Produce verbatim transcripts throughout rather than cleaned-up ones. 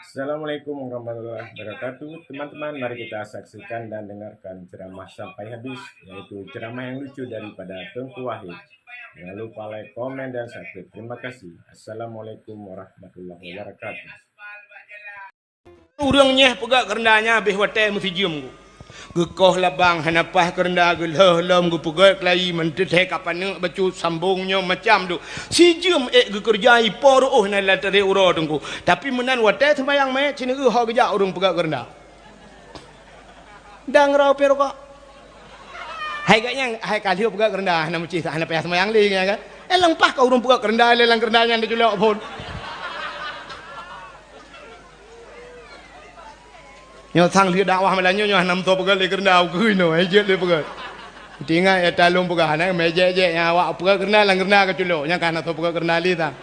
Assalamualaikum warahmatullahi wabarakatuh. Teman-teman, mari kita saksikan dan dengarkan ceramah sampai habis, yaitu ceramah yang lucu daripada Teungku Wahid. Jangan lupa like, komen, dan subscribe. Terima kasih. Assalamualaikum warahmatullahi wabarakatuh. Ureuëng nyeh peugah keureunda nyan habéh watée meusijeuem ku. Geukoh labang hana paih keureunda, geulheueh lom geupeugét keulayi, meunteuthée ka paneuk bacut, sambong nyoe macam duek. Sijeuem ék geukeureuja ipo reuôh na lam tadé uroe Teungku. Tapi meunan watée seumayang manyét sineuk ho geujak ureuëng peugét keureunda. Dang rau pih rukok. Hai gak nyang hai ka lheueh peugét keureunda hana meucih hana payah seumayang lé nyan kan. Eh leupah ka ureuëng peugét keureunda lé lam keureunda nyan diculok phon. Nyoe sang lheueh dakwah malam nyoe, nyoe hana meusoe peugét lé keureunda ukeue inoe, hai jeuet lé peugét. Tinggai ya talong peugah, na mé jek-jek nyang awak peugét keureunda lam keureunda ka culok, nyang ka hana soe peugét keureunda lé sang.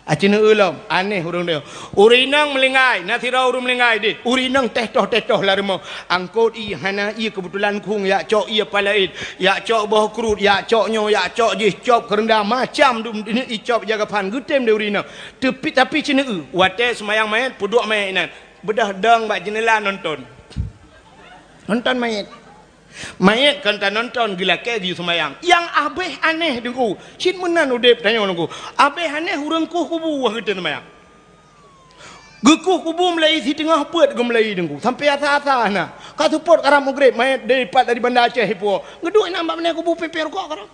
Aci neu lom, aneh ureuëng nyoe. Ureuëng inong meulinggai, na sidroe ureuëng meulinggai deh. Ureuëng inong teh toh-teh toh lam rumoh. Angkot ie, hana ie, keubeutulan khueng, yak cok ie palaén, yak cok boh kruet, yak cok nyoe, yak cok jih, cop keureunda, macam dum icop jaga phan, geutem deh ureuëng inong. Tapi, tapi ci neu, watée seumayang manyét, peuduek manyét inan. Beudôh dong bak jeunela nonton. Nonton manyét. Manyét kon tanonton geulakée geuyue seumayang. Nyang habéh aneh Teungku. Cit meunan udeb tanyoe Teungku. Habéh aneh ureuëng kueh kubu wah geutem seumayang. Geukueh kubu meulayi siteungoh peuet geumeulayi Teungku. Sampai asa-asa na. Ka seupôt karab Maghrib manyét dipat dari Banda Aceh ipuwoe. Geuduek inan bak meunan kubu pipéh rukok karab.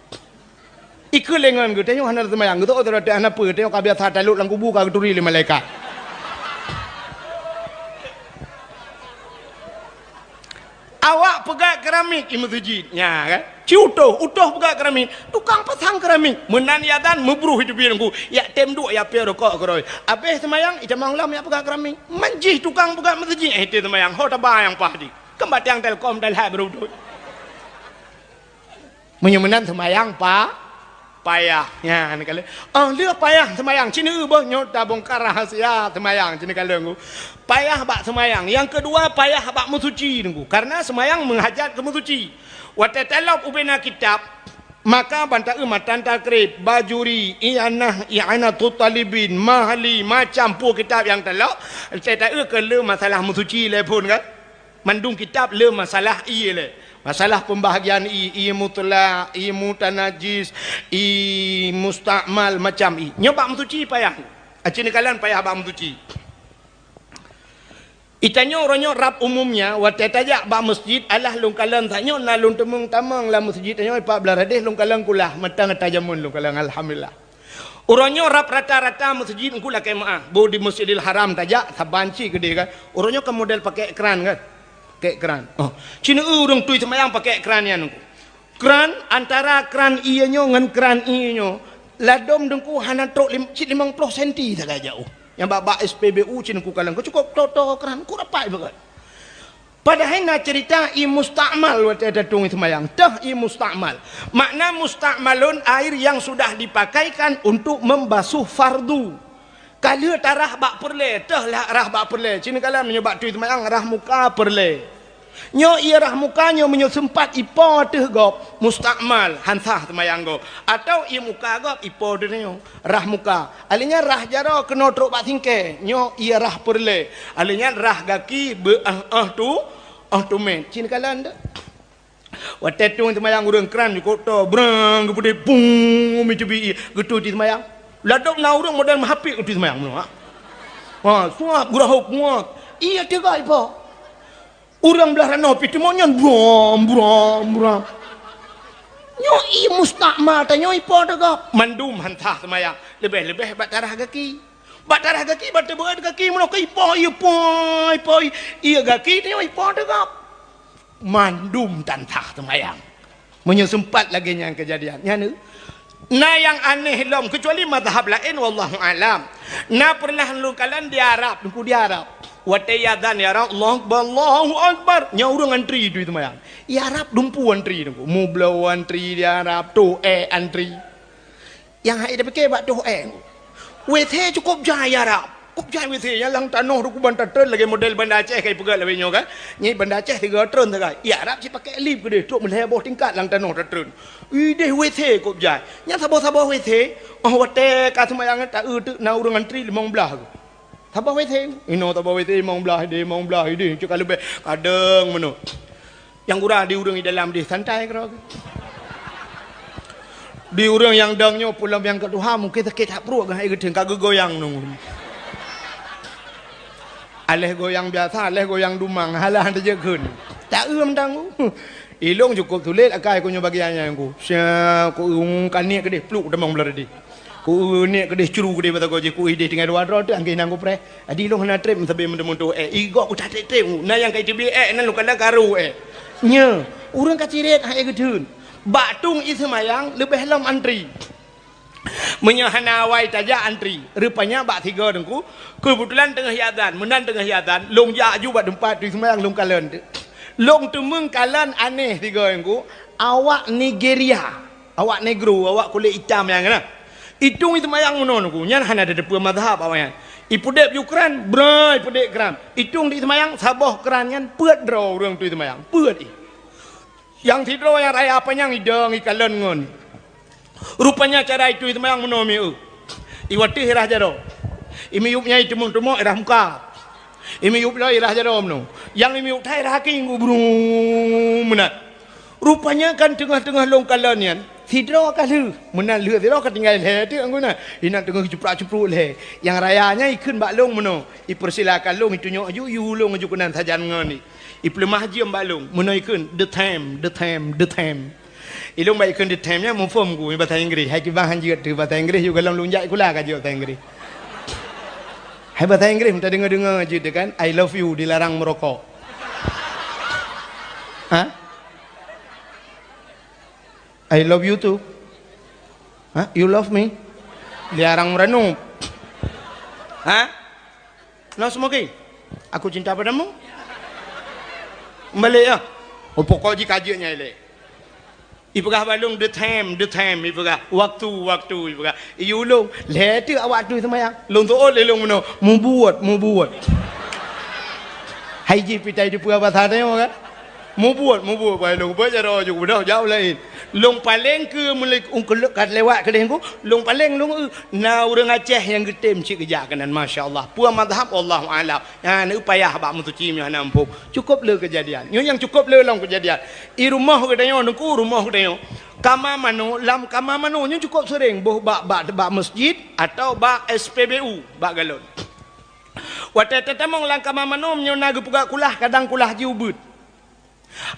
Ikeu lé ngon geutanyoe hana seumayang, geutanyoe hana peue, tanyoe ka biasa talok lam kubu ka geuturi lé malaikat. Awak peugét keramik i meuseujid, nya kan? Ci utoh, utoh peugét keramik, tukang pasang keramik. Meunan ya dan meubruh itu bieng ku, yak tem duek ya pie rukok keurôi. Abéh seumayang, itamong lom yak peugét keramik. Manjih tukang peugét meuseujid, eh, tem seumayang, ho taba nyang pah di. Keumbatiang telkom dan hai beurudut. Meunyoe meunan seumayang pa-, payah. Nyan kali. Oh, lheueh payah seumayang. Ci neu boh nyoe tabongkar rahasia seumayang. Ci neu kalon ku. Payah bak seumayang. Nyang keudua, payah bak meusuci Teungku. Karena seumayang meuhajat keu meusuci. Watée talop ubena kitab, maka ban taeu matan takrib, bajuri, ianah, i'anatut talibin, mahali, macam peue kitab nyang talop, watée taeu keu le masalah meusuci lé phon kan. Mandum kitab le masalah ie lé. Masalah pembahagian ie, ie mutlak, ie mutanajis, ie mustakmal, macam ie. Nyoe bak meusuci payah. Aci neukalon payah bak meusuci. Itanyoe uroe nyoe rab umumnya, watée tajak bak meuseujid, alah lôn kalon tanyoe na lôn teumeung tamong lam meuseujid tanyoe pat blaih radeh lôn kalon kulah, mantong ata jameun lôn kalon, alhamdulillah. Uroe nyoe rab rata-rata meuseujid Teungku lakée meuáh. Boh di Masjidil Haram tajak, saban cit keudeh kan. Uroe nyoe kan model pakai kran kan. Pakai kran. Oh, ci neu ureuëng tui seumayang pakai kran nyan Teungku. Kran, antara kran ie nyoe ngon kran ie nyoe, ladom Teungku hana trok lim-, cit limong ploh senti sagai jauh. Nyang bak-bak S P B U ci Teungku kalon, cukup to-to kran, ku rapat beugét. Padahai na cerita ie mustakmal watée tatueng seumayang. Teuh ie mustakmal. Makna mustakmalun air yang sudah dipakaikan untuk membasuh fardu. Ka lheueh tarah bak peureulée, teuh lah rah bak peureulée. Ci neukalon meunyoe bak tui seumayang rah muka peureulée. Nyoe ie rah muka nyoe meunyoe seumpat ipo ateueh gob, mustakmal, han sah seumayang gob. Atau ie muka gob ipo ateueh nyoe. Rah muka. Alheuh nyan rah jaroe keunoe trok bak singkée, nyoe ie rah peureulée. Alheuh nyan rah gaki beu-éh-éh tu, éh tumét. Ci neukalon teuh. Watée tueng seumayang ureuëng kran jukôb to, brang geupeudeh, bung, mi teubi ie, geutui seumayang. Ladom na ureuëng model meuhapit geutui seumayang meunoe, ha. Ha, suap geurahop muat. Ie teuga ipo. Ureuëng blaih ranoh pih teumon nyan brom, brom, brom. Nyoe ie mustakmal tanyoe ipo teuga. Mandum han sah seumayang. Leubeh-leubeh bak tarah gaki. Bak tarah gaki, bak teubeuet gaki, meunoe ka ipo, ipo, ipo, ie gaki tanyoe ipo teuga. Mandum tan sah seumayang. Meunyoe seumpat lagée nyan keujadian, nyan na nyang aneh lom, keucuali mazhab laén, wallahu alam. Na peureunah lôn kalon di Arab, Teungku di Arab. Watée iazan, ya Arab, Allahu Akbar, Allahu Akbar. Nyan ureuëng antri tui seumayang. Di Arab dumpu antri Teungku. Mubloe antri di Arab, toh ék antri. Nyang hai tapike bak toh ék. WC cukup jai Arab. Cukup jai WC nyang lam tanoh dukubon tatreun lagée model Banda Aceh kai peugah lawée nyoe kan. Nyi Banda Aceh tiga treun sagai. Di Arab cit pakai lip keudeh trok meulhée boh tingkat lam tanoh tatreun. Ideh WC cukup jai. Nyang saboh-saboh WC, oh watée ka seumayang taeu teuk na ureuëng antri limong blaih. Saboh W C. Inoe saboh W C, limong blaih idéh, limong blaih idéh, cit ka leubeh. Kadang meunoe. Nyang gura di ureuëng di dalam deh, santai keudroe. Di ureuëng nyang dong nyoe, peulom nyang ka tuha, mungken sakét that pruet, geuhai geuteun, ka geugoyang nunggu. Aléh goyang biasa, aléh goyang dumang, halah teujeuet kheun. Tak eu meudangu. Ilong cukup sulet, akai ku nyoe bagian nyan ku. Sia, ku eu ka niet keudeh, pluk tamong blah tadi. Ku eu niet keudeh, curu keudeh, bata goji, ku idéh tinggai dua droe teuh, angkée nang ku preh. Adi ilong hana treb sabe meuteumé tuh, eh, igok ku tatreb-treb, na nyang ka iteubiet, eh, nan lukala karu, eh. Nya, ureuëng ka cirét hai geuteun. Bak tueng iseumayang leubeh lom antri. Meunyoe hana awai tajak antri, rupanya bak sigoe teungku, keubeutulan teungoh iazan, meunan teungoh iazan, lôn jak aju bak teumpat tueng seumayang lôn kalon teuh. Lôn teumeung kalon aneh sigoe teungku, awak Nigeria, awak negro, awak kulét itam nyang na. Itueng iseumayang meunoe teungku, nyan hana tateupeue mazhab awaknyan. Ipeudeb ju kran, bra ipeudeb kran. Itueng di seumayang, saboh kran nyan peuet droe ureuëng tueng seumayang, peuet i. Nyang sidroe nyang raya panyang idong ikalon ngon. Rupanya cara itueng seumayang meunoe mieu. Iwateh irah jaroe. Imiyueb nyang iteumong-teumong irah muka. Imiyueb lom irah jaroe meunoe. Nyang imiyueb that irah kaki gubru meunan. Rupanya kan teungoh-teungoh lôn kalon nyan, sidroe ka lheueh. Meunan lheueh sidroe ka tinggai lhée teuk guna. Inan teungoh cuprok-cuprok lhée. Nyang raya nyan ikheun bak lôn meunoe. Ipeursilakan lôn itunyok aju, iyue lôn aju keunan sajan ngon i. Ipeuleumah jeuem bak lôn, meunoe ikheun, "The time, the time, the time." Ilong bak ikheun "the time" nyan muphom ku, basa Inggréh. Hai kiban han jeuet teuh basa Inggréh, yue gohlom lôn jak sikula ka jeuet basa Inggréh. Hai basa Inggréh, meuta deungoe-deungoe jeuet teuh kan, "I love you" dilarang meurokok. Ha? "I love you too." Ha? "You love me?" Dilarang meuranup. Ha? "No smoking." "Aku cinta padamu." Balek ya. Oh, pokok jih ka jeuet nyan ilée. Ipeugah bak lôn, "The time, the time," ipeugah. "Waktu, waktu," ipeugah. Iyue lôn, lhée teuk awak tueng seumayang. Lôn seuôt lé lôn meunoe, "Mubuet, mubuet." Hai jih pih tai teupeue basa tanyoe kan? "Mubuet, mubuet," bai lôn beuet jaroe ju beudôh jak u laén. Lôn paleng keu meuli-, ungkeulok ka lewat keudeh ku, lôn paleng lôn eu, na ureuëng Aceh nyang geutem cit geujak keunan, masya Allah. Peue mazhab, Allahu a'lam. Nyan eu payah bak meusuci meunyoe hana muphom. Cukup le keujadian. Nyoe nyang cukup le lom keujadian. I rumoh geutanyoe, teungku, rumoh geutanyoe. Kama manoe, lam kama manoe nyoe cukup seuréng boh bak, bak, bak meuseujid atawa bak S P B U, bak galon. Watée tatamong lam kama manoe, meunyoe na geupeugah kulah, kadang kulah jih ubeuet.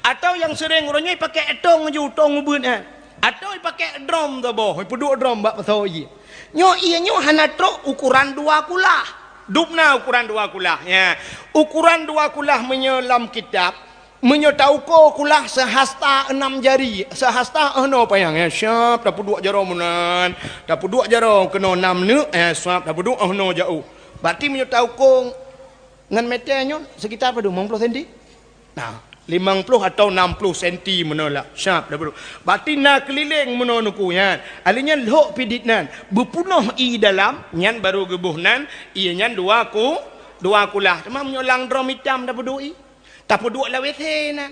Atawa nyang seuréng uroe nyoe ipakée tong ju, tong ubeuet nyan. Atawa ipakée drom saboh, ipeuduek drom bak pasoe ié. Nyoe ié nyoe hana trok ukoran dua kulah. Dubna ukoran dua kulah, ya. Ukoran dua kulah meunyoe lam kitab, meunyoe tauko kulah seuhasta enam jari, seuhasta 'oh noe panyang, ya. Siap tapeuduek jaroe meunan, tapeuduek jaroe keunoe nam neuk, ya, siap tapeuduek 'oh noe jaôh. Berarti meunyoe tauko ngon meter nyoe sekitar padum, limong ploh senti? Nah, limong ploh atau nam ploh senti meunoe lah. Siap tapeuduek. Berarti na keulileng meunoe teungku nyan. Alheuh nyan lhok pidit nan, beupunoh ié dalam, nyan barô geuboh nan, ié nyan dua ku-, dua kulah. Teuma meunyoe lam drom itam tapeuduek ié, tapeuduek lam WC nan.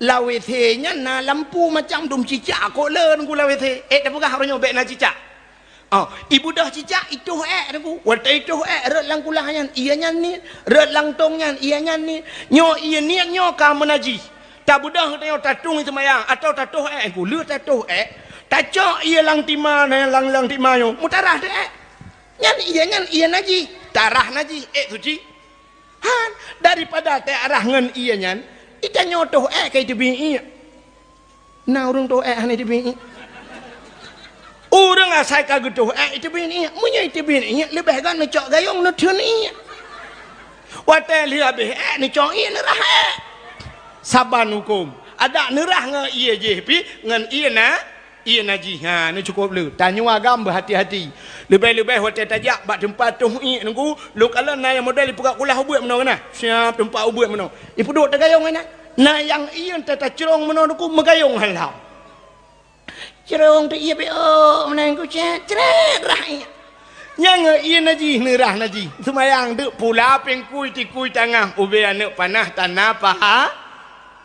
Lam WC nyan na lampu macam dum cicak kok le teungku lam WC. Eh, tapeugah uroe nyoe bék na cicak. Oh, ibeudôh cicak, itoh ék teungku. Watée itoh ék, rhot lam kulah nyan, ié nyan niet. Rhot lam tong nyan, ié nyan niet. Nyoe ié niet nyoe ka meunajih. Tabeudôh tanyoe tatueng seumayang atawa tatoh ék teungku. Lheueh tatoh ék, tacok ié lam tima, lam, lam tima nyoe, meutarah teuh ék. Nyan ié nyan ié najih, tarah najih, ék suci. Han, daripada teuarah ngon ié nyan, itanyoe toh ék ka iteubiet ié. Na ureuëng toh ék hana iteubiet ié. Ureuëng asai ka geutoh ék iteubiet ié. Meunyoe iteubiet ié, leubeh gét neucok gayong neutheun ié. Watée lheueh habéh ék neucok ié neurah ék. Saban huköm. Adak neurah ngon ié jih pih ngon ié na Ié najih, ha, nyoe cukup le. Tanyoe agam beuhati-hati. Leubeh-leubeh watée tajak bak teumpat toh ié teungku, lôn kalon na nyang model ipeugah kulah ubeuet meunoe na. Siap teumpat ubeuet meunoe. Ipeuduek tagayong na. Na nyang ié teuh tacrong meunoe teungku, meugayong halam. Crong teuh ié beok meunan ku cét, cret rah ié. Nyang ié najih, neurah najih. Seumayang deuk pula péng kui tikui tangah ubé aneuëk panah tana paha.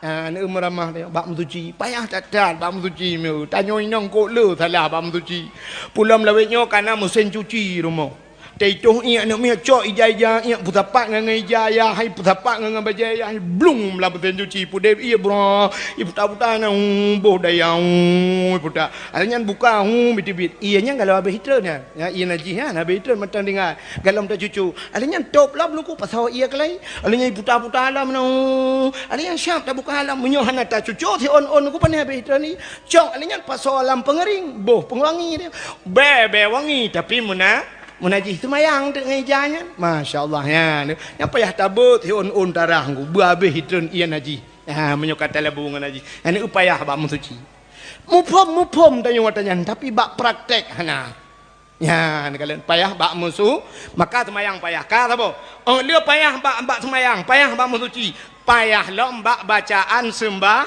Ha, aneuëk meuramah teuh bak meusuci. Payah that-that bak meusuci meu. Tanyoe inong kok le salah bak meusuci. Pulom lawét nyoe kana meusén cuci rumoh. Teuitoh iék aneuk miet, cok ija-ija iék, peusapat ngon, ngon ija ayah, hai peusapat ngon, ngon bajèe ayah, hai blung lam meusén cuci, pudeb iék bra, iék puta-puta na, uh, boh daya, uh, puta. Akhé nyan buka, uh, bit-bit. Iék nyan galom habéh itreun nyan. Ya, iék najih nyan habéh itreun mantong tinggai. Galom tacucu. Akhé nyan top lom luku pasoe iék keulai. Akhé nyan iputa-puta lom na, uh. Akhé nyan siap tabuka lom. Meunyoe hana tacucu, si ôn-ôn luku pané habéh itreun ni. Cok, akhé nyan pasoe lam peungeuring. Boh peungewangi dia. Bèe, bèe wangi, tapi meuna Meunajih seumayang teuk ngon ija nyan. Masya Allah, nyan. Nyan payah tabeuet, hi ôn-ôn tarah ngku. Beuhabéh itreun ié najih. Ha, meunyoe ka talabu ngon najih. Nyan payah bak meusuci. Muphom-muphom tanyoe watèe nyan, tapi bak praktek hana. Nyan, kalon payah bak meusu-, maka seumayang payah. Ka saboh. Oh, le payah bak, bak seumayang, payah bak meusuci. Payah lom bak bacaan seumbah-,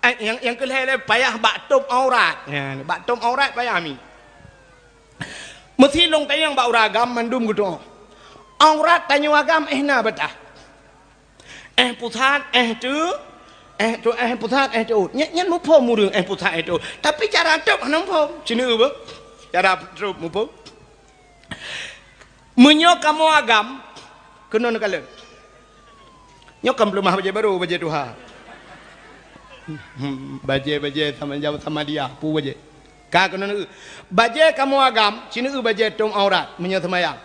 eh, nyang, nyang keu lhèe lé payah bak tôb aurat. Nyan, bak tôb aurat payah mi. Meusi lôn tanyong bak ureueng agam mandum geutu'oh. Aurat tanyoe agam éh na beutah. Éh pusat, éh teu-, éh teu-, éh pusat, éh teuôt. Nyan, nyan muphom ureueng éh pusat, éh teuôt. Tapi cara tôb hana muphom. Sineuk beuh. Cara tôb muphom. Meunyoe kamoe agam, keunoe neukalon. Nyoe kan peuleumah bajèe barô, bajèe tuha. Hmm, bajèe-bajèe sama jauh sama dia, peue bajèe. Ka keunoe neueu. Bajèe kamoe agam, sineuk bajèe tôb aurat, meunyoe seumayang.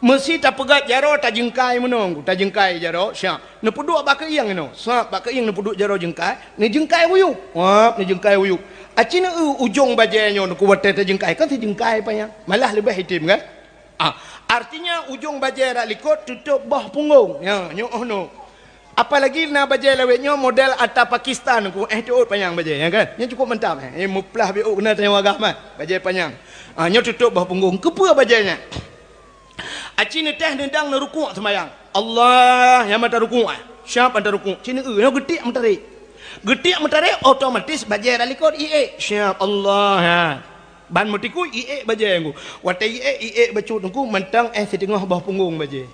Meusi tapeugöt jaroe tajeungkai meunoe, tajeungkai jaroe, siap. Neupeuduek bak keuieng inoe, siap bak keuieng neupeuduek jaroe jeungkai, neujeungkai wuyueb. Wap, neujeungkai wuyueb. Aci neueu ujong bajèe nyoe neuku watèe tajeungkai, kan sijeungkai panyang. Malah leubeh item kan? Ah, artinya ujong bajèe rot likot tutôb boh punggong. Ya, nyoe oh no. Apalagi na bajèe lawét nyoe model ata Pakistan ku, éh teuôt panyang bajèe, ya kan? Nyoe cukup mantap, eh. Eh, muplah biôk keunan tanyoe agam, eh. Bajèe panyang. Ah, nyoe tutôb boh punggong. Keupeue bajèe nyan? Aci neuteh neudang neurukuk seumayang. Allah, nyang mata rukuk, eh. Siap mata rukuk. Ci neueu, nyoe geutiek meutarek. Geutiek meutarek, otomatis bajèe rot likot iék. Siap Allah, ha. Ban meutikui iék bajèe ngku. Watèe iék, iék bacut ngku mantong éh siteungoh boh punggong bajèe.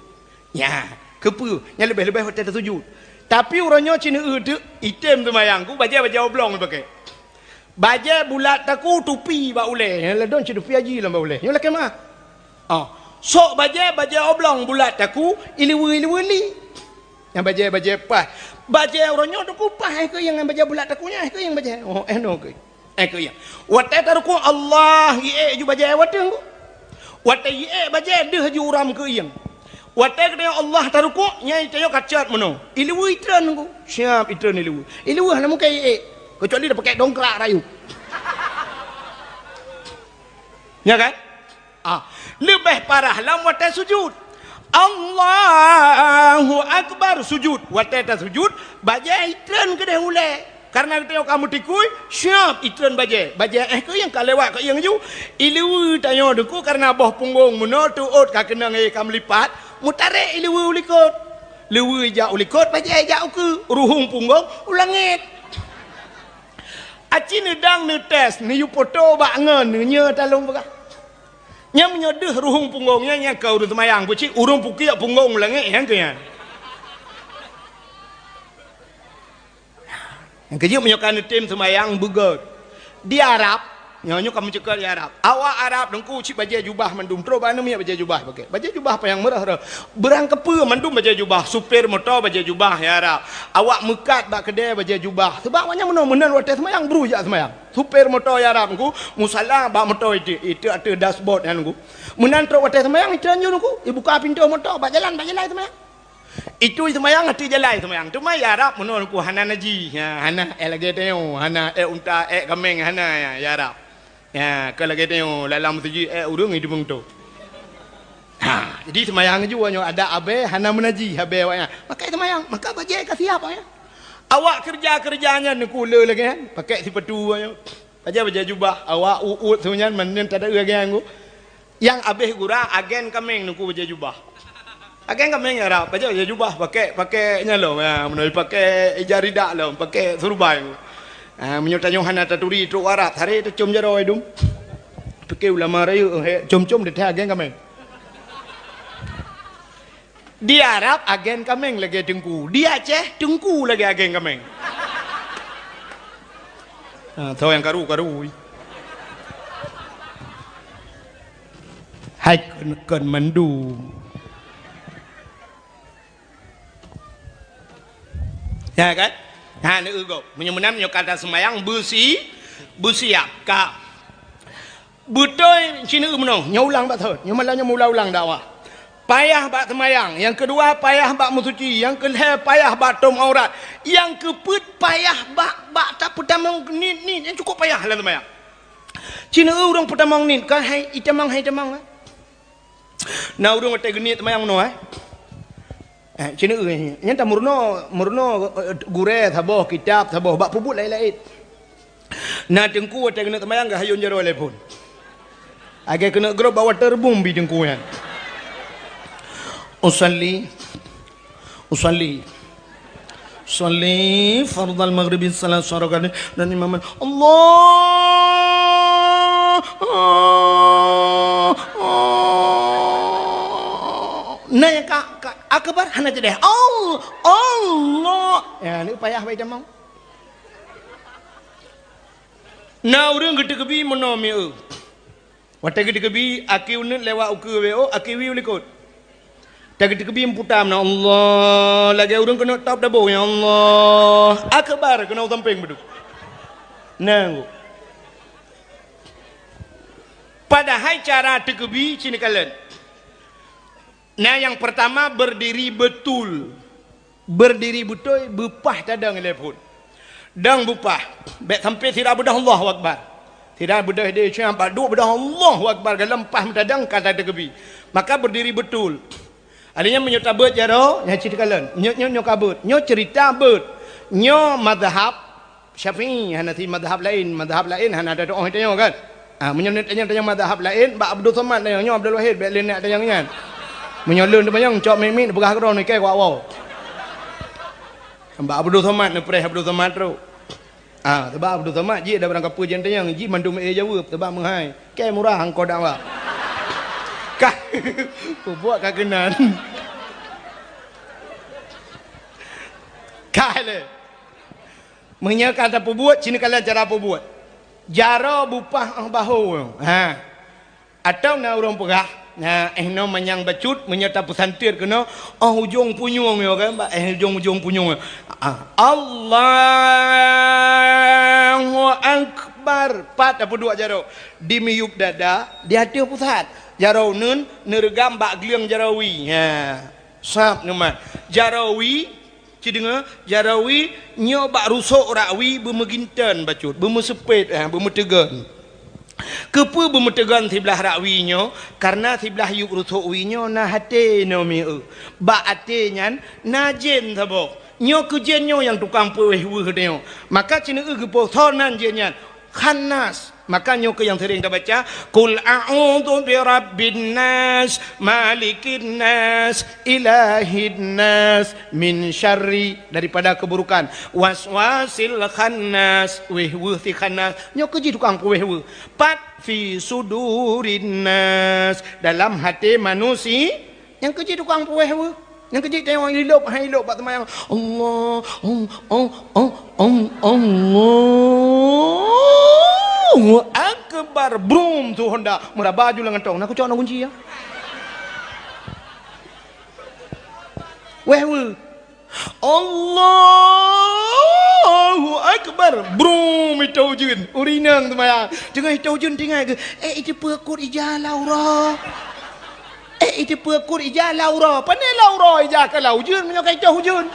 Nya, keupeue? Nyan leubeh-leubeh watèe tasujut. Tapi uroe nyoe ci neueu teuk, item seumayang ngku, bajèe-bajèe oblong ipaké. Bajèe bulat taku tupi bak ulèe. Nyan ladôm ci tupi haji lam bak ulèe. Nyoe lakèe meu'ah. Oh, sok bajèe, bajèe oblong bulat taku, ileue-ileue li. Nyang bajèe, bajèe paih. Bajèe uroe nyoe teungku paih, eh, keuieng nyang bajèe bulat taku nyan, eh, keuieng bajèe. Oh, eh, no keuieng. Eh, keuieng. Watèe tarukuk Allah, iék ju bajèe watèe ngku. Watèe iék bajèe deuh ju uram keuieng. Watèe geutanyoe Allah tarukuk, nyan tanyoe ka cot meunoe. Ileue itreun ngku. Siap itreun ileue. Ileue hana mungken iék. Keucuali tapaké dongkrak rayeuk. Ya kan? Ah, leubeh parah lam watèe sujut. Allahu Akbar sujut. Watèe tasujut, bajèe itreun keudeh ulèe. Karena geutanyoe ka meutikui, siap itreun bajèe. Bajèe éh keuieng ka lewat keuieng ju. Ileue tanyoe teungku karena boh punggong meunoe teuôt ka keunong éh ka meulipat, meutarek ileue u likot. Leue ijak u likot, bajèe ijak u keue, ruhueng punggong u langèt. Aci neudang neutes, neuyue poto bak ngon, neunyoe talông peugah. Nyan meunyoe deuh ruhueng punggong nyan, nyan ka ureueng seumayang. Peucit ureueng pukiek punggong u langèt, nyan keuh nyan. Nyang keujeuet meunyoe ka neutem seumayang beugöt. Di Arab, nyoe, nyoe ka meucukot di Arab. Awak Arab teungku cit bajèe jubah mandum, trok bak aneuk miet bajèe jubah paké. Bajèe jubah panyang meurah-rah. Beurang keupeue mandum bajèe jubah, supir moto bajèe jubah ya Arab. Awak meukat bak keudè bajèe jubah. Seubab awak nyan meunoe meunan watèe seumayang brôh jak seumayang. Supir moto ya Arab ngku, musala bak moto itu, itu ateueh dashboard nyan ngku. Meunan trok watèe seumayang, itu anjur ngku, ibuka pintoe moto bak jalan, bak jalan seumayang. Itu seumayang ateueh jalan seumayang. Teuma ya Arab meunoe ngku hana najih, ha, hana ék lagèe tanyoe, hana ék unta, ék kaméng, hana ya, ya Arab. Ya, ka lagèe tanyoe, lam meuseujid, eh, ureueng di meuntoe. Ha, jadi seumayang ju nyoe adak abèe hana meunajih abèe awak nyan. Maka seumayang, maka bajèe ka siap awak nyan. Awak keureuja-keureuja nyan neukula lagèe nyan, pakai sipatu awak nyan. Bajèe, bajèe jubah, awak uôt su nyan, meunan tada lagèe nyan. Nyang abéh gura agen kaméng neukula bajèe jubah. Agen kaméng Arab, bajèe, bajèe jubah, pakai, pakai nyan lom, ya, meunyoe pakai ija rida lom, pakai surban. Ah, meunyoe tanyoe hana taturi trok Arab, haré tacom jaroe dum. Pike ulama rayeuk, he, com-com di agen kaméng. Di Arab agen kaméng lagèe teungku, di Aceh teungku lagèe agen kaméng. Ah, tho nyang karu-karu. Hai kon, kon mandum. Ya kan? Ha, neueu gob. Meunyoe meunan, nyoe ka taseumayang beusi-, beusiap ka. Beutôi ci neueu meunoe, nyoe ulang bak thon. Nyoe malam nyoe ulang-ulang dakwah. Payah bak seumayang, nyang keudua payah bak meusuci, nyang keulhèe payah bak tom aurat, nyang keupeuet payah bak, bak tapeutamong niet-niet nyang cukup payah lam seumayang. Ci neueu ureueng peutamong niet, ka hai itamong, hai itamong, eh. Na ureueng watèe geuniet seumayang meunoe, eh. Eh, ci neueu, eh, nyan tameurunoe, meurunoe, eh, gurèe saboh, kitab saboh, bak peubuet laén-laén. Na teungku watèe keuneuk seumayang geuhayôn jaroe lé phôn. Lagèe keuneuk grob bak waterboom bi teungku nyan. Usalli, usalli, usalli fardal maghribi salasa rakaat dan imam Allah. Na nyang ka, ka akbar hana teudeungoe. Allah, Allah. Ya, ni payah baca mau. Na ureueng geuteukeubi meunoe mieu. Watèe geuteukeubi, aki uneut lewat ukeue W O, aki wiyeue likot. Watèe geuteukeubi meuputa meunoe, Allah, lagèe ureueng keuneuk top dabo, ya Allah. Akbar, keunoe sampéng beudôh. Nanggu. Padahai cara teukeubi ci neukalon. Na nyang peurtama, berdiri betul. Berdiri beutôi, beupah tadong ilèe phôn. Dong beupah. Bèk sampai sira beudôh Allahu Akbar. Sira beudôh di siang bak duek beudôh Allahu Akbar, galom pah meutadong ka tateukeubi. Maka berdiri betul. Akhirnya meunyoe tabeuet jaroe, nyan cit kalon. Nyoe, nyoe, nyoe ka beuet. Nyoe cerita beuet. Nyoe mazhab Syafi'i, hana si mazhab laén, mazhab laén hana ada doa tanyoe kan. Ah, meunyoe tanyoe, tanyoe mazhab laén, bak Abdul Somad tanyoe, nyoe Abdul Wahid, bèk lé nak tanyoe nyan. Meunyoe lôn teumanyong, cok miet-miet, peugah keudroe, ikei kuak woe. Bak Abdul Somad, neupreh Abdul Somad trok. Ah, sebab Abdul Somad, jih ada barang kapeue jih tanyoe, jih mandum éh jaweueb, sebab meuhai. Kei murah angkot dakwah. Kah, peubuet ka keunan. Kah lé. Meunyoe ka tapeubuet, ci neukalon cara peubuet. Jaroe beupah 'oh bahô. Ha. Atawa na ureueng peugah, na, eh, noe manyang bacut, meunyoe tapeusantet keunoe, 'oh ujong punyueng nyoe kan, bak, eh, ujong-ujong punyueng nyoe. Ah, Allahu Akbar. Pat tapeuduek jaroe. Di miyueb dada, di ateueh pusat. Jaroe uneun, neureugam bak gleueng jaroe wie. Ha. Sab neumat. Jaroe wie, Ci deungoe, jaroe wie nyoe bak rusok rak wie beumeuginton bacut, beumeuseupet, eh, beumeuteugon. Keupeue beumeutegon siblah rak wie nyoe? Kareuna siblah yueb rusok wie nyoe na até nyoe mieu. Bak até nyan na jén saboh. Nyoe keu jén nyoe nyang tukang peuwéh weueh nyoe. Maka ci neueu geupoh soe nan jén nyan. Khannas. Maka nyoe keuh nyang sering tabaca, "Qul a'udzu birabbin nas, malikin nas, ilahin nas, min syarri," daripada keburukan, "waswasil khannas," wéh weueh si khannas. Nyoe keuh jih tukang peuwéh weueh. Pat fi sudurin nas, dalam até manusia. Nyang keuh jih tukang peuwéh weueh. Nyang keuh jih tanyoe ilop, hai ilop bak seumayang. Allah, Allah, Allah, Allah, Allahu Akbar. Brum, su Honda. Meuraba ju lam gantong. Na kucok na kunci ya. Wéh weueh. Allahu Akbar. Brum, itôh ujeuen. Ureueng inong seumayang. Teungoh itôh ujeuen tinggai geuh. Eh, iteupeue kot ija lam uroe. Eh, iteupeue kot ija lam uroe. Pane lam uroe ija ka lam ujeuen, meunyoe ka itôh ujeuen.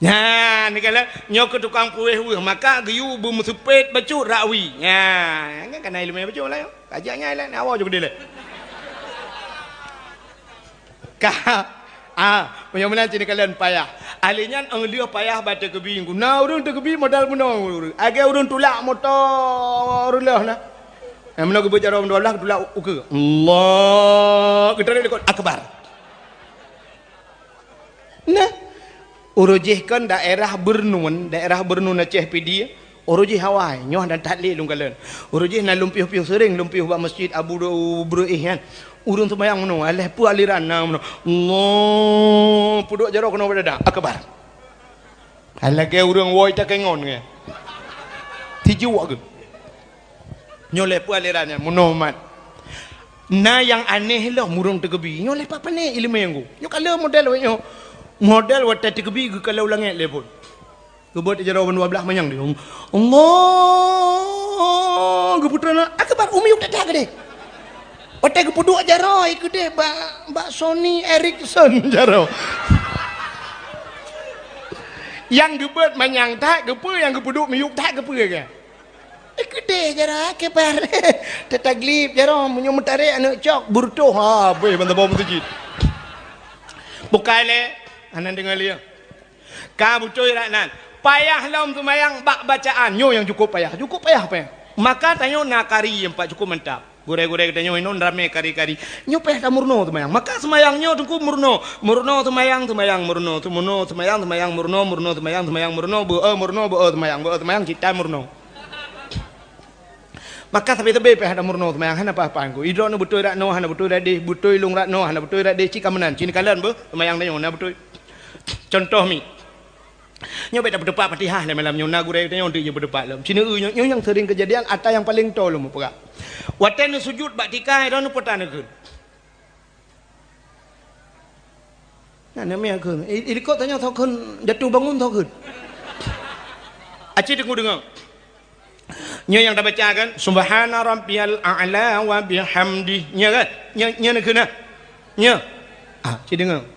Nyan, ni kala, nyoe keuh tukang peuwéh weueh, maka geuyue beumeuseupet bacut rak wie. Nyan, kan kana ileumèe bacut lah, nyoe. Kajak nyan lah, nyan awai ju keudeh lé. Ka, ah, meunyoe meunan ci neukalon payah. Ahli nyan 'oh lheueh payah bak teukeubi. Na ureueng teukeubi modal bunoe. Lagèe ureueng tulak moto reuloh na. Nah, meunoe geubeuet jaroe dua blah, tulak ukeue. Allah, geutarek likot, akbar. Nah, uroe jih kon daerah Beureunuen, daerah Beureunuen Aceh Pidie, uroe jih awai, nyoe dan that lé lôn kalon. Uroe jih na lôn piôh-piôh seuring, lôn piôh bak Masjid Abu Breueh nyan. Ureueng seumayang meunoe, alah peue aliran na meunoe. Allah, peuduek jaroe keunoe bak dada, akbar. Hai lagèe ureueng woe takengon nyan. Tijuek geuh. Nyoe lé peue aliran nyan, meunoe mat. Na nyang aneh lom ureuëng teukeubi. Nyoe lé pat pané iéleumé nyoe. Nyoe ka lheueh model awaknyoe. Model watée teukeubi geukalon u langét lé phon. Geubeuet jaroe bandua blaih manyang di. Allah, geupeutrön akbar, u miyueb that-that keudeh. Watée geupeuduek jaroe keudeh bak, bak Sony Ericsson jaroe. Nyang geubeuet manyang that, geupeue, nyang geupeuduek miyueb that, geupeue keu? Eh, keudeh jaroe, keupar. Tataglib jaroe, meunyoe meutarek aneuk cok, beureutoh. Ha, beh, ban saboh meuseujid. Bukai lé, hana deungoe lé. Ka beutôi rak nan. Payah lom seumayang bak bacaan. Nyoe nyang cukup payah. Cukup payah, payah. Maka tanyoe na kari nyang pat cukup mantap. Gurée-gurée geutanyoe inon ramé kari-kari. Nyoe payah tameurunoe seumayang. Maka seumayang nyoe teungku meurunoe. Meurunoe seumayang, seumayang meurunoe. Seumayang seumayang meurunoe, meurunoe seumayang, seumayang meurunoe. Beu-e meurunoe, beu-e seumayang, beu-e seumayang cit that meurunoe. Maka sabe-sabe pih hana meurunoe seumayang, hana paih-paih ku. Idroe nyoe beutôi rak noe, hana beutôi rak deh, beutôi lôn rak noe, hana beutôi rak deh, cit ka meunan. Cit kalon beuh, seumayang tanyoe na beutôi. Contoh mi. Nyoe bék tapeuteupat Fatihah lé malam nyoe, na gurée tanyoe teuk nyang peuteupat lom. Cit nyoe, nyoe nyang seuring keujadian, ata nyang paleng toe lôn mupeugah. Watée neusujut bak tika, idroe nyoe peue ta neukheun. Nah, namiet kheun. I, i likot tanyoe soe kheun jatuh bangun soe kheun. Aci deungoe-deungoe. Nyoe nyang tabaca kan, "Subhana rabbiyal a'la wa bihamdi." Nyoe kan? Nyoe, nyoe neukheun nah. Nyoe. Ah, ci deungoe.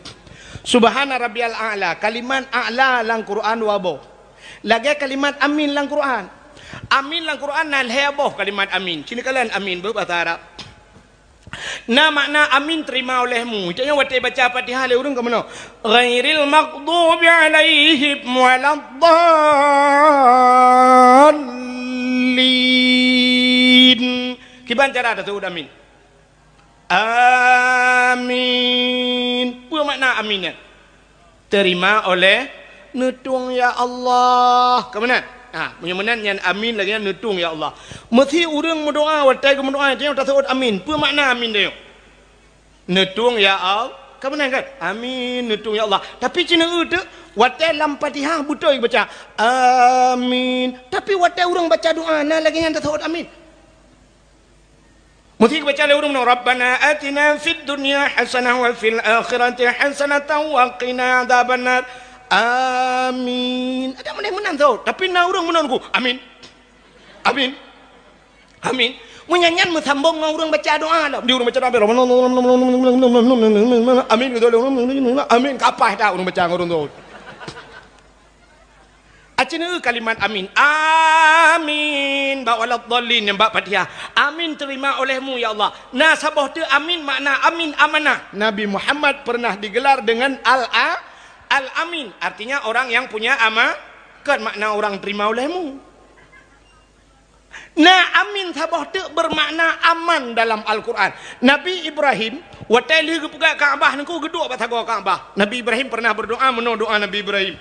"Subhana rabbiyal a'la." Kalimat a'la lam Quran dua boh. Lagée kalimat amin lam Quran. Amin lam Quran na lhée boh kalimat amin. Ci neukalon amin beuh bahasa Arab. Na makna amin teurima olehmu. Itanyoe watée baca Fatihah lé ureuëng ka meunoe, "Ghairil maghdubi alaihim waladdallin." Kiban cara taseuôt amin? Amin. Peue makna amin nyan? Teurima oleh neutueng ya Allah. Ka meunan? Ha, meunyoe meunan nyan amin lagée nyan neutueng ya Allah. Meusi ureuëng meudoá watée geumeudoá, tanyoe taseuôt amin. Peue makna amin tanyoe? Neutueng ya Allah. Ka meunan kan? Amin, neutueng ya Allah. Tapi ci neu teuk, watée lam Fatihah beutôi baca amin. Tapi watée ureuëng baca doá na lagée nyan taseuôt amin. Meusti geubaca lé ureuëng meunoe, "Rabbana atina fid dunya hasanah wa fil akhirati hasanatan wa qina adzabannar." Amin. Ada meunan meunan tu. Tapi na ureuëng meunoe ku, "Amin. Amin. Amin." Meunyan nyan meusambong ngon ureuëng baca doa lom. Di ureuëng baca doa, "Amin." Amin. Kapah that ureuëng baca ngon ureuëng tu. Aci neu kalimat amin. Amin. Bak waladdallin nyang bak Fatihah. Amin teurima olehmu, ya Allah. Na saboh teuk amin makna amin amanah. Nabi Muhammad pernah digelar dengan Al-, Al-Amin. Artinya orang yang punya ama-, kan makna orang terima olehmu. Na amin saboh teuk bermakna aman dalam Al-Quran. Nabi Ibrahim, watée lheueh geupeugah Ka'bah nangku geuduek bak sagoe Ka'bah. Nabi Ibrahim pernah berdoa, meunoe doa Nabi Ibrahim.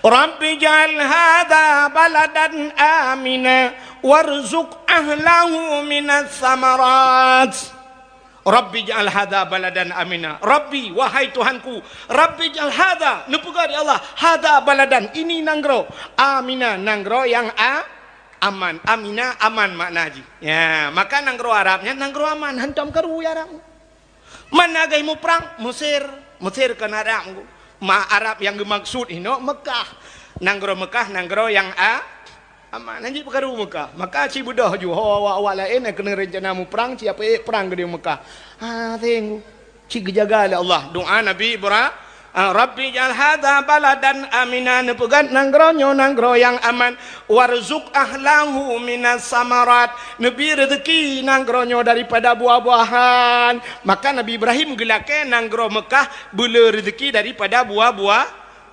"Rabbi ja'al hadza baladan amina warzuq ahlahu minas samarat." "Rabbi ja'al hadza baladan amina." Rabbi, wahai Tuhanku, Rabbi ja'al hadza, neupeugah di Allah, hadza baladan, ini nanggroe, amina, nanggroe nyang a-, aman. Amina, aman makna jih. Ya, maka nanggroe Arab nyan nanggroe aman, hantom karu ya Arab. Mana gaih muprang? Mesir. Mesir kan Arab. Ma Arab nyang geumaksud inoe Mekah. Nanggroe Mekah, nanggroe nyang a-, aman. Hanjeuet peukaru Mekah. Maka ci beudôh ju ho awak-awak laén nyang keuneuk reuncana muprang, ci apa ék prang keudéh Mekah. Ha, seng. Ci geujaga lé Allah. Doa Nabi Ibra-, Ah, "Rabbi ja'al hadza baladan amina," neupeugah nanggroe nyoe nanggroe nyang aman, "warzuq ahlahu minas samarat," neubi reuzeki nanggroe nyoe daripada buah-buahan. Maka Nabi Ibrahim geulakée nanggroe Mekah beuleu reuzeki daripada buah-buah.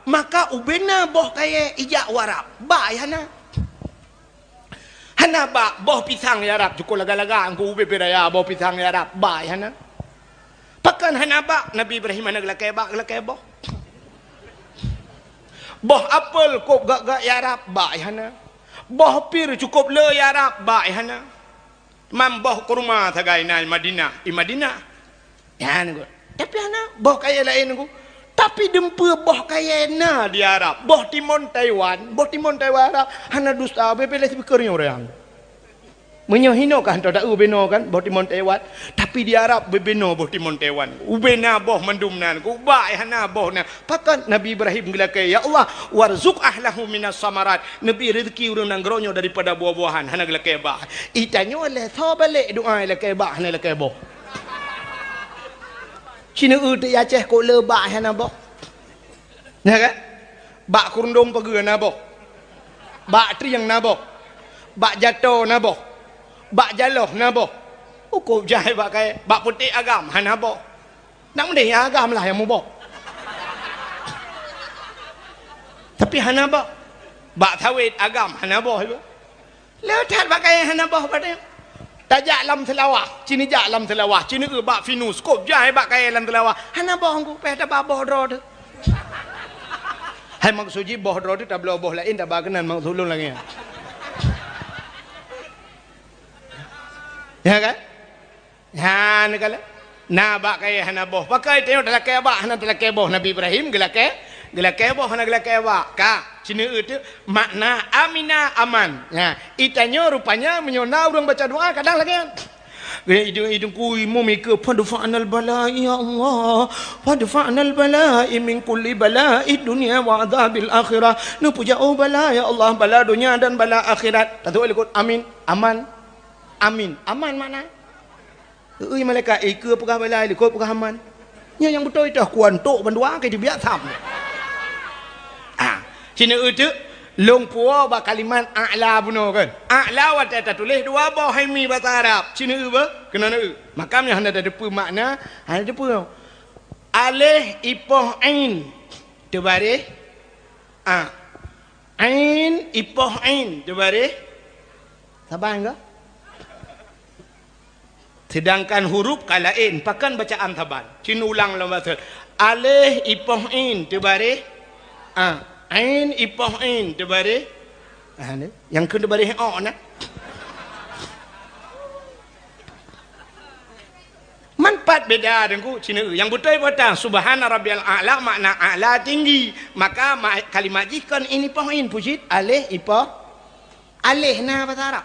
Maka ubena boh kayée ijak u Arab, bak ayah na. Hana bak boh pisang ya Rab, cukôp laga-laga angku ubé-ubé raya boh pisang ya Rab, bak hana. Pakon hana bak, Nabi Ibrahim hana geulakée bak, geulakée boh. Boh apel kôb gak-gak ya Rab, bak hana. Boh pir cukôp le ya Rab, bak hana. Mam boh kurma sagai na Madinah, i Madinah. Nyan nyoe. Tapi hana boh kayée laén nyoe. Tapi dumpeue boh kayée na di Arab. Boh timon Taiwan, boh timon Taiwan Arab hana dusta, beubaih lé speaker nyoe ureuëng. Meunyoe hinoe ka hantom ta-eu ubé noe kan, boh timon teuéwat. Tapi di Arab ubé noe boh timon teuéwat. Ubé na boh mandum nan, ubak hana boh na. Pakon Nabi Ibrahim geulakée, "Ya Allah, warzuq ahlahu minas samarat." Neubi rezeki ureuëng nanggroe nyoe daripada buah-buahan, hana geulakée bak. Itanyoe lé soe balek doa lakée bak, hana lakée boh. Cina eu teuk Aceh kok le bak hana boh. Ya kan? Bak keurundong pageue na boh. Bak trieng na boh. Bak jato na boh. Bak jaloh na boh. Ukob jai bak kayée, bak putéh agam hana boh. Nak meudeh nyang agam lah nyang muboh. Tapi hana boh. Bak sawét agam hana boh. Le that bak kayée hana boh padum. Tajak lam Seulawah, cina jak lam Seulawah, cina eu bak Pinus, kop jai bak kayée lam Seulawah. Hana boh ngku, peh taba boh droe teuh. Hai maksud jih boh droe teuh tabloe boh laén taba keunan maksud lôn lagée nyan. Ya kan? Ha, neukalon. Na bak kayée hana boh. Pakon tanyoe talakée bak, hana talakée boh. Nabi Ibrahim geulakée, geulakée boh, hana geulakée bak. Ka, cina eu teuk makna amina aman. Ha, itanyoe rupanya meunyoe na ureuëng baca doa kadang lagée nyan. Idung-idung kui mumike, "Fadfa'nal bala, ya Allah. Fadfa'nal bala min kulli bala'i dunya wa adzabil akhirah." Neupeujak, oh bala, ya Allah, bala donya dan bala akhirat. Tatuek likot amin, aman. Amin. Aman makna Ui malaikat, ikeue peugah bala, likot peugah aman. Nyan nyang beutôi teuh kuantok bandua ke dibiak tham. Ah, cina eu teuk lôn puwoe bak kalimat a'la bunoe kan. A'la watée tatuléh dua boh hai mi basa Arab. Cina eu beuh, keunoe eu. Maka meunyoe hana tateupeue makna, hana tateupeue. Aleh ipoh ain teubaréh a. Ain ipoh ain teubaréh saban ka? Sedangkan huruf ka laén, pakon bacaan saban. Cin ulang lom bacut. Aleh ipoh ain teubaréh a. Ain ipoh ain teubaréh a. Nyang kheun teubaréh o na. Man pat beda Teungku, cina eu. Nyang beutôi peue ta, subhana rabbiyal a'la makna a'la tinggi. Maka ma-, kalimat jih kon ain ipoh ain, peue cit aleh ipoh. Aleh na basa Arab.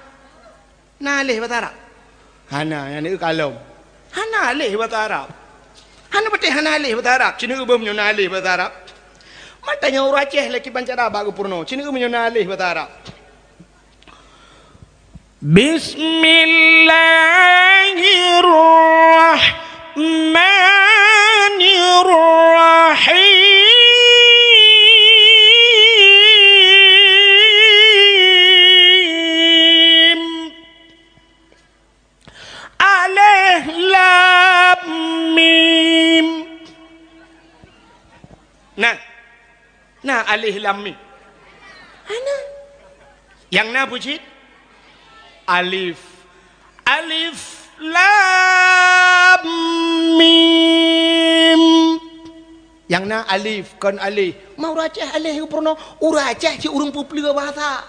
Na aleh basa Arab? Hana, nyang na eu kalom. Hana aleh basa Arab. Hana patéh hana aleh basa Arab. Cina eu beuh meunyoe na aleh basa Arab. Mata nyoe ureuëng Aceh lé kiban cara bak geupeurunoe. Cina eu meunyoe na aleh basa Arab. Bismillahirrahmanirrahim. Alif Lam Mim. Nah, nah alif lam mim. Hana. Nyang na peue cit? Alif. Alif Lam Mim. Nyang na alif, kon aleh. Ma ureuëng Aceh aleh geupeurunoe, ureuëng Aceh cit ureuëng peupleue bahasa.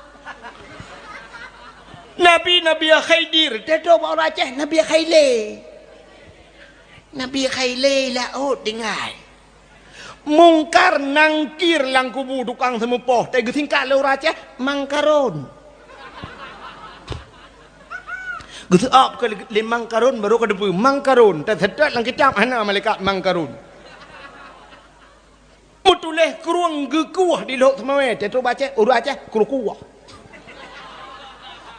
Nabi, Nabi Khidir, teutoe bak ureuëng Aceh, Nabi Khaile. Nabi Khaile laôt tinggai. Mungkar Nangkir lam kubu tukang seumeupoh, teugeusingkat lé ureuëng Aceh, Mangkaron. Geuseuab keu lé Mangkaron, barô ka teupeue, Mangkaron, teuseutôt lam kitab hana malaikat Mangkaron. Meutuléh krueng geukueh di Lhok Seumawé, teutoe bak Aceh, ureuëng Aceh, krueng kueh.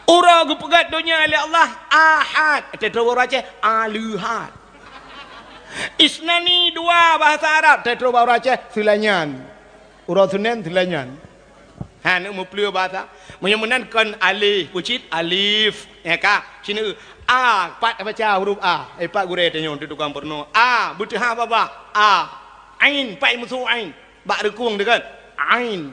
Uroe geupeugét donya lé Allah, Ahad, teutoe bak ureuëng Aceh, Aleuhad. Isnani dua bahasa Arab, teutoe bak ureuëng Aceh, Seulainan. Uroe Seunén, Seulainan. Ha, neuk meupleue bahasa. Meunyoe meunan kon aleh, peue cit alif. Ya ka, cina eu. A, pat baca huruf A. Eh, pat gurée tanyoe di tukang peurunoe. A, beuteuhah babah. A. Ain, pat meusu ain. Bak reukung teuh kan. Ain.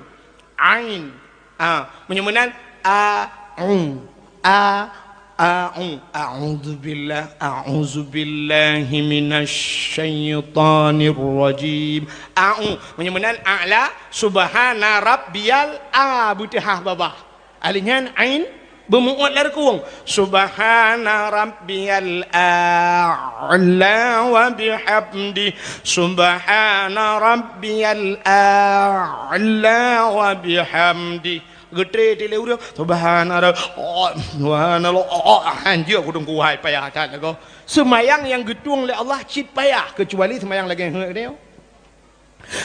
Ain. A, meunyoe meunan, a, u. A, a, u. A'udzubillah, a'udzubillahi minasy syaithanir rajim. A, u. Meunyoe meunan, a'la, subhana rabbiyal a, beuteuhah babah. Alif nyan ain beumu'oh lam reukung. Subhana rabbiyal a'la wa bihamdi. Subhana rabbiyal a'la wa bihamdi. Geutré lé ureuëng, "Subhanallah, oh, subhanallah, oh, oh," hanjeuet kudong kuhai payah that lagoe. Seumayang nyang geutueng lé Allah cit payah, keucuali seumayang lagée heuet nyoe.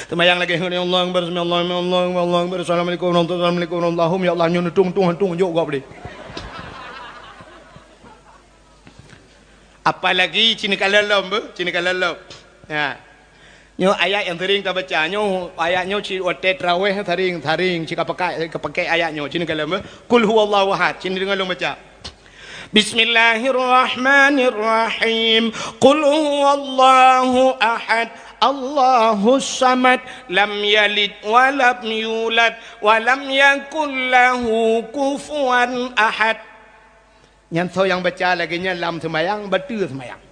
Seumayang lagée heuet nyoe, Allahu Akbar, sami Allahu liman, Allahu Akbar, Allahu Akbar, Assalamualaikum warahmatullahi wabarakatuh, Assalamualaikum warahmatullahi wabarakatuh, ya Allah, nyoe neutueng-tueng hantueng jok gob lé. Apalagi cit neukalon lom beuh, cit neukalon lom. Ya. Nyoe ayat nyang sering tabaca. Nyoe ayat nyoe cit watée traweh sering, sering cit kapakai, kapakai ayat nyoe. Cit neukalon beuh. Qul huwallahu ahad. Cit neudeungoe lôn baca. Bismillahirrahmanirrahim. Qul huwallahu ahad. Allahus samad. Lam yalid wa lam yulad. Wa lam yakul lahu kufuwan ahad. Nyan soe nyang baca lagée nyan lam seumayang, bateue seumayang.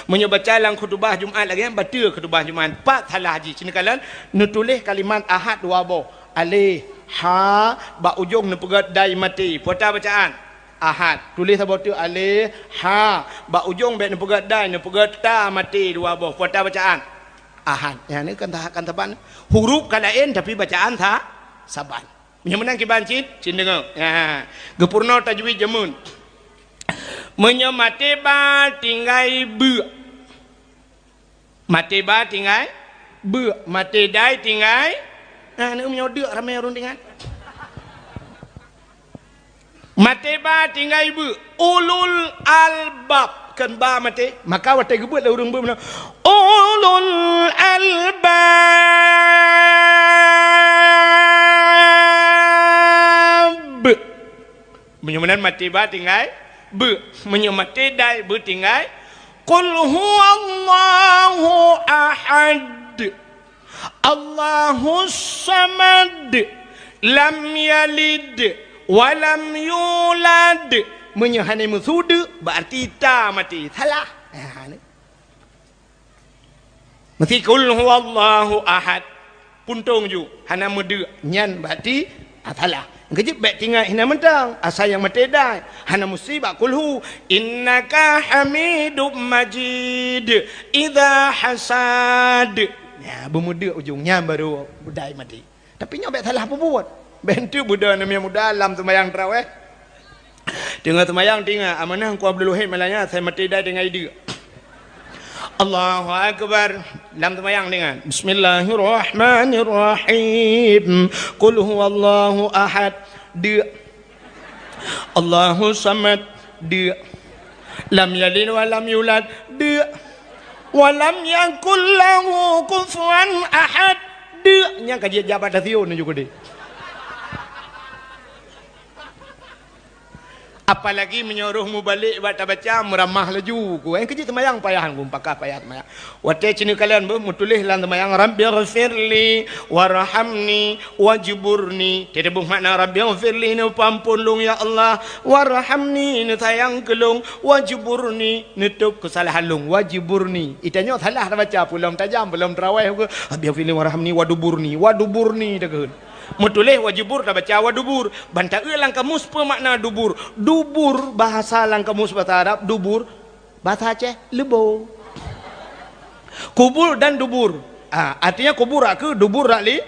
Meunyoe baca lam khutubah Jumat lagée nyan, bateue khutubah Jumat. Pat salah jih, cit neukalon, neutuléh kalimat ahad dua boh. Aleh, ha, bak ujong neupeugét dai maté. Peue ata bacaan? Ahad. Tuléh saboh teuk aleh, ha, bak ujong bék neupeugét dai, neupeugét ta maté dua boh. Peue ata bacaan? Ahad. Nyan kan ta-, kan saban. Huruf ka laén, tapi bacaan sa-, saban. Meunyoe meunan kiban cit, cit deungoe. Ha. Geupeurunoe tajwid jameun. Meunyoe maté ba tinggai beuk. Maté ba tinggai beuk. Maté dai tinggai. Nah, ni meunyoe deuk ramé ureuëng tinggai. Maté ba tinggai beuk. Ulul albab. Kheun ba maté. Maka watée geubeuet lé ureuëng beuk meunan, ulul albab. Meunyoe meunan maté ba tinggai beuk. Meunyoe maté dai beuk tinggai. Qul huwallahu ahad. Allahus samad. Lam yalid wa lam yulad. Meunyoe hana meusu deuk, berarti ta maté. Salah. Ha, ni. Meusti qul huwallahu ahad. Puntông ju, hana meudeuk. Nyan berarti, ah, salah. Keujeuet bék tingat hina mantong. Asai nyang maté dai. Hana meusti bak qul hu. Innaka hamidum majid. Idza hasad. Nya, beumeudeuk ujong. Nyan baru dai maté. Tapi nyoe bék salah peubuet. Bék teuk beudoa aneuk muda lam seumayang tarawih. Teungoh seumayang, teungoh amanah Teungku Abdul Wahid malam nyan, asai maté dai teungoh ideuk. Allahu Akbar. Lam seumayang teungoh. Bismillahirrahmanirrahim. Qul huwallahu ahad. Deuk. Allahu samad. Deuk. Lam yalid wa lam yulad. Deuk. Wa lam yakul lahu kufuwan ahad. Deuk. Nyang ka jijak bak stasiun nyoe keudeh. Apalagi meunyoe roh mubalek bak tabaca, meuramah laju ku. Eh, keujeuet seumayang payah, ku pakah payah seumayang. Watée cit neukalon beuh, meutuléh lam seumayang, "Rabbighfirli warhamni wajburni." Teudeubeuh makna, "Rabbighfirli," neupeuampôn lôn, ya Allah, "warhamni," neusayang keu lôn, "wajburni," neutôb keusalahan lôn, "wajburni." Itanyoe salah tabaca, peulom tajam, peulom tarawih, "Rabbighfirli warhamni waduburni," waduburni takheun. Meutuléh wajubur tabaca wadubur. Ban taeu lam kamus peue makna dubur. Dubur, bahasa lam kamus bahasa Arab, dubur, bahasa Aceh, leubo. Kubur dan dubur. Ah, artinya kubur rak keu, dubur rak li-,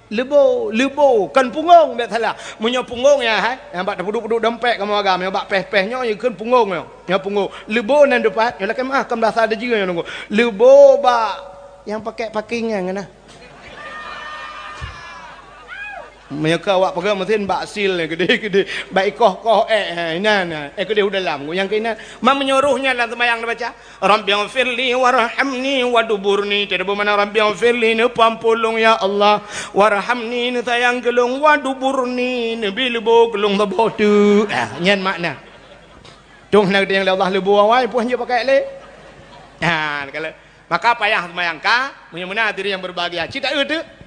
leubo, leubo. Kon punggong, bék salah. Meunyoe punggong ya, hai, nyang bak tapeuduek-peuduek dompet kamoe agam, nyang bak péh-péh nyoe, ya kon punggong nyoe. Nyoe punggong. Leubo nan depan, nyoe lakée meuah, kon bahasa Dejeu nyoe nunggu. Leubo bak nyang pakai paking nyan, nah. Meunyoe ka awak peugah meusin bak sil ni, keudeh-keudeh, bak ikoh-koh, eh, eh, inan, eh, keudeh u dalam, nyang keu inan. Ma meunyoe roh nyan lam seumayang dibaca, "Rabbighfirli warhamni waduburni." Teudeubeuh makna, "Rabbighfirli," neupeuampôn lôn, ya Allah, "warhamni," neusayang keu lôn, "waduburni," neubi leubo keu lôn saboh teuk. Ah, nyan makna. Dong hana geutanyong lé Allah leubo awai, peue hanjeuet pakai lé. Ha, kalau, maka payah seumayang ka, meunyoe meunan hadirin yang berbahagia. Cit taeu teuk.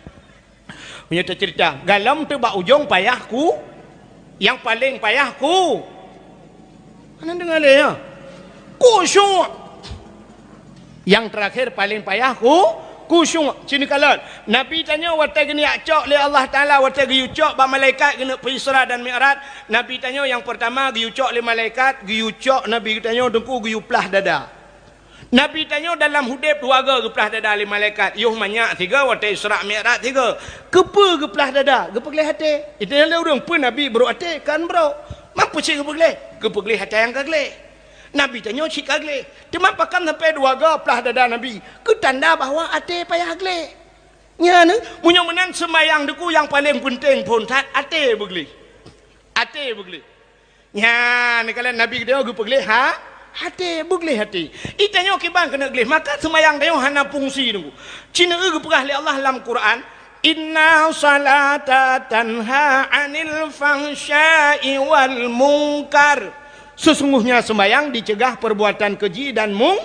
Meunyoe teucerita, galom teuk bak ujong payah ku, nyang paleng payah ku. Hana deungoe lé, ya. Khusyuk. Nyang teurakhir paleng payah ku, khusyuk. Cit neukalon. Nabi tanyoe watée geunyak cok lé Allah Taala, watée geuyue cok bak malaikat geuneuk peuisra dan mi'raj. Nabi tanyoe nyang peurtama geuyue cok lé malaikat, geuyue cok Nabi geutanyoe teungku geuyue plah dada. Nabi tanyoe dalam udeb dua goe geuplah dada lé malaikat, yoh manyak sigoe, watée Isra Mi'raj sigoe. Keupeue geuplah dada? Geupeugleh até. Itanyoe lé ureuëng, peue Nabi brok até? Kan brok. Mampu cit geupeugleh? Geupeugleh até nyang ka gleh. Nabi tanyoe cit ka gleh. Teuma pakon sampai dua goe plah dada Nabi? Keu tanda bahwa até payah gleh. Nyan, meunyoe meunan seumayang Teungku nyang paleng peunteng phon that até beugleh. Até beugleh. Nyan, kalon Nabi geutanyoe geupeugleh ha, até, beugleh até. Itanyoe kiban keuneuk gleh, maka seumayang tanyoe hana fungsi Teungku. Cit na geupeugah lé Allah lam Quran, "Inna salata tanha 'anil fahsya'i wal munkar." Sesungguhnya seumayang dicegah perbuatan keji dan mung-,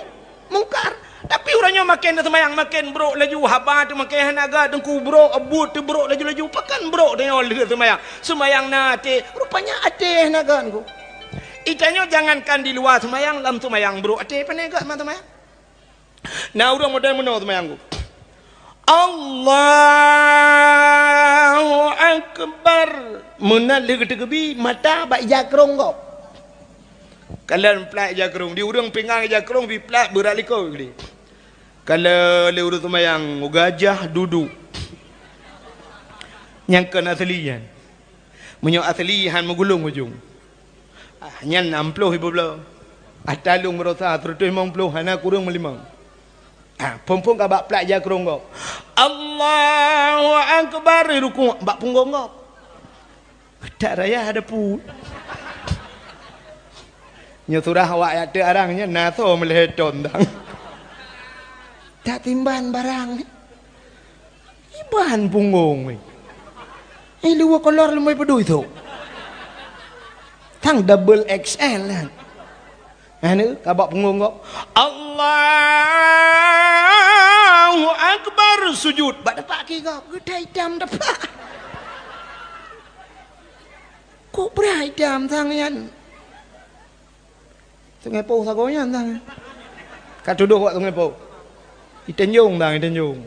mungkar. Tapi uroe nyoe maken seumayang maken brok laju, haba teuh maken hana gét, Teungku brok, buet teuh brok laju-laju. Pakon brok tanyoe lheueh seumayang? Seumayang na até, rupanya até hana gét Teungku. Itanyoe jangankan di luwa seumayang, lam seumayang brok até, pane gét ma seumayang. Na ureuëng model meunoe seumayang Teungku. Allahu Akbar. Meunan lheueh geuteukeubi, mata bak ija krong gob. Kalon plat ija krong, di ureuëng pingan ija krong, bi plat beurat likot gleh. Kalon lé ureuëng seumayang, gajah dudu. Nyang kon asli nyan. Meunyoe asli han meugulong ujong. Ah, nyan nam ploh ibu bloe. Ata lôn meurosa seratus limong ploh hana kureueng meulimong. Ah, phon-phon ka bak plat ija krong gob. Allahu Akbar, rukuk bak punggong gob. That raya ada pu. Nyoe surah awak nyang teuk arang nyan na soe meulhèe thon dang. Tak timban barang ni. Iban punggong ni. Eh, luwa kolor leumai peudui tu. Tang double X L kan. Anu, kabak punggong kok. Allahu Akbar, sujud. Bak tepak ki kok. Geutai itam tepak. Kok bra itam sang nyan? Sungai Poh sagoe nyan sang. Ka tudoh wak Sungai Poh. Iteunjong sang, iteunjong.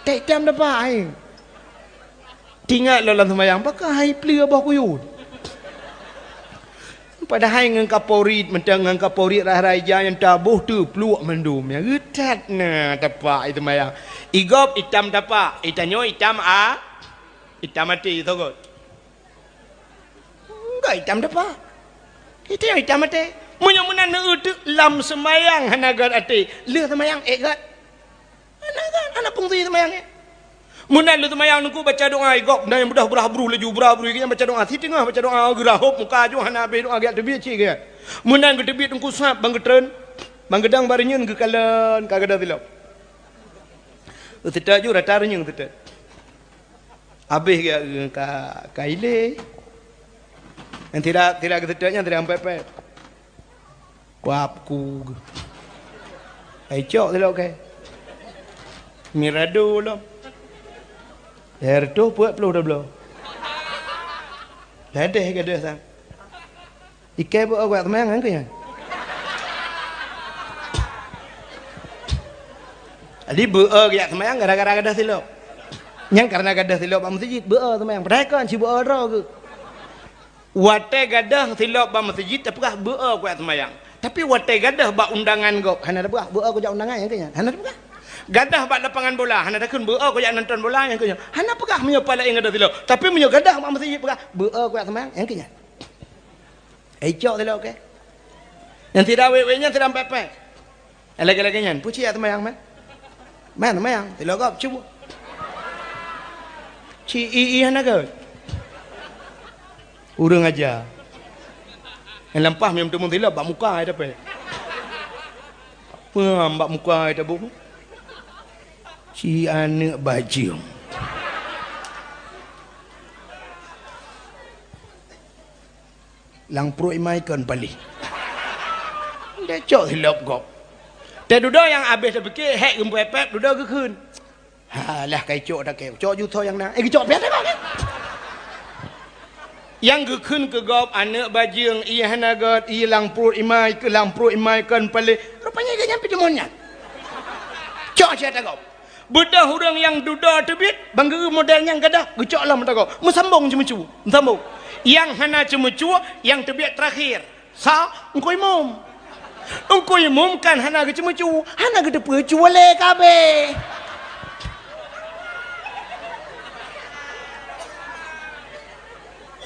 Tek itam dapat ai. Tingat lom lam seumayang, pakon hai pleue boh kuyun. Padahai ngon kaporit, mantong ngon kaporit rai-rai ija nyang taboh teupluek mandum. Nyang geutat na tapak i seumayang. Igob itam tapak, itanyoe itam a, itam até sogot. Enggak itam dapa. Itu nyang itam até. Meunyoe meunan neueu teuk lam seumayang hana gét até, lheueh seumayang ék gét. Hana gét, hana fungsi seumayang nyan. Meunan lheueh seumayang Teungku baca doa, igob na nyang beudoh brah bruh laju, brah bruh, nyang baca doa, siteungoh baca doa, geurahop muka aju hana habéh doa, geujak teubiet cit gét. Meunan geuteubiet Teungku sab ban geutreun, ban geudong bak reunyeun geukalon ka gadôh silop. Seutôt ju rata reunyeun seutôt. Habéh ka, ka, ka ilée. Nyang tidak, tidak geuseutôt nyan tidak ampék-pék. Kuab ku. Ai cok silop kèe. Mirado lom. Lhèe reutôh peuet ploh dua bloe. Ladeh gadôh sang. Ikèe beu-e kujak seumayang nyan keuh nyan. Jadi beu-e kujak seumayang gara-gara gadôh silop. Nyang karena gadôh silop bak meuseujid beu-e seumayang. Padahai kon si beu-e droe geuh. Watèe gadôh silop bak meuseujid tapeugah beu-e kujak seumayang. Tapi watèe gadôh bak undangan gob hana tapeugah beu-e kujak undangan nyan keuh nyan. Hana tapeugah. Gadôh bak lapangan bola hana takheun beu-e kujak nonton bola nyan keuh nyan. Hana peugah meunyoe pala ingat gadôh silop. Tapi meunyoe gadôh bak meuseujid peugah beu-e kujak seumayang nyan keuh nyan. Ai cok silop kèe. Nyang tidak wék-wék nyan tidak ampék-pék. Nyang lagèe-lagèe nyan, peue cit jak seumayang, man? Man seumayang, silop gob cuba. Ci i i hana gét. Ureueng aja. Nyang lampah meuteumèe silop bak muka ai tapèh. Peue bak muka ai taboh. Ci aneuk bajeueng. Lam pruet imai kon paléh. Deh cok silop gob. Teududoe nyang habéh teupike hék geumpepet dudoe geukheun. Halah kai cok takeu. Cok jutoe nyang na. Eh geucok pian takeu. Nyang geukheun keu gob aneuk bajeueng ié hana gét ié lam pruet imai keu lam pruet imai kon paléh. Rupanya geuh nyan pih deungon nyan. Cok siat gob. Beudôh ureueng nyang dudoe teubiet, ban geu model nyang gadôh, geucok lom mata gob. Meusambong ceumeucue, meusambong. Nyang hana ceumeucue, nyang teubiet teurakhir. Sa, Teungku Imum. Teungku Imum kan hana geuceumeucue, hana geuteupeue cue lé kabeh.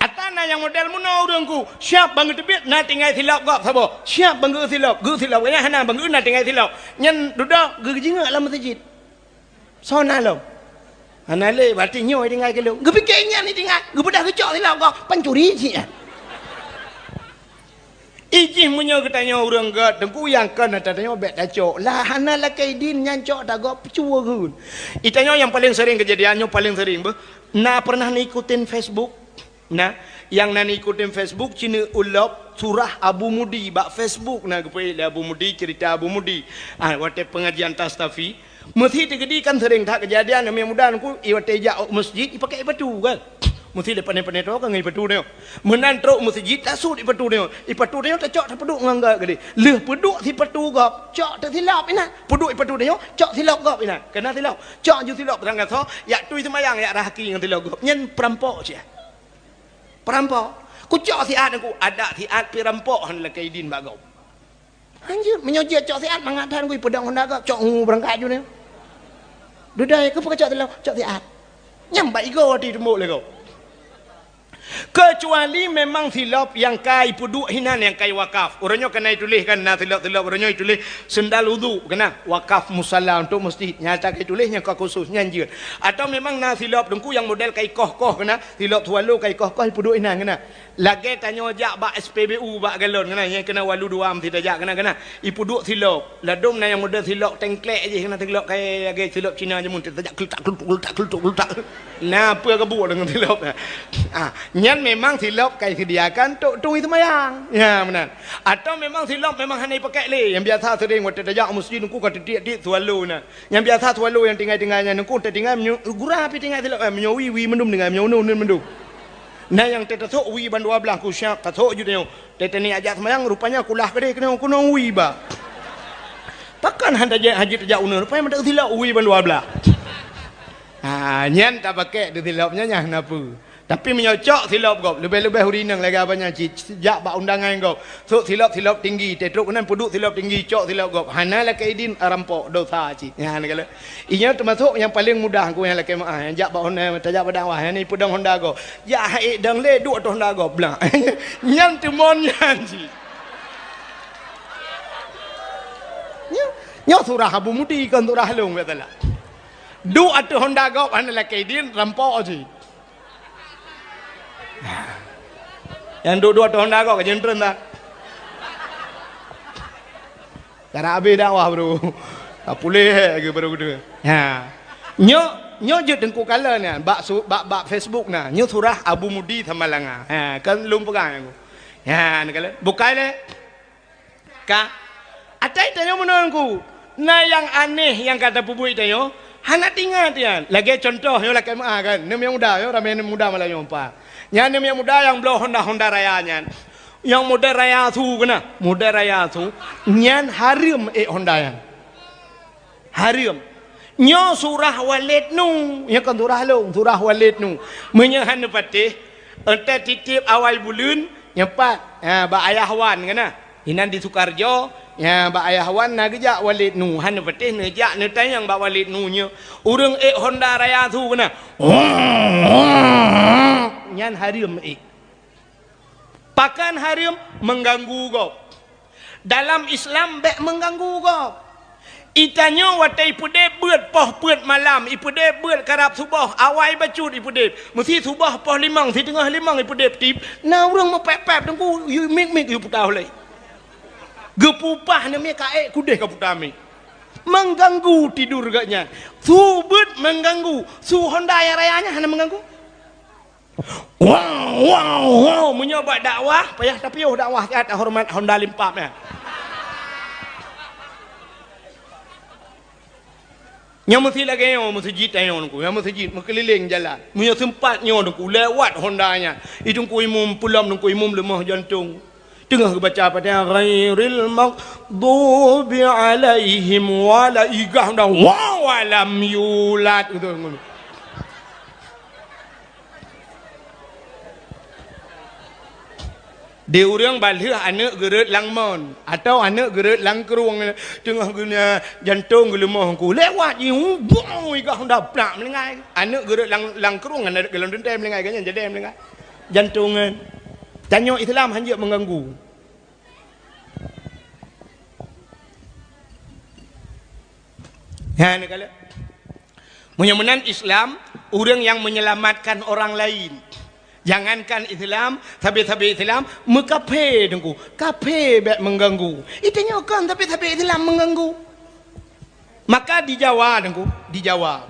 Ata na nyang model meunoe ureueng ku, siap ban geuteubiet na tinggai silop gob saboh. Siap ban geu silop, geu silop. Nyan hana ban geu na tinggai silop. Nyan dudoe geujingeuk lam meuseujid. Soe na lom? Hana lé, berarti nyoe tinggai keu lôn. Geupike nyan tinggai, geubeudôh geucok silop gob, pancuri cit nyan. Ijih meunyoe geutanyoe ureueng gét, teungku nyang kon ata tanyoe bék tacok. Lah hana lakée idin nyan cok tagob cue geun. Itanyoe nyang paleng sering keujadian nyoe paleng sering beuh. Na pernah neuikutin Facebook? Na, nyang na neuikutin Facebook, ci neuulop surah Abu Mudi bak Facebook na geupeuék lé Abu Mudi, cerita Abu Mudi. Ah, watée pengajian Tastafi, Meusi teukeudi kan sering that keujadian, aneuk muda nungku, i watée jak u meuseujid, ipakèk ipatu kan. Meusi lé pané-pané toe ka ngon ipatu nyoe. Meunan trok meuseujid, tasut ipatu nyoe. Ipatu nyoe tacok tapeuduek ngon gét geude. Lheueh peuduek sipatu gob, cok teusilop inan. Peuduek ipatu nyoe, cok silop gob inan. Keunan silop. Cok ju silop tanggasoe, yak tui seumayang, yak rahaki ngon silop gob. Nyan peurampok cit. Peurampok. Kucok siat nungku, adak siat pih rampok han lakée idin bak gob. Hanjeuet, meunyoe jeuet cok siat mangat that ngui peudong honda gob, cok ngu beurangkat ju nyoe. Dudoe, keupeue kacok silop? Cok siat. Nyang bak igoe ati teumbok lé gob. Keucuali memang silop nyang ka ipeuduek hinan nyang ka iwakaf. Uroe nyoe ka na ituléh kan, na silop-silop uroe nyoe ituléh sendal udhu keunan, wakaf musala untuk meuseujid. Nyata ka ituléh nyang ka khusus, nyan jeuet. Atau memang na silop teungku nyang model ka ikoh-koh keunan, silop swallow ka ikoh-koh ipeuduek hinan keunan. Lagée tanyoe jak bak S P B U bak galon keunan, nyang keunan walu dua meusti tajak keunan, keunan. Ipeuduek silop. Ladom na nyang model silop tengklek jih keunan, silop kayée lagée silop Cina jameun, tajak kletak, kletuk, kletak, kletuk, kletak. Na peue ka buet deungon silop nyan. Ah, nyan memang silop ka iseudiakan tok tui seumayang. Ya, meunan. Atau memang silop memang hana ipakèk lé. Nyang biasa sering watée tajak u meuseujid nungku ka titiek-tiek swallow na. Nyang biasa swallow nyang tinggai-tinggai nyan nungku tatinggai meunyoe gura pih tinggai silop, eh, meunyoe wie, wie mandum tinggai, meunyoe uneuen mandum. Na nyang teutasok wie ban dua blaih ku siap tasok ju tanyoe. Teuh-teuh ni ajak seumayang, rupanya kulah keudeh keunoe, keunoe wie ba. Pakon han tajak haji tajak uneuen, rupanya meudak silop wie ban dua blaih. Ha, nyan tapakèk teuh silop nyan nyang na peue. Tapi meunyoe cok silop gob, leubeh-leubeh ureueng inong lagée abang nyan cit, jak bak undangan gob. Sok silop-silop tinggi, teuh trok keunan peuduek silop tinggi, cok silop gob. Hana lakée idin, rampok, dosa cit. Nyan kala. Inyoe teumasok nyang paleng mudah ku nyang lakée meu'ah, nyang jak bak honda, tajak bak dakwah, nyang ipeudong honda gob. Jak hai dong lé duek ateueh honda gob blah. Nyan teumon nyan cit. Nyoe, nyoe surah Abu Mudi kon surah lôn, biasalah. Duek ateueh honda gob hana lakée idin, rampok cit. Nyang duek-duek ateueh honda gob ka jeuntreun dah. Karab habéh dakwah baru. Ka puléh lagée baru geude. Ha. Nyoe, nyoe jeuet teungku kalon nyan bak su-, bak, bak Facebook na. Nyoe surah Abu Mudi Samalanga. Ha, kan lôn peugah nyan. Ha, neukalon. Bukai lé. Ka. Atai tanyoe meunan ku. Na nyang aneh nyang ka tapeubuet tanyoe. Hana teuingat nyan. Lagée contoh nyoe lakée meu'ah kan. Neumiet muda nyoe ramé neumiet muda malam nyoe empat. Nyan neumiet muda nyang bloe honda-honda raya nyan. Nyang model raya su keunan, model raya su. Nyan hareuem ék honda nyan. Hareuem. Nyoe surah Walid Nu, nyoe kon surah lôn, surah Walid Nu. Meunyoe hana patéh, enteuk titiep awai buleuen, nyoe pat, ha, bak Ayah Wan keunan. Inan di Sukarjo, ha, bak Ayah Wan na geujak Walid Nu, hana patéh neujak neutanyong bak Walid Nu nyoe. Ureueng ék honda raya su keunan. Nyan hareuem ék. Pakon hareuem? Mengganggu gob. Dalam Islam bék mengganggu gob. Itanyoe watée ipeudeb beuet poh peuet malam, ipeudeb beuet karab suboh, awai bacut ipeudeb. Meusi suboh poh limong, siteungoh limong ipeudeb tib, na ureueng meupép-pép teungku, yue mik-mik yue puta ulée. Geupupah neumi kaék kudeh ka puta mik. Mengganggu tidur geuh nyan. Su beuet mengganggu, su honda nyang raya nyan hana mengganggu. Wow, wow, wow. Meunyoe bak dakwah, payah tapiôh dakwah siat horeumat honda limpab nyan. Nyoe meusi lagée nyoe meuseujid tanyoe teungku, nyoe meuseujid meukeulileng jalan. Meunyoe seumpat nyoe teungku lewat honda nyan, i teungku imum peulom teungku imum leumoh jantong. Teungoh geubaca Fatihah, ghairil maghdubi alaihim wala, igah honda, wow, walam yulad. Beutôi ngono. Di ureuëng balheueh aneuëk geureuet lam mon, atawa aneuëk geureuet lam krueng, teungoh geunya jantong geuleumoh ku. Lewat jih, bung, i gah honda plak meulinggai. Aneuëk geureuet lam, lam krueng, aneuëk geulom teuntée meulinggai, geunya jadi meulinggai. Jantong nyan. Tanyoe Islam hanjeuet mengganggu. Nyan kalon. Meunyoe meunan Islam, ureuëng nyang menyelamatkan orang lain. Jangankan Islam, sabe-sabe Islam, meukafé Teungku. Kafé bék mengganggu. Itu nyoe kon sabe-sabe Islam mengganggu. Maka di Jawa Teungku, di Jawa.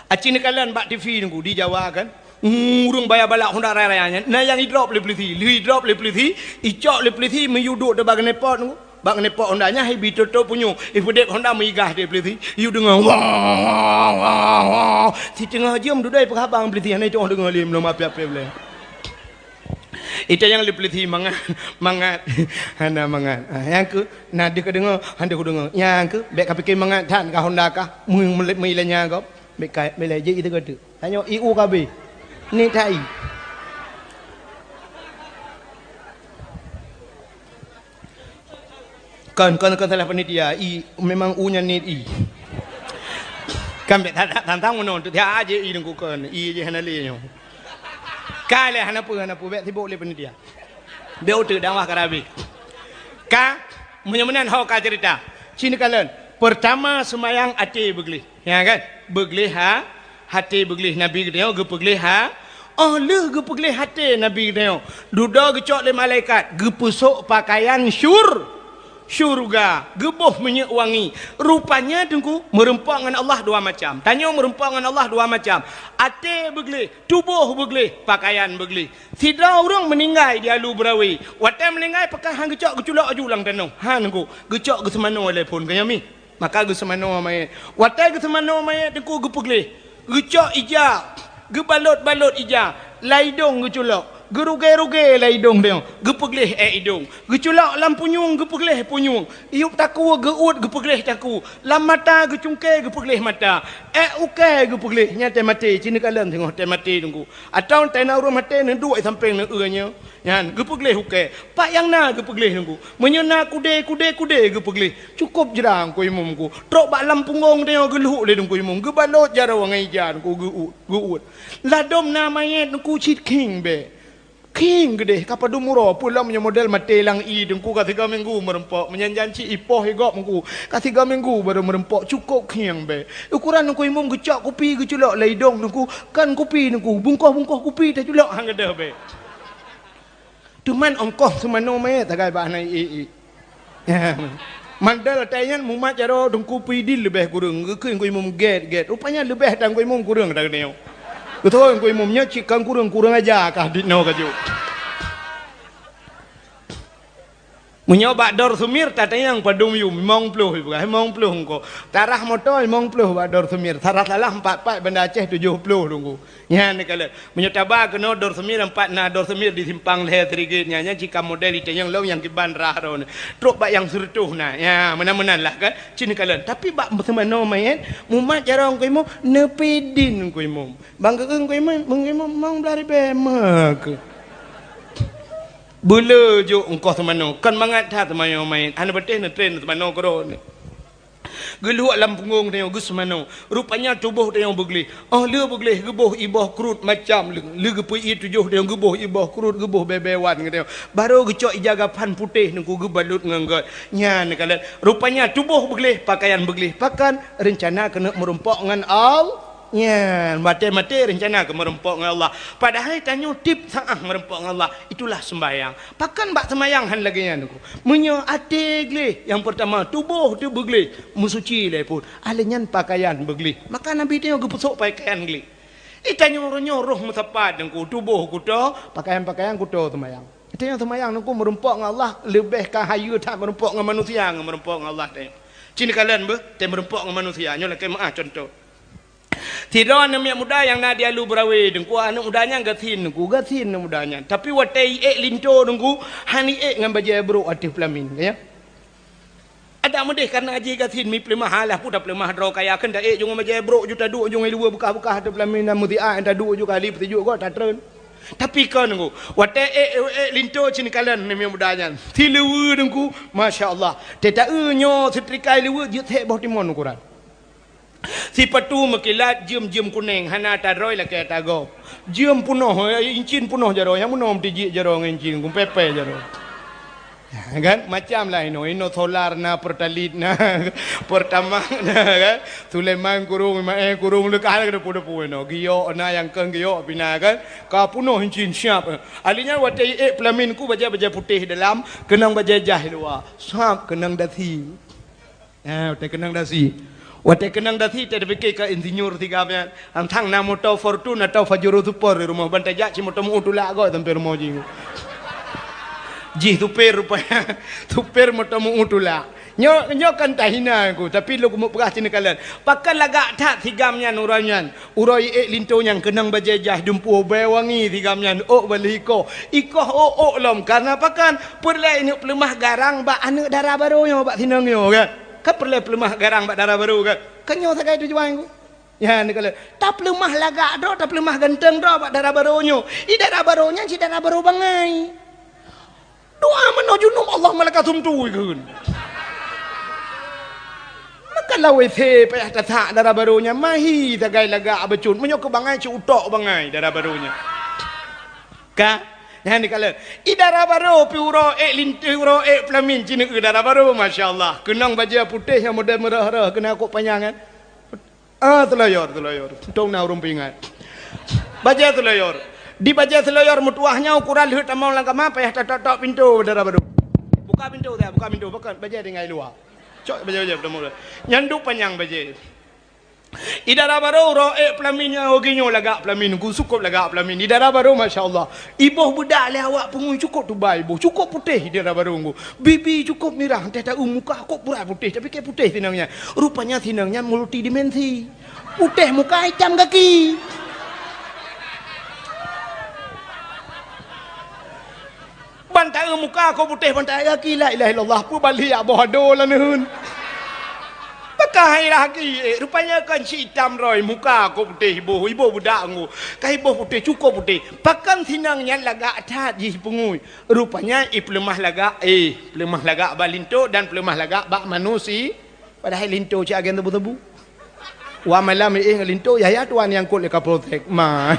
Aci neukalon bak T V Teungku, di Jawa kan. Ureuëng baya balak honda raya-raya nyan, na nyang idrop lé polisi, lheueh idrop lé polisi, icok lé polisi miyuduek teuh bak keuneupot Teungku. Bak keuneupot honda nyan hai bi toto punyueng, ipeudeb honda meugah di polisi. Yue deungoe, wah, wah, wah, wah. Siteungoh jeuem dudoe peukhabang polisi hana itoh deungoe lé meulom api-api boleh. Ita nyang lé polisi mangat, mangat. Hana mangat. Ah, nyang keu, na deuh ka deungoe, hana deuh deungoe. Nyang keu, bék ka pike mangat that ka honda kah, meu-, meulanya gob. Bék ka, bék lé jih itu ka tu. Tanyoe i u ka abéh. Ni that i. Kon, kon, kon salah panitia. I, memang u nyan niet i. Kan bék that, that, tantang meunoe tu, tiap aja i Teungku kon. I je hana lé nyoe. Ka lé hana peue, hana peue. Bék sibok lé panitia. Bék uteuk dakwah ka rabih. Ka, meunyoe meunan ho ka cerita. Ci neukalon. Pertama, seumayang até beugleh. Ya kan? Beugleh ha, até beugleh Nabi geutanyoe geupeugleh ha. Oh lheueh geupeugleh até Nabi geutanyoe, dudoe geucok lé malaikat, geupeusok pakaian syur-, syurga, geuboh minyeuk wangi. Rupanya Teungku, meureumpok ngon Allah dua macam. Tanyoe meureumpok ngon Allah dua macam. Até beugleh, tuboh beugleh, pakaian beugleh. Sidroe ureuëng meuninggai di Alu Beurawe. Watée meuninggai pakon han geucok geuculok aju lam tanoh. Han Teungku, geucok geuseumanoe lé phon keu nyoe mi. Maka geuseumanoe manyét. Watée geuseumanoe manyét Teungku geupeugleh. Geucok ija, geubalot-balot ija, lam idong geuculok. Geurugée-rugée lam idong tanyoe, geupeugleh ék idong. Geuculok lam punyueng geupeugleh punyueng. Yup takue geuuet geupeugleh takue. Lam mata geucungké geupeugleh mata. Ék ukée geupeugleh, nyan tée maté, ci neukalon singoh tée maté Teungku. Atawa tée na ureuëng maté neuduek sampéng neueu nyoe. Nyan geupeugleh ukée. Pat nyang na geupeugleh Teungku. Meunyoe na kudée, kudée, kudée geupeugleh. Cukôp jra Teungku Imum Teungku. Trok bak lam punggong tanyoe geulhok lé Teungku Imum. Geubalot jaroe ngon ija Teungku geuuet, geuuet. Ladôm na manyét Teungku cit khieng bék. Khieng geudeh ka padum uroe, peue lom nyoe model maté lam ie Teungku ka sigoe minggu meureumpok. Meunyan janci ipoh igob Teungku. Ka sigoe minggu barô meureumpok, cukôp khieng bék. Ukoran Teungku Imum geucok kupi geuculok lam idong Teungku. Kon kupi Teungku, bungkoh-bungkoh kupi taculok han gadôh bék. Teuma ongkoh seumanoe manyét sagai bah na i-i. Mandal tai nyan mumat jaroe Teungku Pidin leubeh kureueng, geukheun Teungku Imum gét-gét. Rupanya leubeh tan Teungku Imum kureueng tan nyoe. Beutôi Teungku Imum nyoe cit kon kureueng, kureueng aja kah dit noe ka jok. Meunyoe bak Dor Sumir tatanyong padum yum, limong ploh ipeugah, limong ploh engko. Tarah moto limong ploh bak Dor Sumir, tarah salah empat pat Banda Aceh tujoh ploh Teungku. Nyan neukalon. Meunyoe taba keunoe Dor Sumir, empat na Dor Sumir di simpang lhée Sirigit nyan, nyan cit ka model itanyong lom nyang kiban rah droeneuh. Trok bak nyang sireutôh na. Ya, meunan-meunan lah kan. Ci neukalon. Tapi bak seumanoe manyét, mumat jaroe Teungku Imum, neupidin Teungku Imum. Bang geueung Teungku Imum, Teungku Imum mong blaih ribée meuke. Beuleu jok ongkoh seumanoe, kon mangat that seumanoe manyét. Hana patéh neutren seumanoe keudroe nyoe. Geulhok lam punggong tanyoe geuseumanoe. Rupanya tuboh tanyoe beugleh. Oh lheueh beugleh geuboh iboh kruet macam leueng. Lheueh geupeu-ie tujoh tanyoe geuboh iboh kruet, geuboh bée-bée wan geutanyoe. Barô geucok ija gapan putéh Teungku geubalot ngon gét. Nyan neukalon. Rupanya tuboh beugleh, pakaian beugleh. Pakon? Reuncana keuneuk meureumpok ngon Al- Nyan, maté-maté reuncana keu meureumpok ngon Allah. Padahai tanyoe tiep saát meureumpok ngon Allah. Itulah seumbahyang. Pakon bak seumbahyang han lagée nyan Teungku. Meunyoe até gleh, nyang peurtama, tuboh teuh beugleh, meusuci lé phon. Ah lheueh nyan pakaian beugleh. Maka Nabi tanyoe geupeusok pakaian gleh. Di tanyoe uroe nyoe roh meusapat Teungku, tuboh kuto, pakaian-pakaian kuto seumbahyang. Di tanyoe seumbahyang Teungku meureumpok ngon Allah, leubeh ka hayeue that meureumpok ngon manusia ngon meureumpok ngon Allah tanyoe. Ci neukalon beuh, tée meureumpok ngon manusia, nyoe lakée meuáh cuntoh. Sidroe aneuk miet muda nyang na di Alu Beurawe Teungku, aneuk muda nyan gasien Teungku, gasien aneuk muda nyan. Tapi watée iék linto Teungku, han iék ngon bajée brok ateueh peulamin, ka nyan. Adak meudeh kareuna jih gasien mi peuleumah alah, peue tapeuleumah droe kaya, kheun taék ju ngon bajée brok ju taduek ju ngon luweue beukah-beukah ateueh peulamin, na meusiat taduek ju kali peusijuek gob tatreun. Tapi kon Teungku, watèe ék, ék, ék linto cit kalon aneuk muda nyan. Siluweue Teungku, masya Allah. Teuta eu nyoe seutrikai luweue jeuet sép boh timon ukuran. Sipatu meukilat jeuem-jeuem kunéng, hana tadroe lakèe tagob. Jeuem punoh, eh, incin punoh jaroe, nyang meunoe meutijik jaroe ngon incin, kumpèe-pèe jaroe. Kan? Macam lah inoe, inoe solar na, Pertalite na, Pertamax na, kan? Sulaiman kurong, Imae kurong, leukah na depu-depu inoe. Giok na, nyang keu giok pih na, kan? Ka punoh incin siap. Ahli nyan watèe ék peulamin ku bajèe-bajèe putéh dalam, keunong bajèe jai luwa. Sab keunong dasi. Eh, watèe keunong dasi. Watèe keunong dasi, teupiké keu insinyur si gam nyan. Antang na moto Fortuner atau Pajero Sport di rumoh, ban tajak cit moto meu-uet tulak goe sampoe rumoh jih. Jih supir rupanya. Supir moto meu-uet tulak. Nyoe, nyoe kan tahina Teungku, tapi lôn keumeung peugah cit kalon. Pakon lagak that si gam nyan uroe nyan. Uroe ék linto nyan keunong bajèe jai dumpeue bèe wangi si gam nyan, ôk baleue ikoh. Ikoh ôk-ôk lom, kareuna pakon? Peureulèe ineuk peuleumah garang bak aneuk dara barô nyoe, bak si inong nyoe, kan? Kan peureulèe peuleumah garang bak dara barô, kan? Kan nyoe sagai tujuan Teungku. Nyan, kalau tapeuleumah lagak droe, tapeuleumah ganteng droe bak dara barô nyoe. I dara barô nyan cit dara barô bangai. Doa meunoe junub, Allahumma laka sumtu ikheun. Maka lawét he payah tasak dara barô nyan, mahi sagai lagak bacut. Meunyoe keu bangai, cit utok bangai dara barô nyan. Ka? Nyan dikalon. I dara barô pih uroe ék lin-, uroe ék peulamin cit neu dara barô, masya Allah. Keunong bajèe putéh nyang model meurah-rah, keunan kok panyang nyan. Ah, seuluyôr, seuluyôr. Tong na ureueng peuingat. Bajèe seuluyôr. Di bajèe seuluyôr meutuwah nyoe ukuran lheueh tamong lam kama payah tatok-tok pintoe dara barô. Buka pintoe dah, buka pintoe. Pakon bajèe tinggai luwa. Cok bajèe-bajèe tamong. Nyan duek panyang bajèe. I dara barô uroe ék peulamin nyan, oh, geuh nyoe lagak peulamin, Teungku, cukôp lagak peulamin. I dara barô, masya Allah. Iboh beudak lé awak peungui, cukôp tubai iboh, cukôp putéh i dara barô Teungku. Bibi cukôp mirah, teuh taeu muka kok pura putéh, tapi kèe putéh si inong nyan. Rupanya si inong nyan multidimensi. Putéh muka, itam gaki. Ban taeu muka kok putéh, ban taeu gaki, la ilaha illallah, peue balik jak boh ado lam neuen. Pakon hai lagèe, eh, rupanya kan cit itam roi, muka kok putéh iboh, iboh beudak Teungku. Ka iboh putéh, cukôp putéh. Pakon si inong nyan lagak that jih peungui. Rupanya i peuleumah lagak, eh, peuleumah lagak bak linto dan peuleumah lagak bak manusi-, padahai linto cit agen tebu-tebu. Wah malam éh ngon linto, yah-yah tuan nyang kot lé Kapolsek. Mai.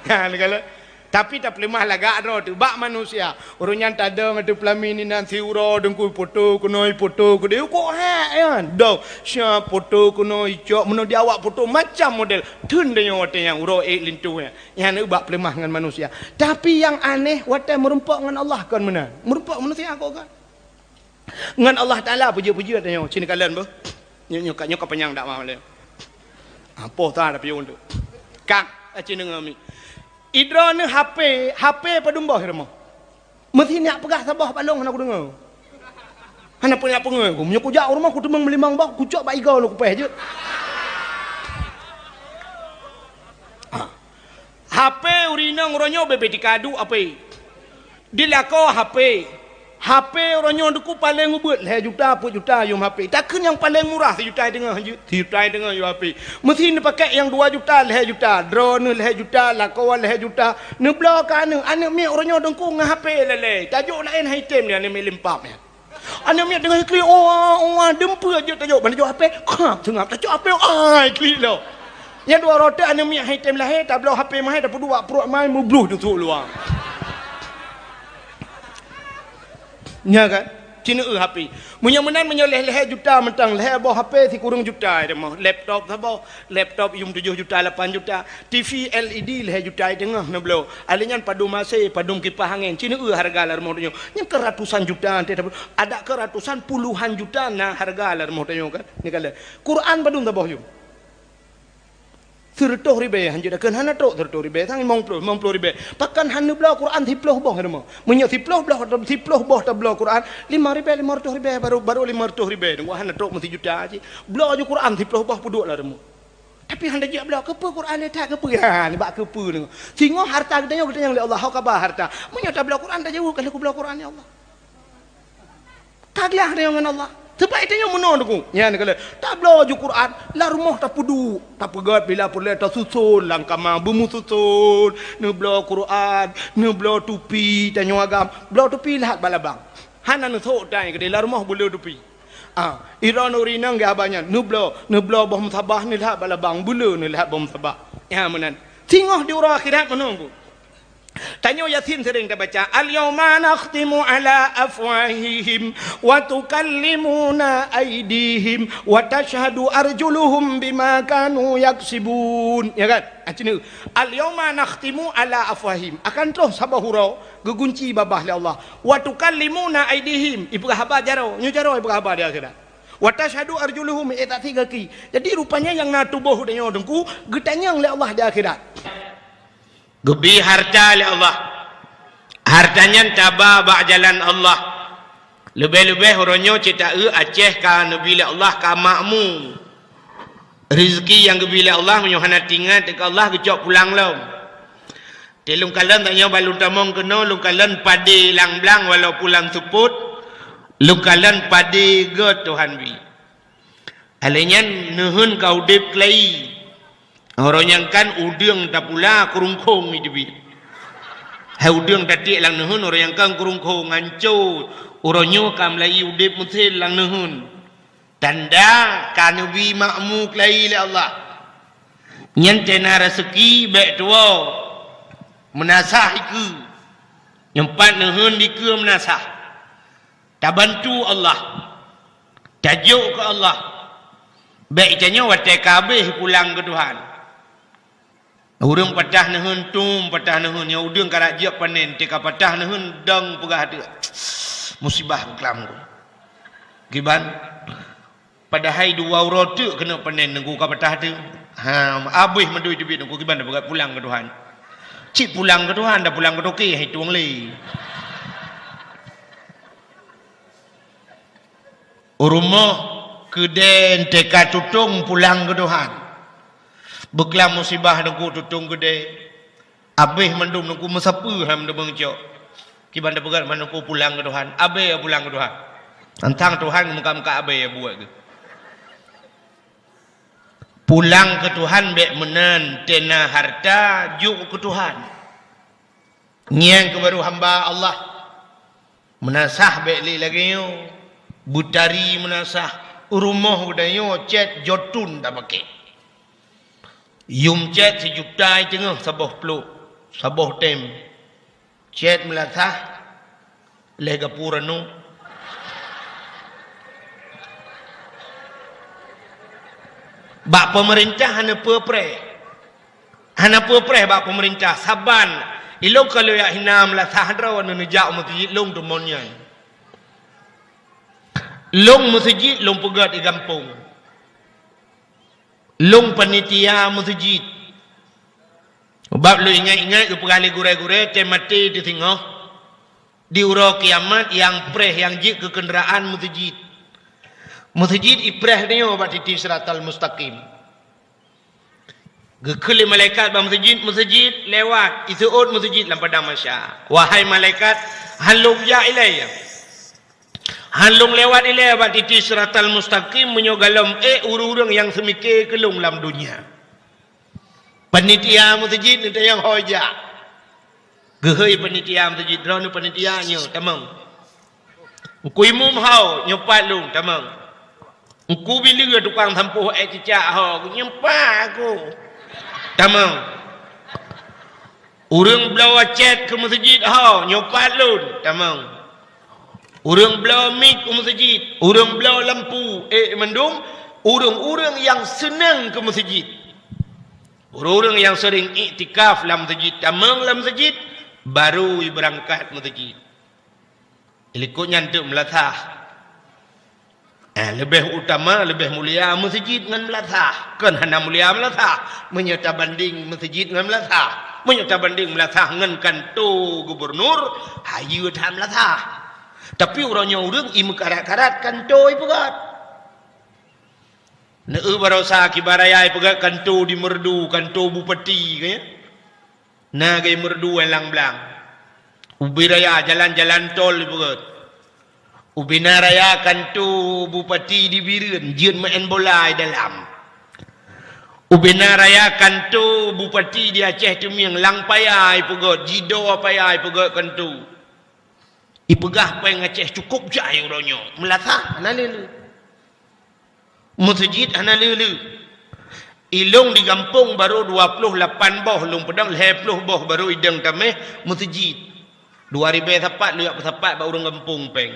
Ha, lagak. Tapi tapeuleumah lagak droe teuh bak manusia. Ureueng nyan tadong ateueh peulamin inan siuroe Teungku, poto keunoe, poto keudéh, kok hak nyan. Dong, siap poto keunoe, icok meunoe di awak poto macam model. Theun tanyoe watèe nyan uroe ék linto nyan. Nyan bak peuleumah ngon manusia. Tapi nyang aneh watèe meurumpok ngon Allah kon meunan. Meurumpok manusia kok kan. Ngon Allah Taala peujeuet-peujeuet tanyoe, cit kalon beuh. Nyoe, nyoe ka, nyoe ka panyang dakwah lé. Apoh ta tapi untuk. Kak, acin deungoe mi. I droeneuh H P, H P padum boh i rumoh. Meusi neujak peugah saboh bak lôn hana kudeungoe. Hana peue neujak peungeut ku. Meunyoe kujak u rumoh kuteumeung meulimong boh, kucok bak igoe lôn kupèh jeuet. Ha. H P ureueng inong uroe nyoe bèk-bèk tikadu H P. Di lakoe H P. H P uroe nyoe Teungku paleng ubeuet lhèe juta, peuet juta yum H P. Takheun nyang paleng murah sijuta teungoh jeuet, sijuta teungoh yum H P. Meusi neupakèk nyang dua juta, lhèe juta, droeneuh lhèe juta, lakoe lhèe juta. Neubloe keu aneuk, aneuk miet uroe nyoe Teungku ngon H P lalè. Tajok laén han item nyan, aneuk miet limpam nyan. Aneuk miet teungoh klik, "Oh, oh, oh," dum peue jeuet tajok, ban tajok H P, khap seungab, tacok H P, ai, klik lom. Nyang dua rote aneuk miet han item lahé, tabloe H P meuhai, tapeuduek bak pruet mai, meubloh teusuk luwa. Nya kan? Cit neu H P. Meunyoe meunan, meunyoe lhèe-lhèe juta mantong, lhèe boh H P sikureueng juta teuma. Laptop saboh, laptop yum tujoh juta, lapan juta. T V L E D lhèe juta teungoh neubloe. Alèh nyan padum A C, padum kipah angèn. Cit neu hareuga lam rumoh tanyoe. Nyan keu ratusan juta, teuh, adak keu ratusan, puluhan juta na hareuga lam rumoh tanyoe kan. Ni kala. Quran padum saboh yum. Sireutôh ribèe, hanjeuet takheun hana trok sireutôh ribèe, sang limong ploh, limong ploh ribèe. Pakon han neubloe Quran siploh boh rumoh. Meunyoe siploh boh, siploh boh tabloe Quran, limong ribèe, limong reutôh ribèe, baru, baru limong reutôh ribèe. Teungku hana trok meusijuta cit. Bloe ju Quran siploh boh peuduek lam rumoh. Tapi hana jijak bloe, keupeue Quran lé that, keupeue? Ha, nibak keupeue deungoe. Singoh harta geutanyoe, geutanyoe lé Allah, ho kaba harta. Meunyoe tabloe Quran, tajaweueb, "Ka lheueh kubloe Quran, ya Allah." Ka glah deungoe ngon Allah. Sebab tanyoe meunoe Teungku. Nyan keuh lé, tabloe ju Quran, lam rumoh tapeuduek, tapeugét bila peureulée tasuson lam kama beumususon, neubloe Quran, neubloe tupi, tanyoe agam, bloe tupi lheueh bak labang. Hana neusok tai keudeh lam rumoh beuleu tupi. Ah, droeneuh ureueng inong geuhaba nyan, neubloe, neubloe boh musabah neulheueh bak labang, beuleu neulheueh boh musabah. Nyan meunan. Singoh di uroe akhirat meunoe Teungku. Tanyoe Yasin sering tabaca, "Al-yauma nakhtimu ala afwahihim wa tukallimuna aidihim wa tashhadu arjuluhum bima kanu yaksibun." Ya kan? Ah, cina. "Al-yauma nakhtimu ala afwahihim." Akan troh saboh uroe geugunci babah lé Allah. "Wa tukallimuna aidihim." Ipeugah haba jaroe, nyoe jaroe ipeugah haba di akhirat. "Wa tashhadu arjuluhum," eh, tak tiga ki. Jadi rupanya nyang na tuboh tanyoe Teungku geutanyong lé Allah di akhirat. Geubi harta lé Allah. Harta nyan taba bak jalan Allah. Leubeh-leubeh uroe nyoe cit taeu Aceh ka neubi lé Allah ka makmu. Rezeki nyang geubi lé Allah meunyoe hana teuingat keu Allah geucok pulang lom. Ti lôn kalon tanyoe ban lôn tamong keunoe lôn kalon padé lam blang walaupun lam seupôt, lôn kalon padé göt Tuhan bi. Alèh nyan neuheun ka udeb keulayi. Uroe nyang kan udeueng tapula keurungkhong iteubiet. Hai udeueng tatiek lam neuheun uroe nyang kan keurungkhong nganco. Uroe nyoe ka meulayi udeb meusen lam neuheun. Tanda ka neubi makmu keulayi lé Allah. Nyan tena raseuki bèk tuwoe. Meunasah ikeue. Nyoe pat neuheun dikeue meunasah. Tabantu Allah. Tajok keu Allah. Bèk tanyoe watèe ka habéh pulang keu Tuhan. Ureueng patah neuheun, tom patah neuheun, nyang udeueng karab jeuet panen, teuka patah neuheun, dong peugah teuk. Musibah keuklam ku. Kiban? Padahai dua uroe teuk keuneuk panen, Teungku, ka patah teuk. Ha, abéh mandum teubiet, Teungku, kiban tapeugah pulang keu Tuhan. Cit pulang keu Tuhan, dah pulang keu toke, hai tueng lé. Rumoh keudè teuka tutong pulang keu Tuhan. Beuklam musibah Teungku tutong keudè. Abéh mandum Teungku meusapeue hai mandum beungcok. Kiban tapeugah mandum Teungku pulang keu Tuhan. Abéh pulang keu Tuhan. Tantang Tuhan muka-muka abéh buet geuh. Pulang keu Tuhan bèk meunan tena harta jok keu Tuhan. Ngieng keu barô hamba Allah. Meunasah bèk lé lagèe nyoe. Beutari meunasah. Rumoh geutanyoe cèt jotun tapakè. Yum cèt sijuta teungoh saboh plôk, saboh tem. Cèt meulasah lé gapura nu. Bak peumeurintah hana peue preh. Hana peue preh bak peumeurintah, saban ilôn ka lôn jak hina meulasah droe neuneujak u meuseujid lôn teumon nyan. Lôn meuseujid lôn peugöt di gampông. Lôn panitia meuseujid. Sabab lôn ingat-ingat geupeugah lé gurèe-gurèe tem maté teusingoh. Di uroe kiamat nyang preh nyang jeuet keu keundaraan meuseujid. Meuseujid ipreh tanyoe bak titi siratal mustaqim. Geukheun lé malaikat bak meuseujid, meuseujid lewat, iseuôt meuseujid lam padang mahsyar. Wahai malaikat, han lôn jak ilèe. Han lôn lewat ilèe bak titi siratal mustaqim meunyoe gohlom ék ureueng-ureueng nyang seumike keu lôn lam donya. Panitia meuseujid neutanyong ho jak. Geuhôi panitia meuseujid, droeneuh panitia nyoe, tamong. Teungku Imum ho, nyoe pat lôn, tamong. Teungku Bileue tukang sampôh ék cicak ho, nyoe pat aku. Tamong. Ureueng bloe cèt keu meuseujid ho, nyoe pat lôn, tamong. Ureueng bloe mik u meuseujid, ureueng bloe lampu, ék mandum ureueng-ureueng nyang seunang keu meuseujid. Ureueng-ureueng nyang seuring iktikaf lam meuseujid, tamong lam meuseujid, barô jibeurangkat meuseujid. Likot nyan teuk meulasah. Eh, leubeh utama, leubeh mulia meuseujid ngon meulasah. Kon hana mulia meulasah, meunyoe tabandeng meuseujid ngon meulasah. Meunyoe tabandeng meulasah ngon kanto gubernur, hayeue that meulasah. Tapi uroe nyoe ureueng imeukarat-karat kanto ipeugöt. Neu barosa kiban raya ipeugöt kanto di Meureudu, kanto bupati, ka nyan. Na geumeureudu lam blang. Ubé raya jalan-jalan tol ipeugöt. Ubena raya kanto bupati di Bireuen jeuet meu'en bola i dalam. Ubena raya kanto bupati di Aceh Teumieng lam paya ipeugöt, jidoe paya ipeugöt kanto. Ipeugah péng Aceh cukôp jai uroe nyoe, meulasah hana le-le. Meuseujid hana le-le. Ilông di gampông barô dua ploh lapan boh, lôn peudong lhèe ploh boh barô idong tamèh meuseujid. Dua ribèe sapat lôn jak peusapat bak ureueng gampông péng.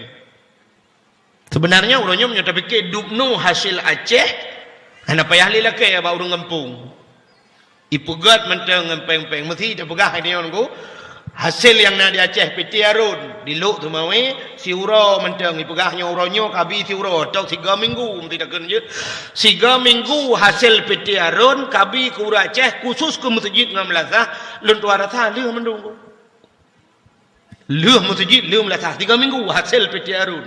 Seubeunarnya uroe nyoe meunyoe tapike dubnoe hasé Aceh, hana payah lé lakèe bak ureueng gampông. Ipeugöt mantong ngon péng-péng, meusi tapeugah nyoe nunggu. Hasé nyang na di Aceh piti arôn, di Lhokseumawe, siuroe mantong ipeugah nyoe uroe nyoe kabi siuroe, atau siga minggu meusi takheun jeuet. Siga minggu hasé piti arôn kabi keu ureueng Aceh, khusus keu meuseujid ngon meulasah, lôn tuan rasa lheueh mandum. Lheueh meuseujid, lheueh meulasah, siga minggu hasé piti arôn.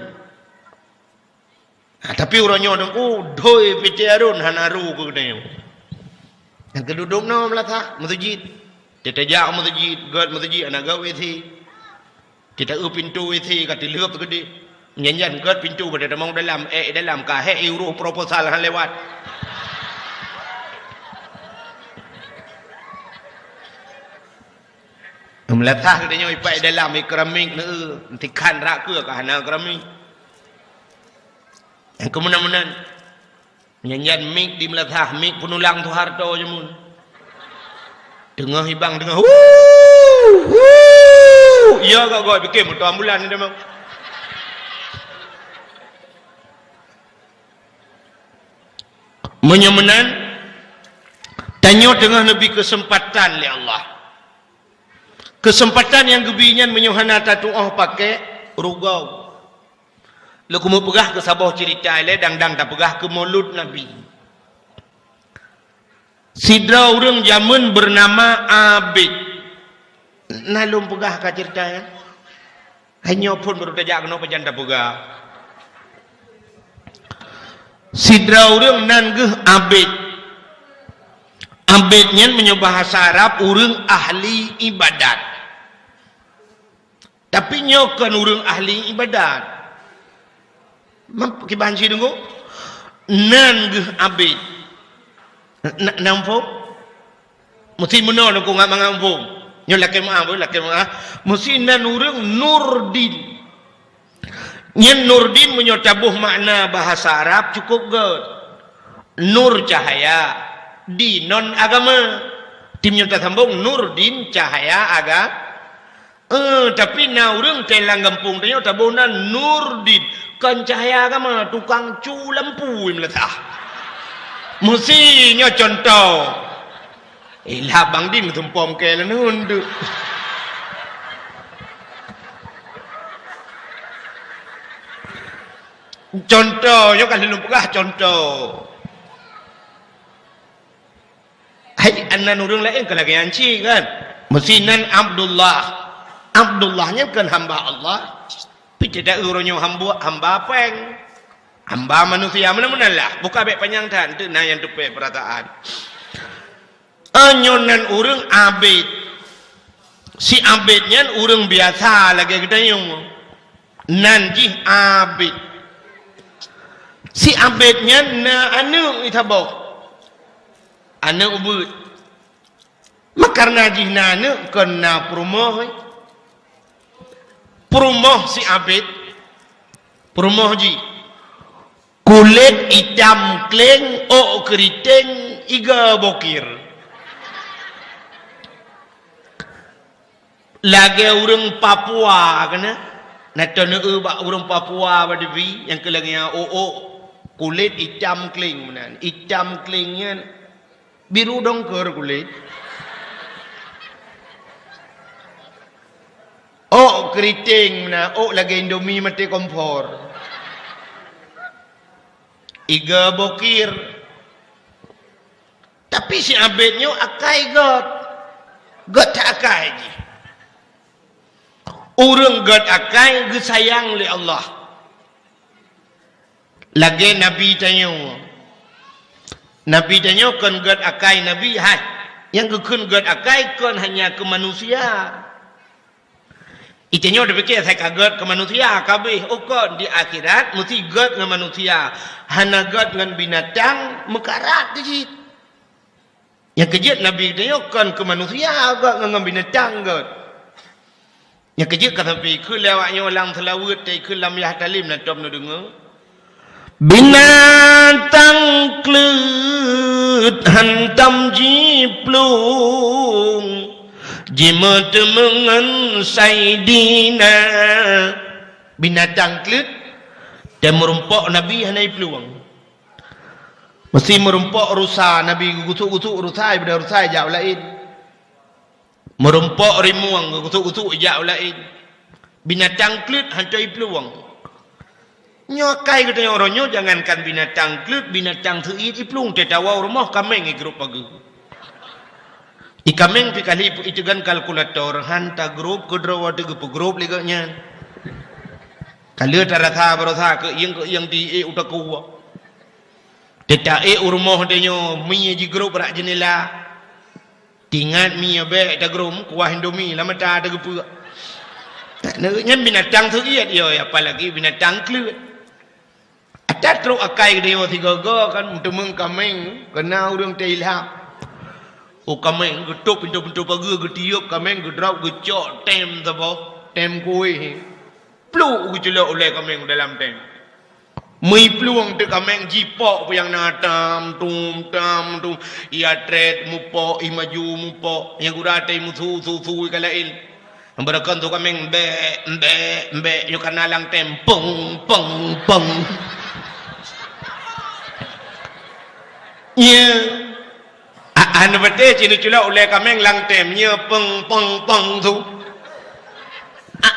Ha, tapi uroe nyoe teungku, doi piti arôn hana ru keu geutanyoe. Nyang keududuk noe meulasah meuseujid. Teutajak meuseujid, göt meuseujid, hana göt W C. Teuta-eu pintoe W C ka teuleueb keudeh. Nyan-nyan göt pintoe pada tamong dalam, ék dalam ka hék iuroh proposal han lewat. Meulasah geutanyoe ipat dalam, i keramik neu, tikhan rak keue ka hana keramik. Nyang keumeunan-meunan. Nyan-nyan mik di meulasah, mik peunulang Soeharto jameun. Teungoh ibang, teungoh, "Wuh! Wuh!" Ya, gak-gak, pikir moto ambulan ni dah, Bang. Meunyoe meunan, tanyoe teungoh neubi keuseumpatan lé Allah. Keuseumpatan nyang geubi nyan meunyoe hana tatuoh pakék, rugoe. Lôn keumeung peugah keu saboh ceurita ilée dang-dang tapeugah keu Maulud Nabi. Sidroe ureuëng jameun beunama Abid. Na lôn peugah ka ceurita nyan? Hai nyoe phon baru tajak keunoe pajan tapeugah. Sidroe ureuëng nan geuh Abid. Abid nyan meunyoe bahasa Arab ureuëng ahli ibadat. Tapi nyoe kon ureuëng ahli ibadat. Mam-, kiban si deungoe? Nan geuh Abid. Na, na muphom? Meusi meunoe deungoe ngat mangat muphom. Nyoe lakée meu'ah, boh, lakée meu'ah. Meusi nan ureuëng Nurdin. Nyan Nurdin meunyoe taboh makna bahasa Arab cukup gét. Nur cahaya, din non agama. Tim nyoe tasambong Nurdin cahaya aga-, Eh, tapi na ureuëng teuh lam gampông tanyoe taboh nan Nurdin, kon cahya agama, tukang cu lampu meulathah. Meusi nyoe cuntoh. Eh, lah Bang Din meusumpom keu leuneun tu. Cuntoh, nyoe ka lôn peugah cuntoh. Hai, nan ureuëng laén kon lagée nyan cit kan? Meusi nan Abdullah. Abdullah nyan kon hamba Allah. Pi teuda ureuëng nyoe hamba, hamba péng. Hamba manusia, meunan-meunan lah. Buka bék panyang that, teuk na nyang teupée peurataan. Nyoe nan ureuëng Abid. Si Abid nyan ureuëng biasa lagée geutanyoe. Nan jih Abid. Si Abid nyan na aneuëk saboh. Aneuëk ubit. Makareuna jih na aneuëk kon na peurumoh. Peurumoh si Abid. Peurumoh jih. Kulét itam kléng, ôk keuriteng, iga bokir. Lagée ureuëng Papua keunan. Na teuneuk bak ureuëng Papua bak dibi nyang keu lagée nyan ôk-ôk kulét itam kléng meunan. Itam kléng nyan biru dongker kulét. Ôk keuriteng meunan, ôk lagée Indomie maté kompor. Iga bokir. Tapi si Abid nyoe akai gét. Gét that akai jih. Ureuëng gét akai geusayang lé Allah. Lagée Nabi tanyoe. Nabi tanyoe kon gét akai Nabi, hai. Nyang geukheun gét akai kon hanya keu manusia. Ita nyoe tapike asai ka gét keu manusia, ka abéh, oh kon di akhirat meusti gét ngon manusia, hana gét ngon binatang, meukarat cit. Nyang keujeuet Nabi geutanyoe kon keu manusia gét ngon, ngon binatang gét. Nyang keujeuet ka sabe keu lé awak nyoe lam seulaweuet, tai keu lam yah talim na tom neudeungoe. Binatang kleuet hantom jiplueng, jimeuteumeung ngon Saidina. Binatang kleuet, dan meurumpok Nabi hana jiplueng. Meusti meurumpok rusa, Nabi geugusuk-gusuk rusa, ibada rusa ijak u laén. Meurumpok rimueng geugusuk-gusuk ijak u laén. Binatang kleuet hantom jiplueng. Nyoe akai geutanyoe uroe nyoe, jangankan binatang kleuet, binatang seuiet jiplueng, teuh tawoe u rumoh kaméng jigrôp pageue. Di kaméng pih kali iteugan kalkulator, han tagrôp keudroe watèe geupeugrôp lé gobnyan. Ka lheueh tarasa baroesa keuieng-keuieng di ék u takue. Teuta ék u rumoh tanyoe, mie jigrôp bak jeunela. Tingat mie bèk tagrôm, kuah Indomie lam mata teugeupeuek. Nyan binatang seuiet yo, apalagi binatang kleuet. Ata trok akai geutanyoe sigoe-goe kan, meuteumeung kaméng, keu na ureueng teuilham. Oh kaméng, geutôp pintoe-pintoe pageue, geutiup kaméng, geudrop, geucok tem saboh, tem kuéh. Pluk geuculok ulèe kaméng dalam tem. Meuplueng teuk kaméng jipok peue nyang na tam tum, tam tum. Ia trét mupok, i maju mupok. Nyang gura teuh musu, su, su ka laén. Beureukan su kaméng bèk, bèk, bèk. Nyoe ka na lam tem peng, peng, peng. Nyoe. A, hana patéh cit neuculok ulèe kaméng lam tem. Nyoe peng, peng, peng su. A,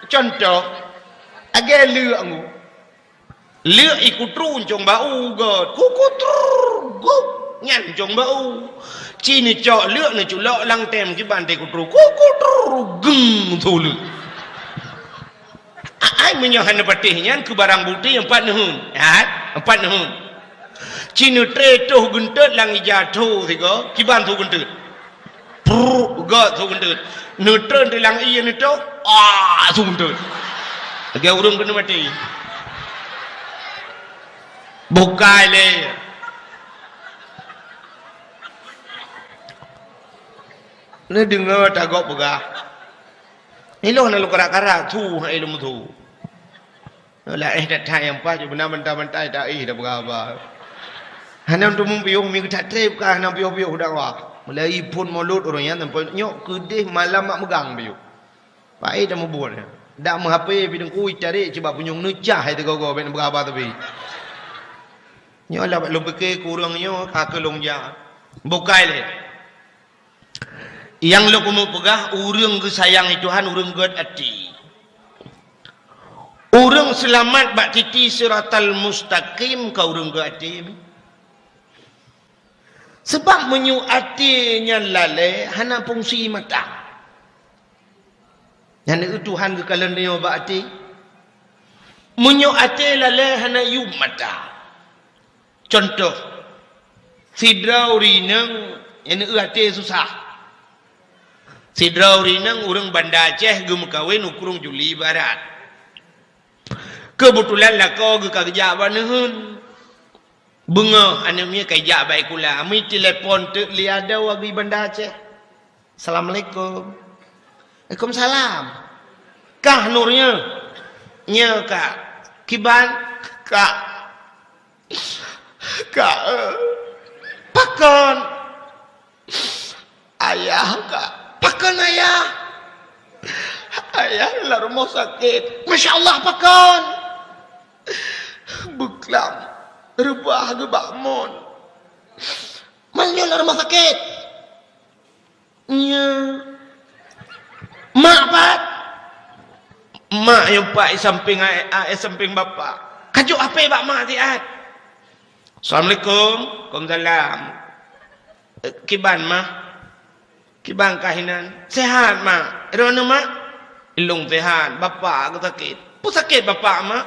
contoh. Lagèe leuek ngu. Leuek ikutru ncong bak u gèt. Kukutru guk. Nyan ncong bak u. Ci neucok leuek neuculok lam tem kiban teuh kutru. Kukutru geng su leuek. A, ai meunyoe hana patéh nyan keu barang bukti empat neuheun. Hai, empat neuheun. Ci neutré toh geunteut lam ija tho sigoe, kiban su geunteut. Prrr, gèt su geunteut. Neutreun di lam ié neutoh, ah, su geunteut. Lagèe ureueng keuneuk maté. Bukai lé. Neudeungö tagok peugah. Ilôn na lôn karak-karak, su hai lôn su. Laén that-that nyang paih, beuna mantah-mantah taéh da peugah haba. Hana teumeung piôh, mi geutat trép ka hana piôh-piôh dakwah. Mulai phôn mulod ureueng nyan sampoe nyoe keudeh malam mak meugang piôh. Paéh da mubuet. Dak meuhapé pih teungku itarek cit bak punyueng neucah hai teugogo bèk neupeugah haba teubi. Nyoe lam lôn pike keu ureueng nyoe ka keu lôn jak. Bukai lé. Nyang lôn keumeung peugah, ureueng geusayang lé Tuhan, ureueng gèt até. Ureueng seulamat bak titi siratal mustaqim ka ureueng gèt até. Seubab meunyoe até nyan lalè, hana fungsi mata. Nyan eu Tuhan geukalon tanyoe bak até. Meunyoe até lalè, hana yuem mata. Contoh, sidroe ureueng inong nyang eu até susah. Sidroe ureueng inong ureueng Banda Aceh geumeukawen u Krueng Juli Barat. Keubeutulan lakoe geuh ka geujak bak neuheun. Beungoh aneuk miet ka ijak bak sikula, meutelepon teuk lé adoe geuh Banda Aceh. "Assalamualaikum." "Waalaikumsalam." "Kah Nur nyoe?" "Nyoe, Kak." "Kiban?" "Kak, Kak, eh." "Pakon?" "Ayah, Kak." "Pakon ayah?" "Ayah lam rumoh sakét." "Masya Allah, pakon?" "Beuklam, reubah geuh bak mon." "Meunyoe lam rumoh sakét?" "Nyoe." "Mak pat?" "Mak nyoe pat i sampéng a-, a-, i sampéng bapak." "Kajok hapé bak mak siat." "Assalamualaikum." "Waalaikumsalam." "Eh, kiban, Mak?" "Kiban kah inan?" "Sehat, Mak." "Droeneuh, Mak?" "Lôn sehat, bapak geuh sakét." "Peue sakét bapak, Mak?"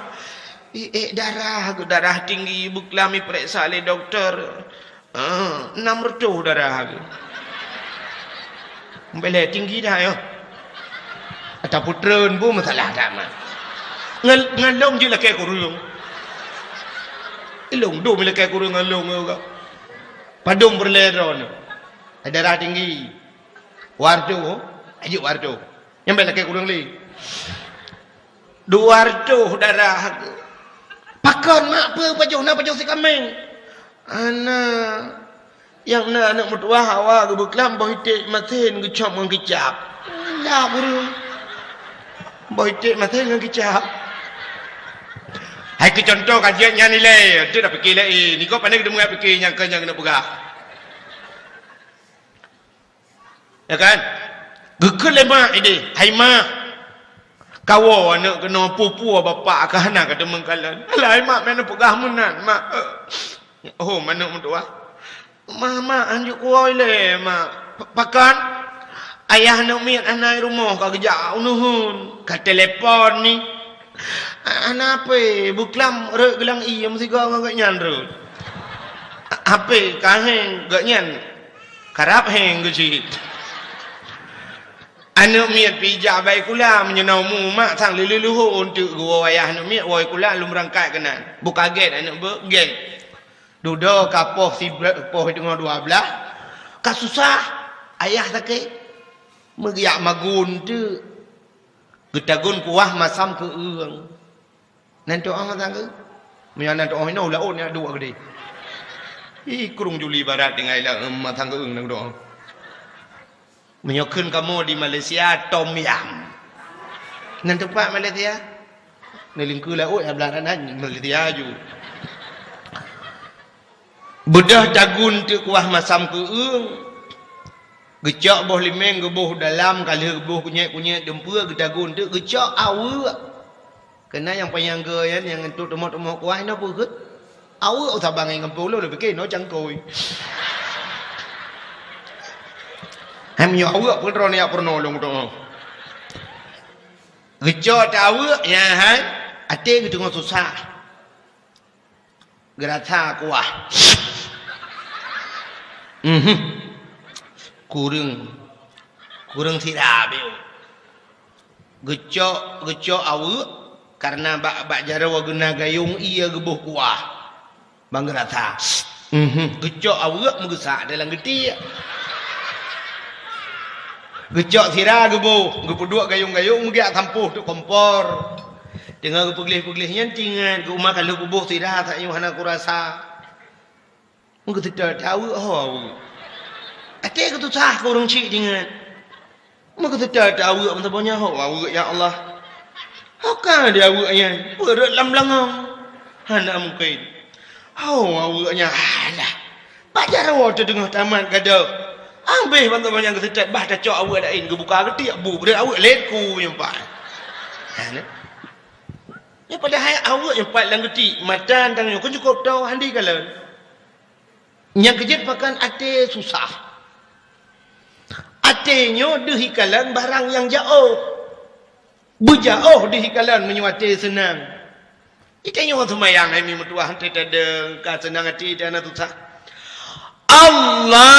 "I, ék darah geuh, darah tinggi, beuklam ipeuriksa lé dokto." "Ah, enam reutôh darah geuh." "Bèk lé tinggi dah nyoe." Ata putreun pun masalah that, mak. Ngan, ngan lôn jeuet lakée kureueng. Ilôn dum lakée kureueng ngon lôn, ngon ka. Padum peureulée droeneuh. Darah tinggi. Dua reutôh, ajuk dua reutôh. Nyang bèk lakée kureueng lé. Dua reutôh darah. Pakon mak, peue pajoh na pajoh sikaméng? Ana, nyang na aneuk meutuwah hawa geubeuklam boh iték masen geucop ngon kicap. Lah kureueng. Boh iték masen ngon kicap. Hai keu cuntoh ka jeuet nyan ilée, teuh dak pike laén. Niko pane geudeungoe pike nyang keu nyang keuneuk peugah. Ya kan? Geukheun lé mak idéh, "Hai mak, kawoe aneuk keunoe, peue-peue bapak ka hana ka teumeung kalon." "Alah hai mak, meunan peugah meunan, mak." "Oh, aneuk meutuwah." "Mak, mak, hanjeuet kuwoe ilée, mak." "Pakon?" "Ayah aneuk miet hana i rumoh, ka geujak u neuheun." "Ka telepon ni." "Hana hapé, beuklam rhot geulang ié meusigoe ngon gobnyan rhot." "Hapé ka héng, gobnyan karab héng geucit." Aneuk miet pih jak bak sikula, meunyoe na umu mak sang lheueh-lheueh leuhô eunteuk geuwoe ayah aneuk miet woe sikula lom beurangkat keunan. Beu ka gét aneuk beuh, gét. Dudoe ka poh sibre-, poh teungoh dua blaih, ka susah, ayah sakét. Meugeujak magun teuk, geutagun kuah masam keu eueng. Nan tuoh mantong geuh. Meunyoe nan tuoh inoe laôt nyan duek geude. Ih, krueng Juli Barat tinggai lam mantong geuh nan tuoh. Meunyoe kheun kamoe di Malaysia, tom yam. Nan teumpat Malaysia? Neulingkue laôt ya blah nan Malaysia ju. Beudôh tagun teuk kuah masam keu eueng. Geucok boh limeng geuboh dalam, ka lheueh geuboh kunyét-kunyét, deumpue geutagun teuk geucok aweuek. Keunan nyang panyang geu nyan, nyang entuk teumok-teumok kuah, inoe peue kheueh? Aweuek. Sabang ngon peulo lôn pike inoe cangkôi. Hai meunyoe aweuek peue droeneuh jak peurunoe lôn tuoh. Geucok teuk aweuek, nyan hai, até geuteungoh susah. Geurasa kuah. Mhm. Kureueng, kureueng sira beu. Geucok, geucok aweuek, kareuna bak, bak jaroe geuna gayong ié geuboh kuah. Ban geurasa. Mhm. Geucok aweuek meugeusak dalam geutiek. Geucok sira geuboh, geupeuduek gayong-gayong meugeujak sampôh teuk kompor. Teungoh geupeugleh-peugleh nyan teuingat geuh uma ka lheueh kuboh sira, saat nyoe hana kurasa. Meugeuseutôt aweuek, ho aweuek. Até geutusah keu ureueng chik teuingat. Meugeuseutôt aweuek meusaboh nyan, ho aweuek, ya Allah. Ho ka di aweuek nyan, peureuet lam beulangong. Hana mungken. Ho aweuek nyan, alah. Bak jaroe teuh teungoh tamat gadôh. Abéh bantoe nyan geuseutôt, bah tacok aweuek laén geubuka geutiek, bu breuet aweuek lét ku nyang pat. Ha, nyan. Nyan padahai aweuek nyang pat lam geutiek, mata tanyoe kon cukôp toe hana jikalon. Nyang keujeuet pakon até susah. Até nyoe deuh jikalon barang nyang jaoh. Beujaoh deuh jikalon meunyoe até seunang. Geutanyoe seumayang hai mi meutuwah, teudeung ka seunang até, teuh hana susah. Allahu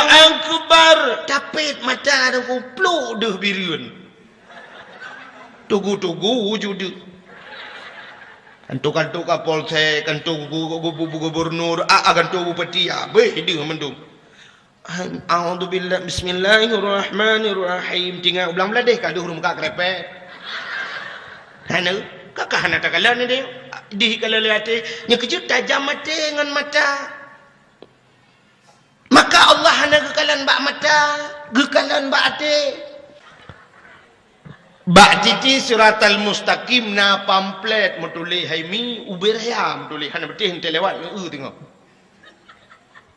Akbar. Tapét mata dan kupluk deuh bireuen. Tugu-tugu wujud deuh. Kanto-kanto Kapolsek, kanto gu-, gu-, gu-, gubernur, a, a, kanto bupati, abéh deuh mandum. A'udzubillah, bismillahirrahmanirrahim. Tinggai u blang bladeh ka deuh ureueng meukat keurepek. Hana, ka, ka hana takalon deh. Deuh kalon lé até. Nyang keujeuet tajam até ngon mata. Maka Allah hana geukalon bak mata, geukalon bak até. Bak titi Siratal Mustaqim na pamflet meutuléh hai mi, ubé raya meutuléh, hana beuteh enteuk lewat ngon eu teungoh.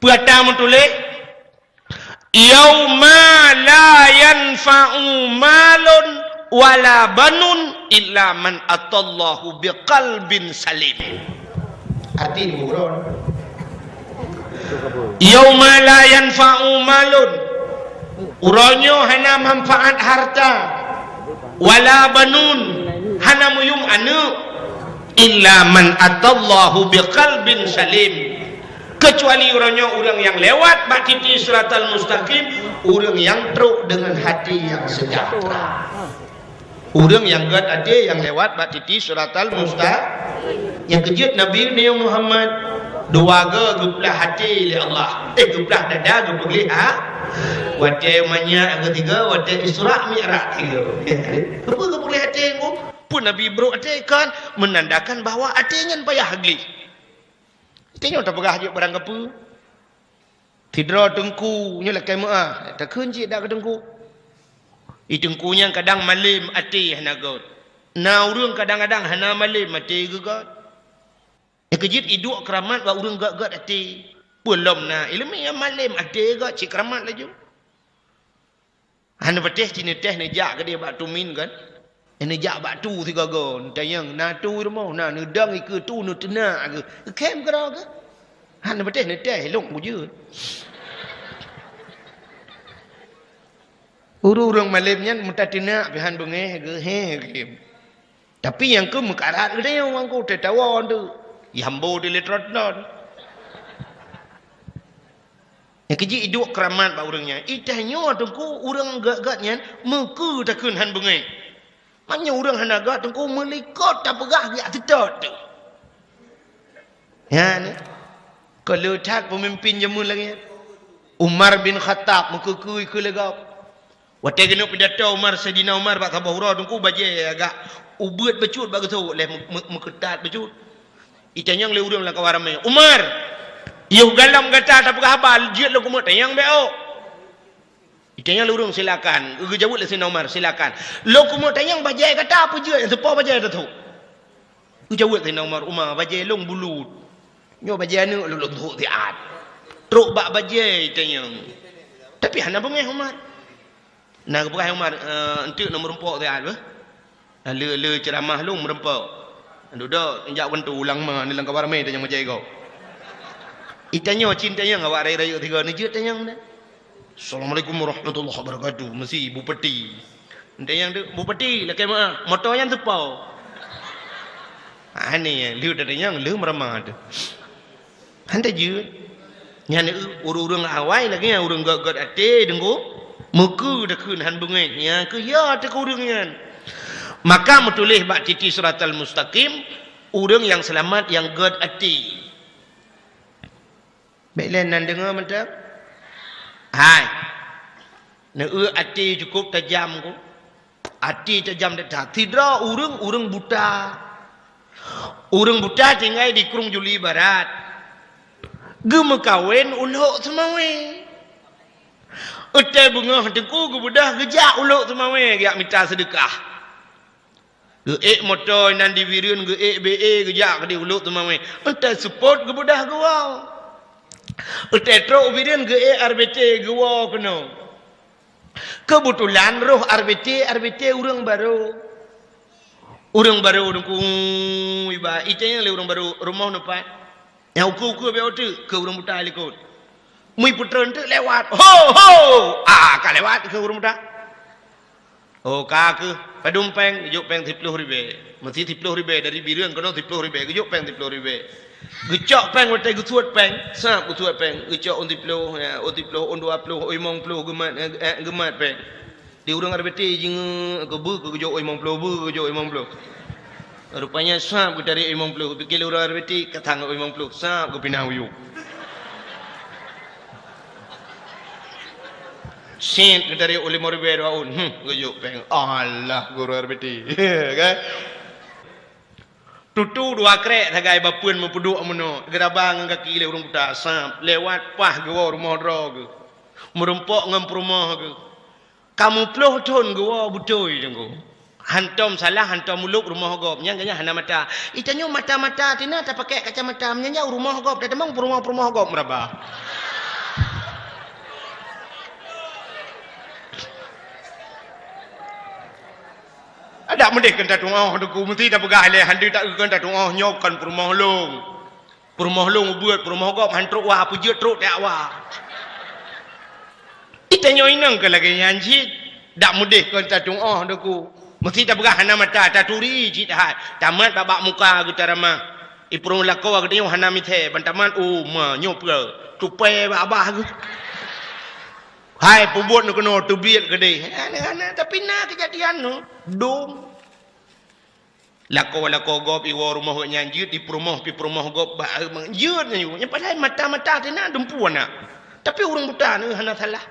Peue ata meutuléh, "Yauma la yanfa'u malun wala banun illa man atallahu biqalbin salim." Arti ni buron. "Yauma la yanfa'u malun." Uroe nyoe hana manfaat harta, wala banun, hana meuyum aneuk, illa man atallahu biqalbin salim. Keucuali uroe nyoe ureuëng nyang lewat bak titi siratal mustaqim, ureuëng nyang trok deungon hati nyang seujahteura. Ureuëng nyang gét até nyang lewat bak titi siratal mustaqim. Nyang keujeuet Nabi nyoe Muhammad, dua go geuplah até lé Allah. Eh, geuplah dada geupeugléh ha. Watée manyak geuh tiga, watée Isra Mi'raj tiga. Peue geupeugléh até nyoe? Peue Nabi brok até kan menandakan bahwa até nyan payah gleh. Tanyoe tapeugah jeuet barang kapeue. Sidroe teungku nyoe lakée meuáh, takheun cit dak keu teungku. I teungku nyan kadang malem até hana gét. Na ureuëng kadang-kadang hana malem até geugét. Nyang keujeuet iduek keuramat bak ureuëng gét-gét até. Peue lom na iéleumé nyang malem até gét cit keuramat laju. Hana patéh cit neutéh neujak keudeh bak tumin kan. Neujak bak tu sigoe-goe, neutanyong, na tu rumoh, na neudong ikeue tu neuteunak keuh. Khém keudroe keuh. Hana patéh neutéh lôn bujeuet. Ureuëng-ureuëng malem nyan meutateunak pih han beungéh geuh, hé geuh. Tapi nyang keu meukarat geutanyoe ngon ku teutawan tu. Yambo tu lé trot-trot. Nyang keujeuet iduek keuramat bak ureuëng nyan. Itanyoe teungku ureuëng gét-gét nyan meukeue takheun han beungéh. Meunyoe ureuëng hana gét teungku meulikot tapeugah geujak teutot tu. Nyan. Ka le that peumimpin jameun lagée nyan. Umar bin Khattab meukeue-keue ikeue lé gob. Watée geuneuk pidato Umar, Saidina Umar bak saboh uroe teungku bajée agak ubeuet bacut bak geuthok leh meu-, meu-, meukeutat bacut. Itanyong lé ureuëng lam kawan ramé, "Umar, yoh galom gata tapeugah haba jeuet lôn keumeuk tanyong bék ôk." Itanyong lé ureuëng, "Silakan." Geujaweueb lé Saidina Umar, "Silakan." "Lôn keumeuk tanyong bajée gata peue jeuet nyang seupo bajée tathok?" Geujaweueb Saidina Umar, "Uma, bajée lôn bulut. Nyoe bajée aneuëk lôn, lôn thok siat." Trok bak bajée itanyong. Tapi hana beungéh Umar. Na geupeugah Umar, "Eh, eunteuk na meureumpok siat beuh." Na le, le ceuramah lôn meureumpok. Dudoe jak bantu ulang ma, ni lam kawan ramé tanyong bajée gob. Itanyoe cit tanyong awak rayeuk-rayeuk tiga ni jeuet tanyong na. "Assalamualaikum warahmatullahi wabarakatuh." Meusi bupati. Tanyong tu, "Bupati, lakée meuáh, moto nyan seupo?" Aneh, lheueh tatanyong, lheueh meuramah tu. Han tajeuet. Nyan ureuëng-ureuëng awai lagée nyan ureuëng gét-gét até deungoe, meukeue takheun han beungéh. Nyang keu ya teuka ureuëng nyan. Maka meutuléh bak titi siratal mustaqim, ureuëng nyang seulamat nyang gét até. Bék lé nan deungoe mantong. Hai. Neueu até cukup tajam ku. Até tajam that-that. Sidroe ureuëng, ureuëng buta. Ureuëng buta tinggai di Krueng Juli Barat. Geumeukawen u Lhok Seumawé. Watée beungoh teungku geubeudoh geujak u Lhok Seumawé geujak mita seudeukah. Geuék moto inan di Bireuen, geuék B E, geujak keudeh u Lhok Seumawé. Watée seupôt geubeudoh geuwoe. Watée trok u Bireuen geuék R B T geuwoe keunoe. Keubeutulan roh R B T, R B T ureuëng barô. Ureuëng barô deungoe iba, itanyong lé ureuëng barô, "Rumoh neupat?" "Nyang ukeue-ukeue bék teuk," kheun ureuëng buta likot. Meuputroe teuk lewat. "Ho, ho!" "Ah, ka lewat," kheun ureuëng buta. "Oh, ka kheueh, padum péng?" Geujok péng siploh ribée. Meusi siploh ribée dari Bireuen keunoe siploh ribée. Geujok péng siploh ribée. Geucok péng watée geusuet péng, sab geusuet péng. Geucok ôn siploh, ya, ôn siploh, ôn dua ploh, ôn limong ploh geumat, eh, eh, geumat péng. Di ureuëng R B T jingeuk keu beuh keu geujok ôn limong ploh, beuh keu geujok ôn limong ploh. Rupanya sab geutarek ôn limong ploh, pikée lé ureuëng R B T ka sang ôn limong ploh, sab geupinah u yup. Sét geutarek ôn limong ribée dua ôn, hmm, geujok péng. Alah, guru R B T. Kan? Tutu dua krek sagai bapeuen meupeuduek meunoe, geuraba ngon gaki lé ureuëng buta, sab, lewat paih geuwoe rumoh droe geuh. Meurumpok ngon peurumoh geuh. Ka meuploh thon geuwoe beutôi teungku. Hantom salah, hantom ulôb rumoh gob. Nyang geuhnyan hana mata. Itanyoe mata-mata tina tapakée kacamata. Meunyan jauh rumoh gob, tatamong peurumoh-peurumoh gob meuraba. Adak meudeh keu tatu'oh teungku, meusti tapeugah lé handi tak keu tatu'oh nyoe kon peurumoh lôn. Peurumoh lôn ubeuet, peurumoh gob han trok wa, peujeuet trok tiak wa. Itanyoe inong keu lagée nyan cit, dak meudeh kon tatu'oh deungoe. Meusti tapeugah hana mata, taturi cit hai. Tamat babak muka geuh taramah. Ipurunoe lakoe geutanyoe hana mithée, bantaman, "Oh, ma, nyoe peue? Tupai bak abah geuh." Hai, peubuet neuh keunoe teubiet keudeh. Hana, hana, tapi na keujadian nyoe. Dum. Lakoe-lakoe gob iwoe rumoh geuh nyan jeuet, ipeurumoh, ipeurumoh gob bak, eh, jeuet nyoe. Nyang padahai mata-mata teuh na dumpeue na. Tapi ureuëng buta nyoe hana salah.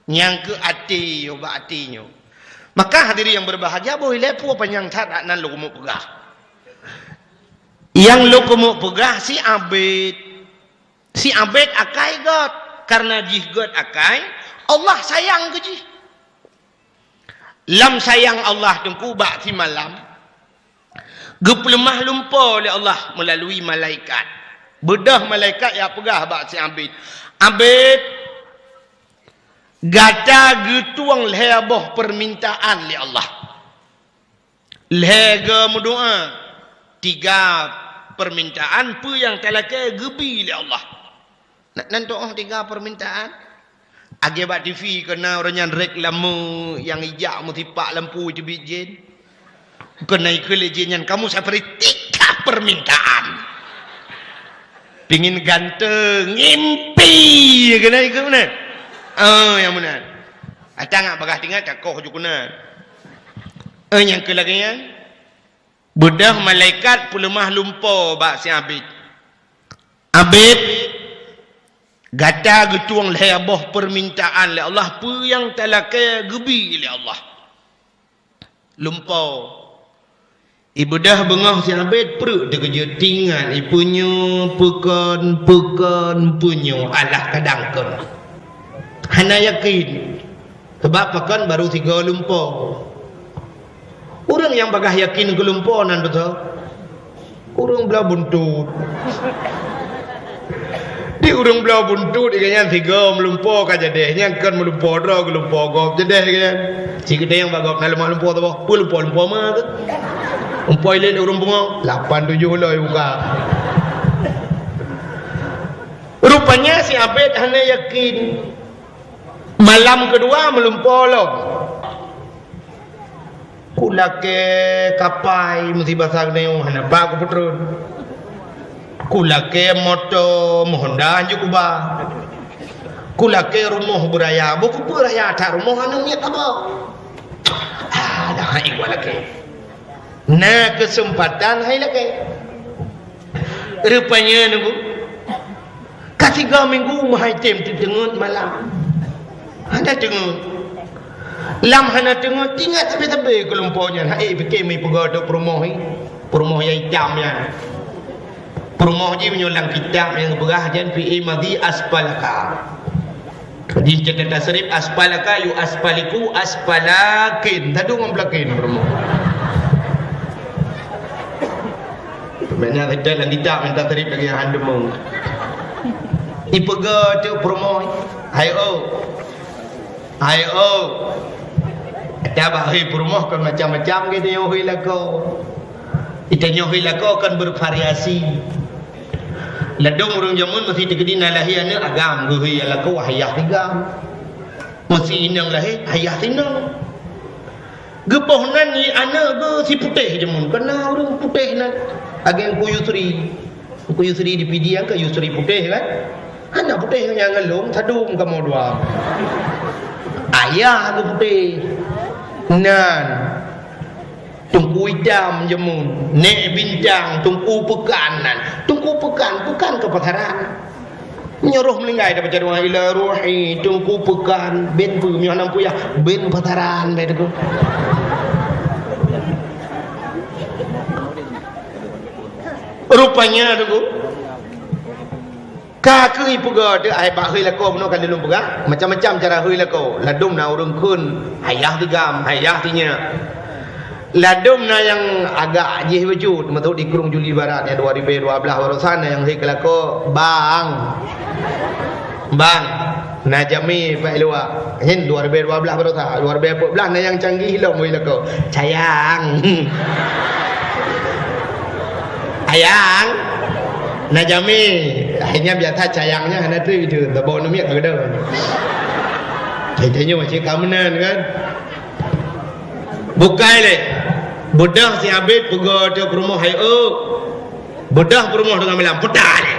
Nyang keu até nyoe, bak até nyoe. Maka hadirin yang berbahagia, boh ilée peue panyang that nan lôn keumeung peugah. Nyang lôn keumeung peugah si Abed. Si Abed akai gét. Karena jih gét akai, Allah sayang keu jih. Lam sayang Allah teungku bak simalam, geupeuleumah lumpoe lé Allah meulalu malaikat. Beudôh malaikat jak peugah bak si Abed, "Abed, gata geutueng lhée boh peumintaan lé Allah. Lhée go meudoá, tiga peumintaan peue nyang talakée geubi lé Allah." Nan, nan tuoh tiga peumintaan. Lagée bak TV keunan ureuëng nyan reklame nyang ijak meusipak lampu teubiet jén. Keunan ikheun lé jén nyan, "Kamu saya beri tiga permintaan." Pingin ganteng, ngimpi keunan ikheun meunan. Oh, nyang meunan. Ata ngak bagah tinggai takoh ju keunan. Eh, nyang keu lagée nyan. Beudôh malaikat peuleumah lumpoe bak si Abed. "Abed, gata geutueng lhée boh peumintaan lé Allah, peue nyang talakée geubi lé Allah." Lumpoe. Ibeudôh beungoh si Abed preuek teukeujot, tingat ipeunyoe, peukon, peukon, peunyoe, alah kadang kon. Hana yakin. Sabab pakon barô sigoe lumpoe. Ureuëng nyang bagah yakin keu lumpoe nan beutôi. Ureuëng bloe buntut. Di ureuëng bloe buntut, iga nyan sigoe meulumpoe ka jadeh. Nyan kon meulumpoe droe, geulumpoe gob jadeh iga nyan. Sigeudeeng bak gob na leumah lumpoe saboh. Peue lumpoe, lumpoe ma tu? Lumpoe ilét ureuëng pungo. Lapan tujoh loi buka. Rupanya si Abed hana yakin. Malam keudua meulumpoe lom. Kulakée kapai meusibasa geuneuk hana ba kupeutreun. Kulakée moto meuhonda hanjeuet kuba. Kulakée rumoh beuraya, bukon peue raya that rumoh aneuk miet haba. Ah, dah hai walakée. Na keuseumpatan hai lakée. Rupanya nunggu. Ka tiga minggu meuhai tem teungeut malam. Hana teungeut. Lam hana teungeut, ingat sabe-sabe keu lumpoe nyan. Hai, pike mi peugah dok peurumoh ni. Peurumoh nyang itam nyan. Peurumoh jih meunyoe lam kitab nyang beurah jan fi imadi asfalaka. Di catatan tasrif, asfalaka yu asfaliku asfalakin. Tadu ngon pelakin peurumoh. Makna kita lam kitab minta tasrif lagi handeumu. Ipeugah tu peurumoh. Hai oh. Hai oh. Tabah hui peurumoh kan macam-macam gitu yo hui lako. Kita nyoe hui lako kan bervariasi. Ladom ureuëng jameun meusi teukeudi na lahé aneuk agam geuhôi lako ayah tigam. Meusi inong lahé ayah tinong. Geupoh nan i aneuk geuh si putéh jameun. Kana ureuëng putéh nan. Ageng ku Yusri. Ku Yusri di Pidie kan Yusri putéh kan? Hana putéh nyang ngelong sadum kamoe dua. Ayah geuh putéh. Nan. Teungku Itam jameun, Nek Bintang, Teungku Peukan nan. Teungku Peukan, Peukan keu pasaran. Nyoe roh meuninggai dapat jaduang ila ruhi, Teungku Peukan, ben peue meunan puyah, ben pasaran, ben Teungku. Rupanya, Teungku, Ka keuh ipeugah teuh ai bak hôi lakoe bunoe ka lôn peugah, macam-macam cara hôi lakoe. Ladom na ureuëng kheun, hayah tigam, hayah tinyak. Ladom na nyang agak jih bacut, meutot di Krueng Juli Barat nyang dua ribèe dua blaih baroesa na nyang hôi keu lakoe, "Bang, bang, na jamé bak luwa." Nyan dua ribèe dua blaih baroesa, dua ribèe peuet blaih na nyang canggih lom hôi lakoe, "Sayang." Ayang, na jamé. Akhirnya biasa cayang nyan hana trép itu. Tabok namiet ka keudong. Hai tanyoe cit ka meunan kan. Bukai lé. Beudôh si Abed peugah teuh peurumoh hai ôk. Beudôh peurumoh teungoh malam, putai lé.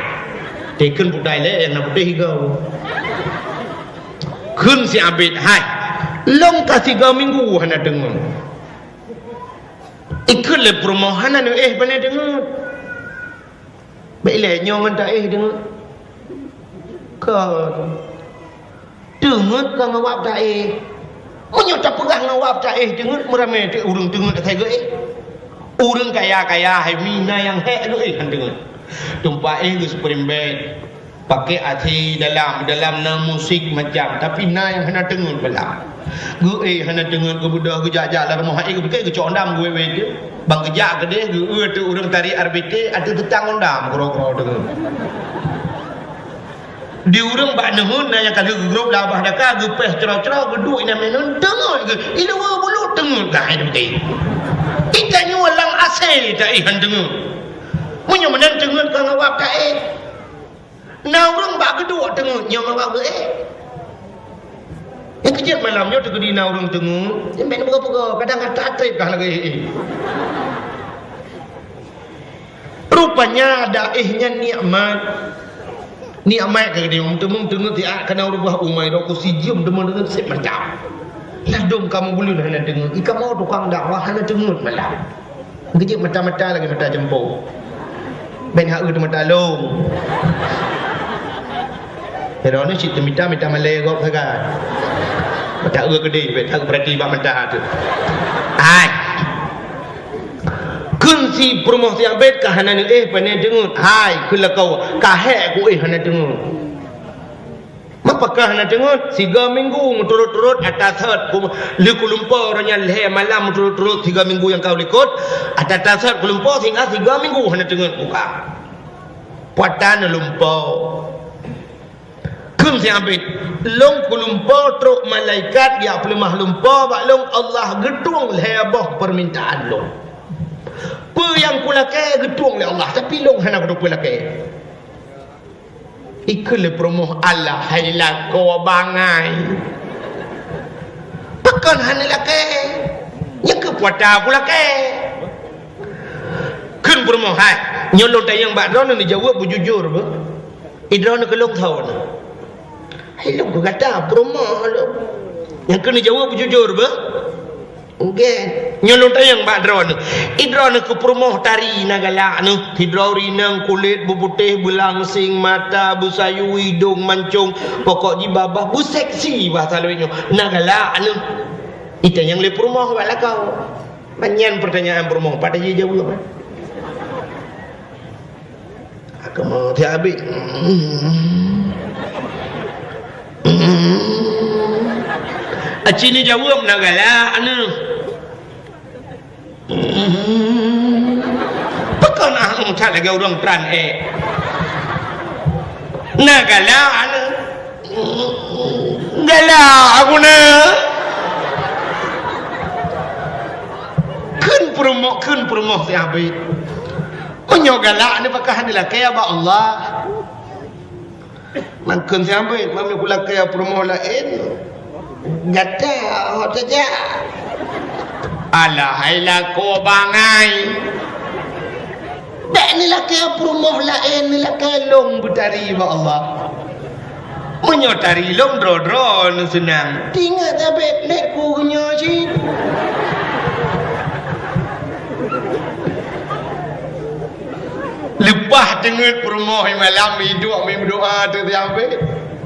Teukheun putai lé, nyang na putéh igoe. Kheun si Abid, "Hai, lôn ka sigoe minggu hana deungon." Ikheun lé peurumoh, "Hana neuéh pane deungon." Bèk ilèe nyoe ngon taéh deungon. Kon. Teungeut ka ngon wab taéh. Meunyoe tapeugah ngon wab taéh teungeut, meuramé teuk ureueng teungeut asai geuéh. Ureueng kaya-kaya hai mi na nyang hék geuéh han teungeut. Tumpah éh geuspring bed. Pakai A C dalam, dalam na musik macam, tapi na nyang hana teungeut balam. Geuéh hana teungeut, geubeudôh geujak-jak lam rumoh, éh geupiké geucok dam geuwé-wé teuk. Ban geujak keudéh geueu teuk ureueng tari R B T ateueh teutang dam keudroe-keudroe teungeut. Di ureueng bak neuheun na nyang ka lheueh geugrôp lam babah daka, geupéh cro-cro, geuduek inan meunan, teungeut geuh, i luwa bulut teungeut geuh hai teuntèe. Ita nyoe lam asèe taéh han teungeut. Meunyoe meunan teungeut ka ngon wab taéh. Na ureueng bak geuduek teungeut nyoe ngon wab geuéh. Nyang keujeuet malam nyoe teukeudi na ureueng teungeut, nyan bèk neupeugah-peugah, kadang ata trép kah lagèe éh. Rupanya daéh nyan nikmat. Nikmat ka geutanyoe, meuteumé teungeut siat kana u rubah umai, rokok sijeuem teuma deungon sép mantap. Ladôm kamoe buleuen hana teungeut, i kamoe tukang dakwah hana teungeut malam. Geujeuet mata-mata lagèe mata jeumpô. Bèk hak eu teumata lôn. Droeneuh cit teumita, mita malèe gob sagai. Mata eu keudéh, bèk hak peurati bak mata teuh. Hai. Kheun si peurumoh si Abid ka hana neuéh pane teungeut. Hai, kheun lakoe, ka hék kuéh hana teungeut. Mapa ka hana teungeut? Sigoe minggu meuturot-turot ata sot ku-, lheueh kulumpo uroe nyan lhèe malam meuturot-turot sigoe minggu nyang ka u likot. Ata-ata sot kulumpo sehingga sigoe minggu hana teungeut kuka. Puatan lumpo. Kheun si Abid, lôn kulumpo trok malaikat jak peuleumah lumpo bak lôn, Allah geutueng lhèe boh peumintaan lôn. Peue nyang kulakèe geutueng lé Allah, tapi lôn hana kuteupeu lakèe. Ikheun lé peurumoh, "Alah hai lakoe bangai. Pakon hana lakèe? Nyan keuh puata kulakèe." Kheun peurumoh, "Hai, nyoe lôn tanyong bak droeneuh neujaweueb beujujur beuh. I droeneuh keu lôn soe nyoe?" "Hai lôn keu gata, peurumoh lôn." "Nyan keuh neujaweueb beujujur beuh." Nggèe. Nyoe lôn tanyong bak droeneuh. I droeneuh keu peurumoh tari na galak neuh. Sidroe rineueng kulét beuputéh, beulangseng mata, beusayue idông mancông. Pokok jih babah beuseksi bahasa lôn nyoe. Na galak neuh. Itanyong lé peurumoh bak lakoe. Ban nyan peurtanyaan peurumoh, pat jijaweueb, eh? Aku mau tiap habis. Aci ni jaweueb na galak neuh. Pakon ah, that lagèe ureueng tran ék. Na galak neuh. Galak aku na. Kheun peurumoh, kheun peurumoh si Abid. Meunyoe galak neuh pakon hana lakèe bak Allah. Mangkheun si Abid, meunyoe kulakèe peurumoh laén. Gata hot saja. Alah hai lakoe bangai. Bèk neulakèe peurumoh laén, neulakèe lôn beutari bak Allah. Meunyoe tari lôn droe-droe neuseunang. Tingat tabet lé ku nyoe cit. Leupah teungeut peurumoh malam iduek meudoa tu siampe.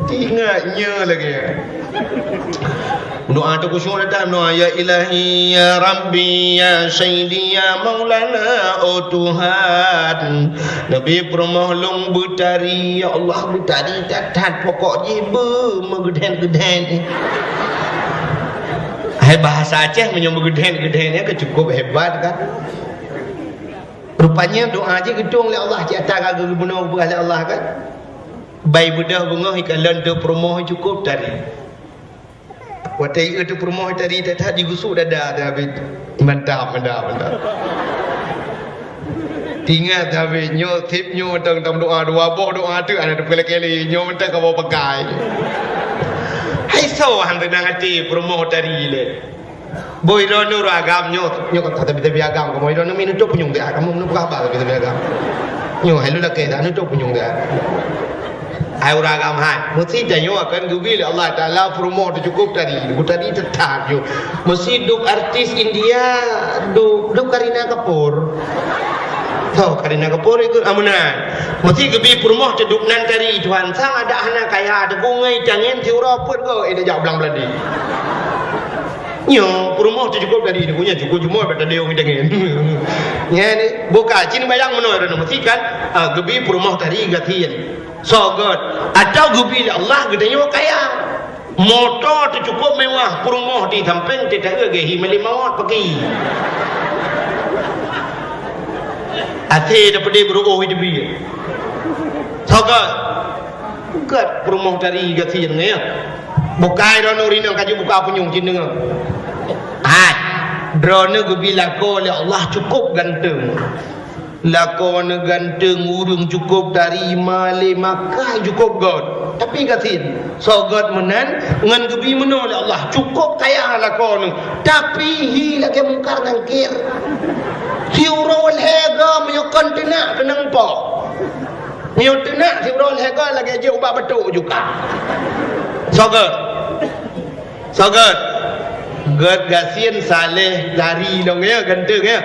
Tingat nyoe lagèe. Doa tu khusyuk datang doa, "Ya Ilahi, ya Rabbi, ya Sayyidi, ya Maulana, oh Tuhan." Neubi peurumoh lôn beutari, ya Allah, beutari that-that, pokok jih beumeugeudet-geudet. Hai bahasa Aceh meunyoe meugeudet-geudet nyan ka cukup hebat kan. Rupanya doa jih geutueng lé Allah, cit ata ka geubunoe geupeugah lé Allah kan. Bai beudôh beungoh ikalon teuk peurumoh cukup tari. Watèe ieu teuk peurumoh tari that-that jigusuk dada David. Mantap, mantap, mantap. Ingat David, nyoe sip nyoe mantong tam doa, dua boh doa teuk hana teupeulakèe lé, nyoe mantong kamoe pakai. Hai soe han teunang até peurumoh tari lé. Boh droeneuh ureueng agam nyoe, nyoe ka tabi-tabi agam, kamoe droeneuh mineutob punyueng teuh, kamoe meuneupeugah haba tabi-tabi agam. Nyoe hai lôn lakée that, neutoh punyueng that. Hai ureueng agam hai, meusi tanyoe akan geubri lé Allah Taala peurumoh teucukôp tari, bu tari teutap nyoe. Meusi dub artis India, dub, dub Kareena Kapoor. Toh Kareena Kapoor ikôt ameunan. Meusi geubri peurumoh teudub nan tari Tuhan. Sang adak hana kaya, teupeu ngai tangen siuroe peuet goe, eh, dak jak blang Beulandi. Nyoe peurumoh teucukôp tari, nyoe cukôp jumoe bak tadeueng tangen. Nyan, buka cit bayang meunoe droeneuh meusi kan, ah, geubri peurumoh tari gasien. Soe gét, atau geubri lé Allah geutanyoe kaya. Moto teucukôp mewah, peurumoh di sampéng teuta geuhi malem mawöt paki. Até dapeude beuruoh di teubi. Soe gét, gét peurumoh tari gasien nyan. Bukai droeneuh rinong kaju buka punyueng cit deungoe. Hai, droeneuh geubri lakoe lé Allah cukôp ganteng. Lakoe ganteng, ureueng cukôp tari, malem, makai cukôp gét. Tapi gasien, soe gét meunan ngon geubri meunoe lé Allah, cukôp kaya lakoe, tapi hi lagée Mungkar Nangkir. Siuroe lhée goe meunyoe kon teunak keunong po. Meunyoe teunak siuroe lhée goe lagée jeuet ubak batuk juga. Soe gét? Soe gét? Gét gasien, saleh, tari lom ya, ganteng ya.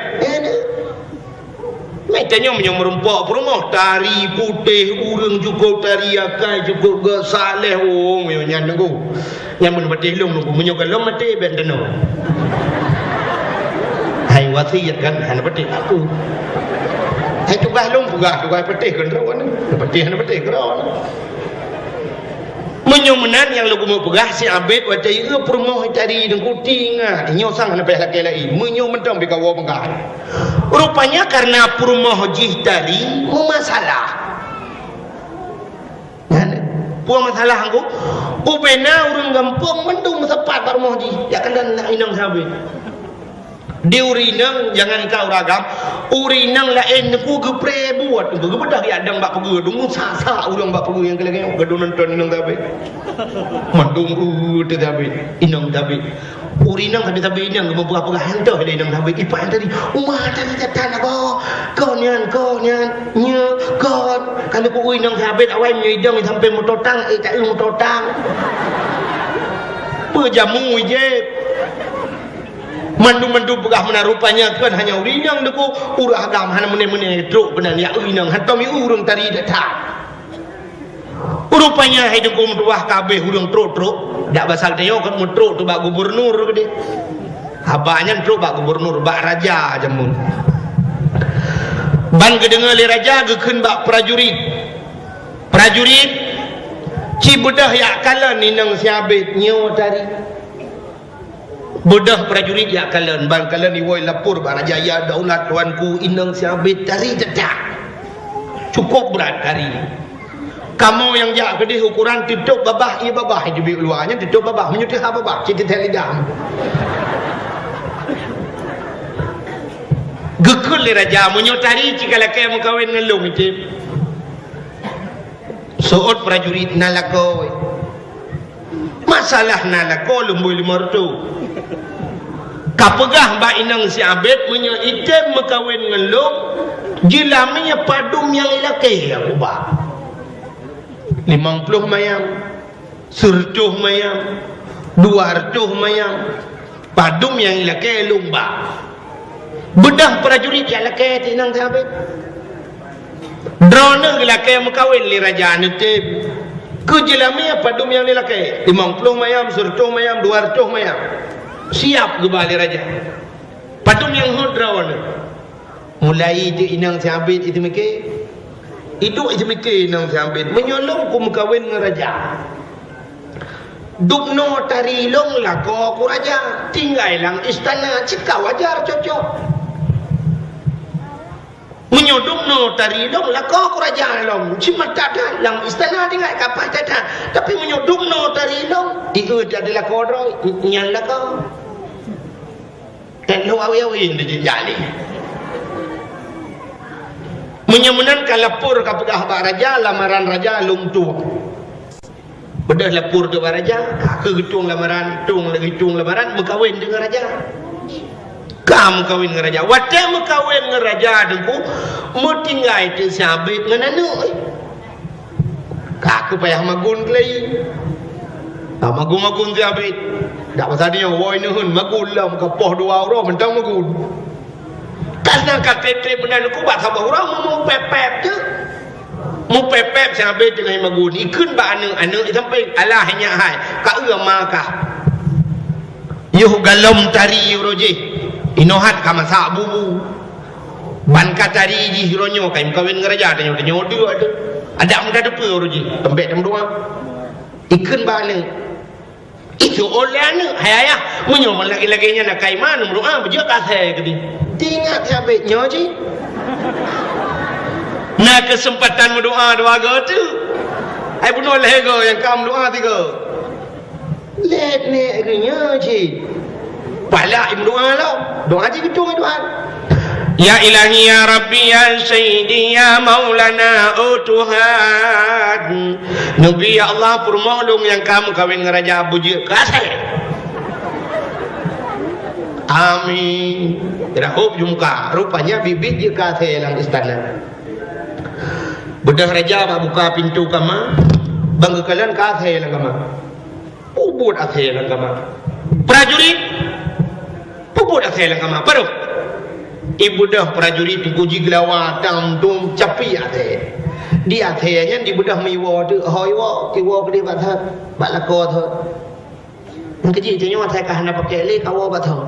Meutanyoe meunyoe meurumpok peurumoh tari putéh, ureueng cukôp tari akai cukôp gét saleh, oh, meunyoe nyan teungku. Nyan meunyoe patéh lôn teungku, meunyoe gohlom maté ben teunoe. Hai wasiet kan hana patéh aku. Hai tugaih lôn peugah, tugaih patéh keudroe, patéh hana patéh keudroe. Meunyoe meunan nyang lôn keumeung peugah si Abed watée ieu peurumoh tari teungku tingat, nyoe sang hana payah lakée laén. Meunyoe mantong pih kawoe peugah. Rupanya karena peurumoh jih tari meumasalah. Nyan, peue masalah ngku? Ubena ureueng gampông mandum meusapat bak rumoh jih, jak kalon inong si Abed. Di ureueng inong, jangankan ureueng agam, ureueng inong laén teungku geupreh buet, teungku geubeudoh jak dong bak peugeuh, deungon sa-sa ureueng bak peugeuh nyang keu lagée nyoe, gadoh nonton inong si Abed. Mandum, uh, teuh si Abed, inong si Abed. Ureueng inong sabe-sabe inong geupeugah-peugah, "Nyan toh lé inong si Abed, ipak nyan tadi, uma tadi datang, Abah. Kon nyan, kon nyan, nyoe, kon." Ka lheueh peue inong si Abed awai meunyoe idong sampoe meutotang, eh, tak eu meutotang. Peue jamu ijép. Mandum-mandum peugah meunan, rupanya kon hanya ureueng inong teungku, ureueng agam hana meuné-meuné trok keunan jak eu inong, hantom eu ureueng tari that-that. Rupanya hai teungku meutuwah ka abéh ureueng trok-trok, dak basa geutanyoe kon meutrok tu bak gubernur keudeh. Haba nyan trok bak gubernur, bak raja jameun. Ban geudeungoe lé raja geukheun bak prajurit. Prajurit, ci beudôh jak kalon inong si Abed nyoe tari. Beudôh prajurit jak kalon, ban kalon iwoe lapor bak raja, "Ya daulat tuanku, inong si Abed tari that-that. Cukôp brat tari. Kamoe nyang jak keudeh ukoran teutôp babah, ié babah, ié teubiet u luwa, nyan teutôp babah, meunyoe teuhah babah, cit teuthée lidang." Geukheun lé raja, "Meunyoe tari ci ka lakée meukawen ngon lôn, item." Seuôt prajurit, "Na lakoe." "Masalah na lakoe lôn bri lima reutôh. Ka peugah bak inong si Abed meunyoe item meukawen ngon lôn, jeulamé padum nyang ilakée aku ba. Limong ploh mayam, seureutôh mayam, dua reutôh mayam." Padum nyang ilakée lôn ba. Beudôh prajurit jak lakée teuh inong si Abed. Droeneuh geulakée meukawen lé raja neutem. Keu jeulamé padum nyang ilakée? Limong ploh mayam, seureutôh mayam, dua reutôh mayam. Siab geuba lé raja. Padum nyang hot droeneuh? Mulai teuk inong si Abed iteumike. Iduek iteumike inong si Abed, "Meunyoe lôn kumeukawen ngon raja, dubnoe tari lôn lakoe ku raja, tinggai lam istana cit ka wajar cocok. Meunyoe dubnoe tari lôn lakoe ku raja lom, cit mata that lam istana tinggai ka paih that-that. Tapi meunyoe dubnoe tari lôn, ié that lakoe droe, nyan lakoe." Teuh lôn awe-awe dijak lé. Meunyoe meunan ka lapor ka peugah bak raja, lamaran raja lôn tueng. Beudôh lapor teuk bak raja, ka kheueh geutueng lamaran, tueng lagée tueng lamaran, meukawen deungon raja. Ka meukawen ngon raja. Watée meukawen ngon raja Teungku, meutinggai teuk si Abed ngon aneuk, eh. Ka keu payah magun keulai. Ka magun-magun si Abed. Dak pasal nyoe, woe neuheun magun lom, ka poh dua uroe mantong magun. Ka seudeukah treb-treb meunan Teungku, bak saboh uroe meumupép-pép teuk. Mupép-pép si Abed teungoh magun. Ikheun bak aneuk, aneuk di sampéng, "Alah nyak hai, ka eu ma kah." Yoh galom tari uroe jih, inoe hat ka masak bubu. Ban ka tari jih uroe nyoe, ka meukawen ngon raja, tanyoe-tanyoe deuek tu. Adak meutateupeue uroe jih, teumbek tameudoa. Ikheun bak aneuk. Itu oleh aneuk, "Hai ayah, meunyoe lagée-lagée nyan na ka iman, meudoa beujeuet ka asée keudeh." Tingat si Abed nyoe jih. Na keuseumpatan meudoa dua go tu. Hai bunoe lhée go nyang ka meudoa tiga. Lét nèk geuh nyoe cit. Palak imeudoa lom. Doa cit geutueng Tuhan. Ya Ilahi, ya Rabbi, ya Sayyidi, ya Maulana, oh Tuhan. Neubi, ya Allah, peurumoh lôn nyang ka meukawen ngon raja beujeuet keu asée. Amin. Dah hop jumpa. Rupanya biet-biet jeuet keu asée lam istana. Beudôh raja bak buka pintoe kama, ban geukalon keu asée lam kama. Peubuet asée lam kama. Prajurit, peubuet asée lam kama. Padub. Ibeudôh prajurit Teungku jigeulawa tam dum capi asée. Di asée nyan dibeudôh meuiwoe teuk, ho iwoe, iwoe keudeh bak that, bak lakoe that. Meukeujih tanyoe asai ka hana pakék lé, kawoe bak that.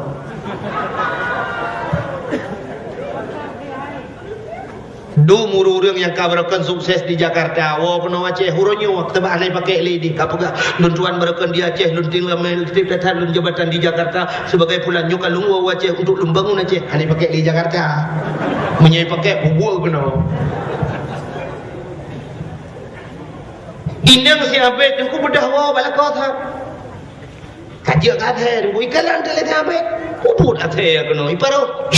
Dum ureuëng-ureuëng nyang ka barokon sukses di Jakarta, woe keunoe Aceh, uroe nyoe teuma hana pakék lé di ka peugah, "Lôn tuan barokon di Aceh, lôn tinggai lam tieb that-that lôn jabatan di Jakarta sebagai pulan nyoe ka lôn woe u Aceh untuk lôn bangun Aceh." Hana pakék lé Jakarta. Meunyoe pakék, peubuet keunoe. Inong si Abed Teungku beudôh woe bak lakoe that. Ka jeuet keu asée, Teungku, ikalon teuh lé si Abed. Peubuet asée keunoe, iparoh.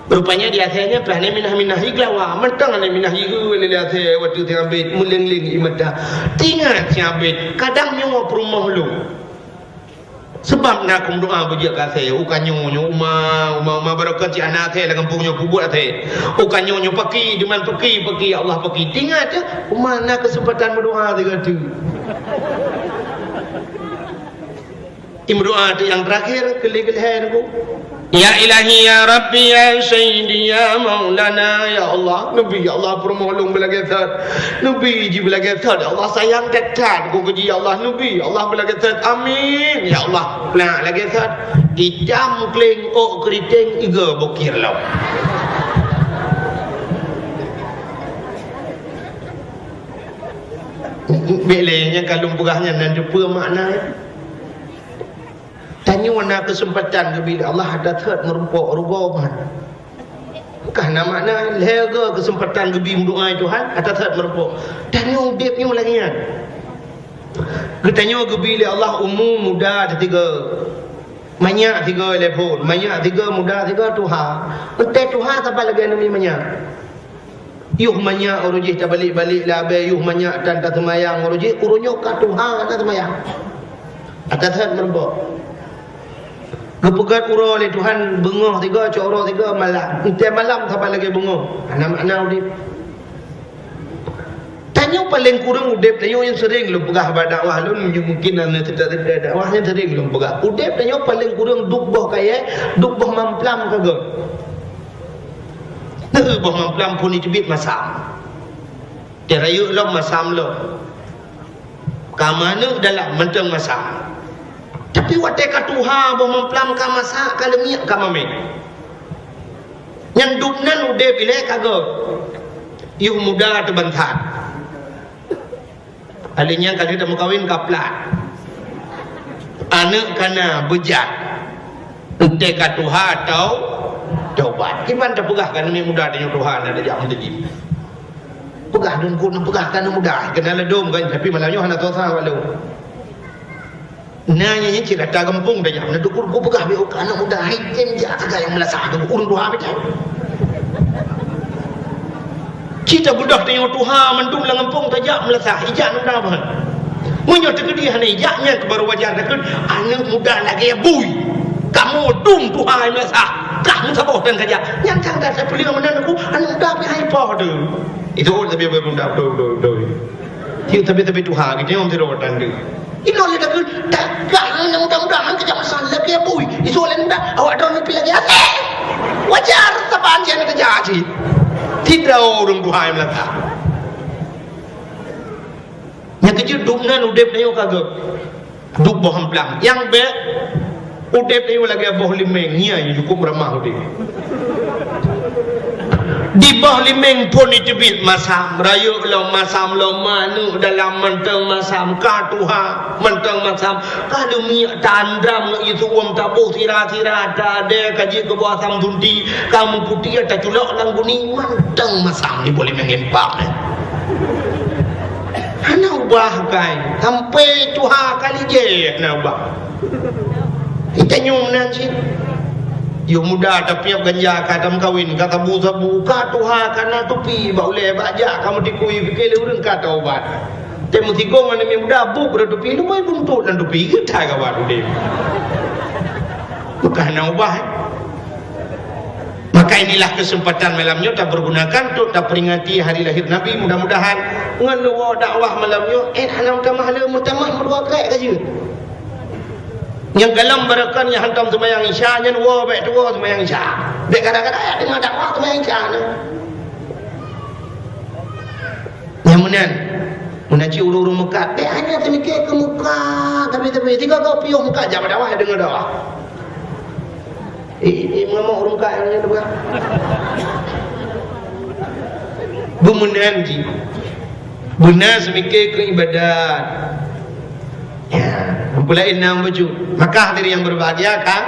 Rupanya di asée nyan pih hana minah-minah igeulawa, mantong hana minah ieu lé asée watée si Abed meuleng-leng ié mata. Tingat si Abed, kadang nyoe peurumoh lôn. Sabab na keu meudoa beujeuet keu asée, uka nyoe nyoe uma, uma, uma barokon cit hana asée lam gampông nyoe peubuet asée. Uka nyoe nyoe paki, diman paki, paki, ya Allah paki. Tingat teuh, uma na keuseumpatan meudoa sigoe teuk. Imeudoa teuh nyang teurakhir, keu lhée-keu lhée Teungku. Ya Ilahi, ya Rabbi, ya Sayyidi, ya Maulana, ya Allah. Neubi, ya Allah, peurumoh lôn beulagée that. Neubi jih beulagée that, ya Allah, sayang that-that keu jih, ya Allah. Neubi, ya Allah, beulagée that. Amin, ya Allah. Nah, lagée that. Itam kléng ôk keuriteng iga bukir lom. Bék lé nyang ka lôn peugah nyan na teupeue makna. Tanyoe na keuseumpatan geubi lé Allah, ata that meurumpok rugoe meuhan. Ka na makna lhée go keuseumpatan geubi meudoa Tuhan, ata that meurumpok. Tanyoe udeb nyoe lagée nyan. Geutanyoe geubi lé Allah umu muda teuh tiga. Manyak tiga lé phon, manyak tiga, muda tiga, tuha. Entée tuha saban lagée nami manyak. Yoh manyak uroe jih tabalek-balek labée, yoh manyak tan taseumayang uroe jih, uroe nyoe ka tuha hana seumayang. Ata that meurumpok. Geupeugét uroe lé Tuhan beungoh tiga, cok uroe tiga malam. Entée malam saban lagée beungoh. Hana makna udeb. Tanyoe paleng kureueng udeb tanyoe nyang sering lôn peugah bak dakwah lôn, mungkin hana teuda-teuda dakwah nyang sering lôn peugah. Udeb tanyoe paleng kureueng duek boh kayée, duek boh mamplam ka göt. Teuh boh mamplam phon jiteubiet masam. Teuh rayeuk lom masam lom. Ka manök dalam mantong masam. Tapi watée ka tuha boh mamplam ka masak, ka leumiek, ka mamé. Nyang duek nan udeb ilée ka göt. Yoh muda teuh ban that. Alèh nyan ka lheueh tameukawen ka plat. Aneuk ka na beujat. Entée ka tuha atau tobat. Kiban tapeugah keu aneuk muda tanyoe tuha na tajak meuteujih. Peugah dum keu peugah keu aneuk muda, keunan ladôm kan, tapi malam nyoe hana tosa bak lôn. Na nyang nyan cit rata gampông tajak, na dukun kupeugah bak aneuk muda, hai tem jak sagai nyang meulasah tu, ureueng tuha beda. Cit tabeudôh tanyoe tuha mandum lam gampông tajak meulasah, ijak aneuk muda ban. Meunyoe teukeudi hana ijak, nyan keuh baru wajar takheun aneuk muda lagée bui. Kamoe dum tuha nyang meunasah, kah meusaboh dan kajak. Nyang cang that sapeue leueng meunan aku, aneuk muda pih hai poh teuh. Itu oh, tapi, tapi muda, betul, betul, betul. Tiep tapi, tapi tuha gitu, nyang tiro dan tu. Inoe lé takheun, takah aneuk muda-muda han kajak masa lagèe bui. Isu laén muda, awak droeneuh pih lagèe até. Wajar saban jih aneuk kajak cit. Tidak ureueng tuha nyang meunasah. Nyang keujeuet dum nan udép nyoe ka geuh. Duek boh amplang. Nyang bèk udép nyoe lagèe boh limeng, nyan nyang cukôp ramah udép. Di boh limeng phôn jiteubiet masam, rayeuk lom masam, lom manok dalam mantong masam, ka tuha mantong masam, ka leumiek ta-andram ngon ié su'uem, taboh sira-sira, ta-adèe ka jeuet keu boh asam sunti, ka meuputéh taculok lam guni, mantong masam di boh limeng impak nyan. Hana ubah kai, sampai tuha kali jih hana ubah. Kita nyoe meunan cit. Yoh muda tapiôh ganja ka tameukawen, ka sabu-sabu, ka tuha ka na tupi bak ulèe, bak jak ka meutikui, pike lé ureueng ka taubat. Teuh meusigong aneuk muda buet rot tupi, lumbôi buntot lam tupi, geutai gawat udép. Bukan hana ubah, eh. Maka inilah kesempatan malam nyoe tapergunakan untuk taperingati hari lahir Nabi. Mudah-mudahan ngon neuwoe dakwah malam nyoe, eh, hana meutamah le, meutamah meudua krek ka jeuet. Nyang galom barokon nyang hantom seumayang Isya nyan woe bèk tuwoe seumayang Isya. Bèk kadang-kadang ya deungoe dakwah seumayang Isya nyan. Nyang meunan, meunan cit ureueng-ureueng meukat, bèk hana teumike keu muka, tapi-tapi tiga kau piôh meukat jak bak dakwah deungoe dakwah. Eh, eh, mengamuk ureueng meukat nyang nyan tu, bah. Beumeunan jih. Beuna seumike keu ibadat. Ya, peulaén na bacut. Maka hadirin yang berbahagia kan?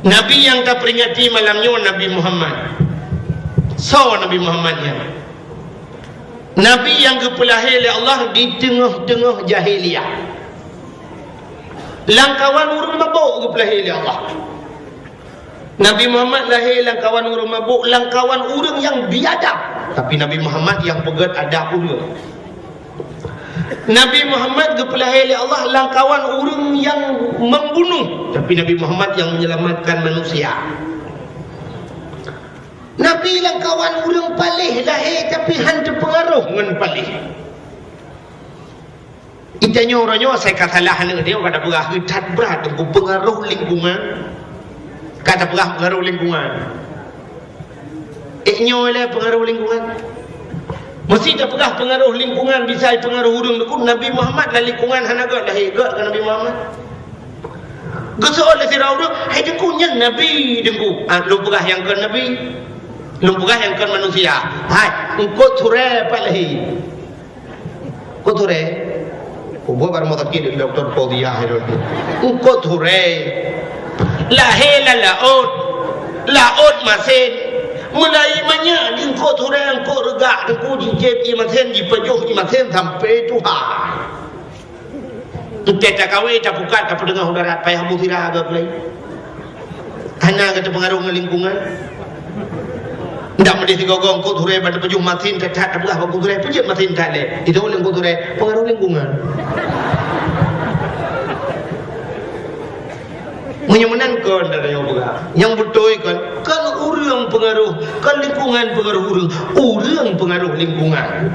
Nabi nyang taperingati malam nyoe Nabi Muhammad. Soe Nabi Muhammad nyan? Nabi nyang geupeulahé lé Allah di teungoh-teungoh jahiliyah. Lamkawan ureueng mabök geupeulahé lé Allah. Nabi Muhammad lahé lamkawan ureueng mabök, lamkawan ureueng nyang biadab. Tapi Nabi Muhammad nyang peugöt adab ureueng. Nabi Muhammad geupeulahé lé Allah lamkawan ureueng nyang membunuh, tapi Nabi Muhammad nyang menyelamatkan manusia. Nabi lamkawan ureueng paléh lahé, tapi han teupeungaroh ngon paléh. Itanyoe uroe nyoe asai ka salah aneuk nyoe ka tapeugah that brat teungku peungaroh lingkungan. Ka tapeugah peungaroh lingkungan. Eh, nyoe lé peungaroh lingkungan. Meusti tapeugah peungaroh lingkungan bisa peungaroh ureueng teungku. Nabi Muhammad lam lingkungan hana gèt lahé, gèt keu Nabi Muhammad. Geusoe lé sidroe ureueng, "Hai teungku, nyan nabi teungku." Ah, lôn peugah nyang kon nabi. Lôn peugah nyang kon manusia. Hai, eungkôt surée pat lahé. Eungkôt surée. Kubuet bak rumoh sakét di Dokto Fauziah hai lôn. Eungkôt surée. Lahé lam laôt. Laôt masen. Meulai manyak di eungkôt surée, eungkôt reugak teungku jicép ié masen, jipajoh ié masen sampoe tuha. Teuntée takawe, tapukat, tapeudeungoh u darat, payah bu sira geuh lé. Hana geuh teupeungaroh ngon lingkungan. Ndak meudeh sigoe-goe eungkôt surée ban teupajoh masin that-that tapeugah bak eungkôt surée, peujeuet masin that lé. Itu ulôn eungkôt surée, peungaroh lingkungan. Meunyoe meunan kon, dah nyoe peugah. Nyang beutôi kon, kon ureueng peungaroh, kon lingkungan peungaroh ureueng. Ureueng peungaroh lingkungan.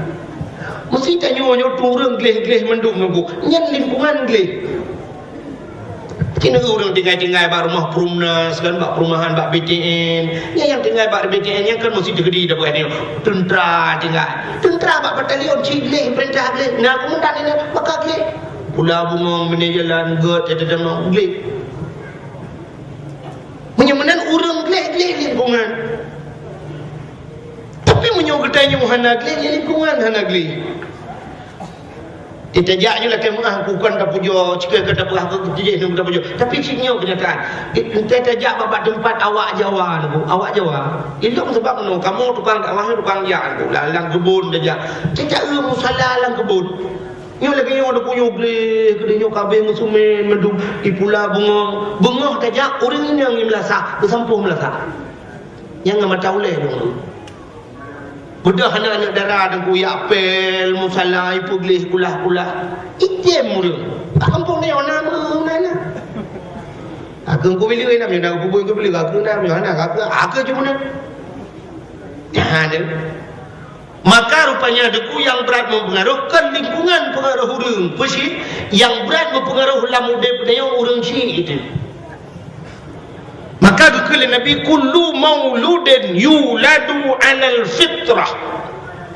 Meusti tanyoe nyoe tu ureueng gleh-gleh mandum nunggu. Nyan lingkungan gleh. Keuneuk ureueng tinggai-tinggai bak rumoh Perumnas kan, bak perumahan, bak B T N. Nyan nyang tinggai bak B T N nyan kan meusti teukeudi dah bukan nyoe. Teuntra tinggai. Teuntra bak batalion cit gleh, peurintah gleh. Na komandan nyan maka gleh. Pula bungong, meunyoe jalan, gèt, ya, teudong, gleh. Meunyoe meunan ureueng gleh-gleh lingkungan. Tapi meunyoe geutanyoe hana gleh, lé lingkungan hana gleh. Teutajak nyoe lakèe meu'ah, bukon tapujoe, cukôp ka tapeugah keu jih nyoe tapujoe. Tapi cit nyoe keunyataan. Teutajak bak teumpat awak Jawa nyoe, awak Jawa. Ilong sabab nyoe, kamoe tukang dakwah, tukang jak nyoe, lam, lam keubon tajak. Tajak, eh, musala lam keubon. Nyoe lagèe nyoe ada kuyup gleh, keudeh nyoe kabeh meusumen, mandum ipula beungoh. Beungoh tajak, ureueng inong i meulasah, beusampoh meulasah. Nyang ngon mata ulèe nyoe. Beudôh aneuk-aneuk dara teungku jak pèl, musala, ipeugleh kulah-kulah. Item ureueng. Bak gampông nyoe na meunan na. Akhé ku bileu nam, na ku bui ku bileu, akhé nam, na akhé, akhé cuma na. Nah, tu. Maka rupanya deungon nyang brat mempengaruh, kan lingkungan pengaruh ureuëng. Peue syiek, nyang brat mempengaruh lam udeb nyoe ureuëng syiek itu. Maka geukheun lé Nabi, "Kullu mauludin yuladu 'alal fitrah,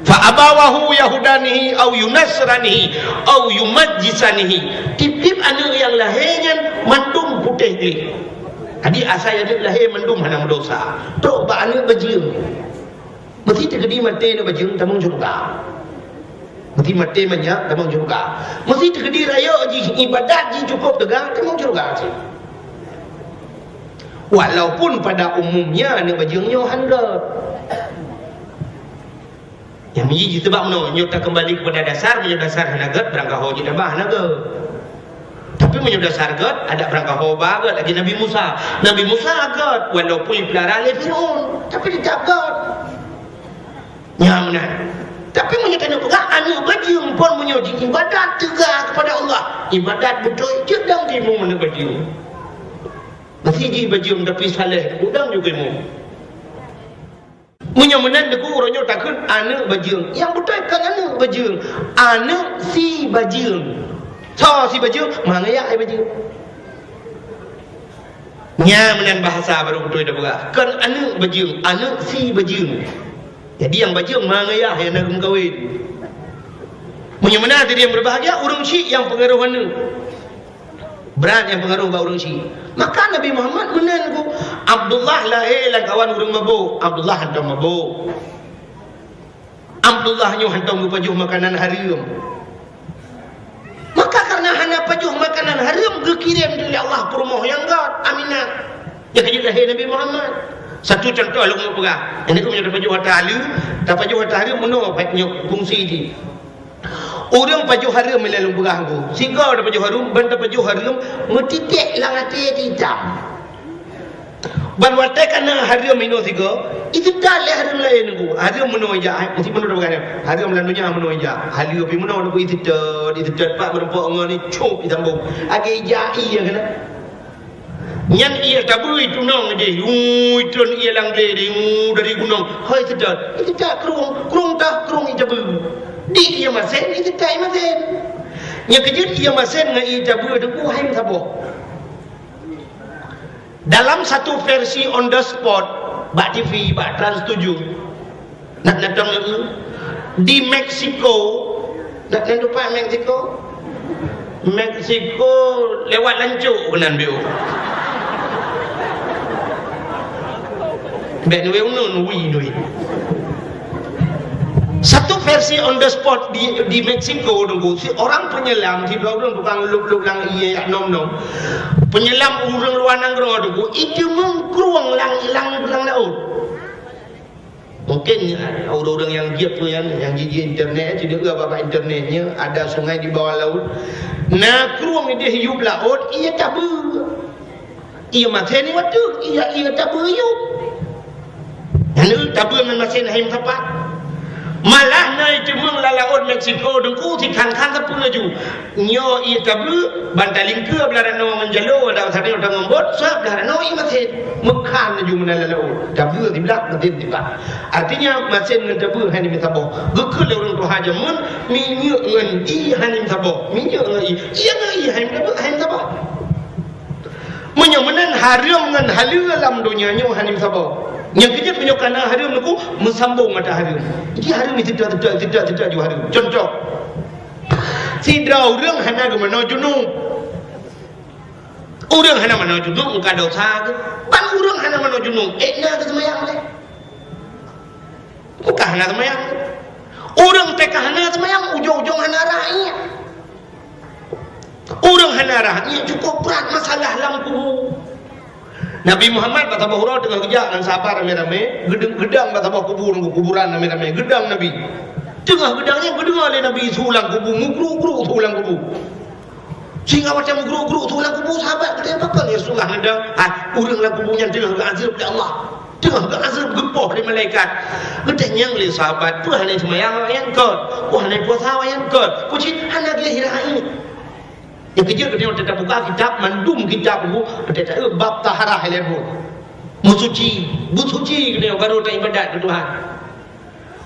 fa abawahu yahudanihi au yunasranihi au yumajjisanihi." Tieb-tieb aneuëk nyang lahé nyan mandum putéh gleh. Jadi asai aneuëk lahé mandum hana meudesya. Trok bak aneuëk bajeueng. Meusé teukeudi maté aneuëk bajeueng tamong syeuruga. Meusé maté manyak tamong syeuruga. Meusé teukeudi rayeuk jih, ibadat jih cukup teuga, tamong syeuruga cit. Walaupun pada umumnya aneuëk bajeueng nyoe han gét. Nyang miji jih, sebab meunoe, nyoe takeumbali keupada dasar, meunyoe dasar hana gét, beurangkaho jih tabah hana gét. Tapi meunyoe dasar gét, adak beurangkaho ba gét lagée Nabi Musa. Nabi Musa gét, walaupun jipeulara lé Fir'aun, tapi teutap gét. Nyan meunan. Tapi meunyoe tanyoe peugah aneuëk bajeueng pon, meunyoe jiibadat teuga keupada Allah, ibadat beutôi, cit dang timu aneuëk bajeueng. Meusé jih bajeueng tapi saleh, udang juga imu. Meunyoe meunan, deungon uroe nyoe takheun aneuëk bajeueng. Nyang beutôi kon aneuëk bajeueng, aneuëk si bajeueng. Soe si bajeueng? Ma ngon yah bajeueng. Nyan meunan bahasa barô beutôi tapeugah. Kon aneuëk bajeueng, aneuëk si bajeueng. Jadi nyang bajeueng ma ngon yah nyang na geumeukawen. Meunyoe meunan, jadi nyang beubahgia ureuëng syiek nyang peungaroh aneuëk. Brat nyang peungaroh bak ureuëng syiek. Maka Nabi Muhammad meunan ku, Abdullah lahé lam kawan ureuëng mabök, Abdullah hántom mabök. Abdullah nyoe hántom geupajoh makanan hareuem. Maka kareuna hana pajoh makanan hareuem, geukirém lé Allah peurumoh nyang gét, Aminah. Nyang ka jeuet lahé Nabi Muhammad. Satu contoh lôn peugah, nyan keuh meunyoe tapajoh ata hareuem, tapajoh ata hareuem meunoe nyoe fungsi jih. Ureuëng pajoh hareuem ilée lôn peugah ku. Sigoe tapajoh hareuem, ban tapajoh hareuem meutitek lam até itam. Ban watée ka na hareuem inoe sigoe, iteutat lé hareuem laén ku. Hareuem meunoe ijak, eh, meusti meunoe tapeugah nyan. Hareuem lam donya meunoe ijak. Haleue pih meunoe ku iteutat, iteutat pat meureumpok ngon ni cop itambong. Lagée ijak ié nyang keunan. Nyan ié tabeue itunong deh, ui, itreun ié lam glé deh, ui, dari gunong. Hôi, iteutat, iteutat krueng, krueng tah, krueng itabeue. Di ié masén, iteutat ié masén. Nyang keujeuet ié masén ngon ié tabeue deungon hai meusaboh. Dalam satu versi on the spot, bak T V, bak Trans tujuh, Nak datang lé, di Meksiko. Nak, nak tupat Meksiko? Meksiko lewat lancok keunan biôh. Bèk nuwé unun, wi nuwé. Satu versi on the spot di, di Meksiko, Teungku, si orang penyelam, si dua ureueng tukang lôb-lôb lam ié yak nom-nom. Penyelam ureueng luwa nanggroe, Teungku, itu mengkrueng lam, lam, lam laôt. Mungkin ureueng-ureueng nyang jeuet tu nyan, nyang jiji internet, cit deuh bak internet nyoe, ada sungai di bawah laut. Na krueng ideh yup laôt, ié tabeue. Ié masén ié watèe, ié, ié tabeue yup. Nyan tabeue ngon masén hai meusapat. Malah na iteumeung lam laôt Meksiko, Teungku, si khan-khan sapeue laju. Nyoe ié tabeue, ban talingkeue blah ranoe ngon jaloe, dan sabe ngon bot, sabab blah ranoe ié masén. Meukhan laju meunan lam laôt. Tabeue siblah, masén siblah. Artinya, masén ngon tabeue hana meusaboh. Geukheun lé ureueng tuha jameun, minyeuk ngon ié hana meusaboh. Minyeuk ngon ié. Ié ngon ié hana meusaboh, hana meusaboh. Meunyoe meunan hareuem ngon haleue lam donya nyoe hana meusaboh. Nyang keujeuet meunyoe kana hareuem Teungku, meusambong ata hareuem. Jadi hareuem siteuk, siteuk, siteuk, siteuk ju hareuem. Contoh, sidroe ureueng hana geumanoe junub. Ureueng hana manoe junub muka dosa geuh. Ban ureueng hana manoe junub, ék na geuseumayang lé? Bukan hana seumayang. Ureueng teuka hana seumayang, ujong-ujong hana rakyat. Ureueng hana rakyat cukup brat masalah lam kubu. Nabi Muhammad bak saboh uroe teungoh geujak ngon sahabat ramé-ramé, geudang, geudang bak saboh kubu, kuburan ramé-ramé, geudang Nabi. Teungoh geudang nyan geudeungoe lé Nabi su lam kubu, meugruk-gruk su lam kubu. Sehingga watèe meugruk-gruk su lam kubu, sahabat geutanya, "Pakon ya Rasulullah neudong, ah, ureueng lam kubu nyan teungoh geuazeueb lé Allah? Teungoh geuazeueb, geupoh lé malaikat." Geutanyong lé sahabat, "Peue hana seumayang awaknyan kon? Peue hana puasa awaknyan kon? Peue cit hana gleh rakyat?" Nyang keujeuet geutanyoe tabuka kitab, mandum kitab buku, taeu bab taharah ilée buet. Meusuci, beusuci geutanyoe baru taibadat keu Tuhan.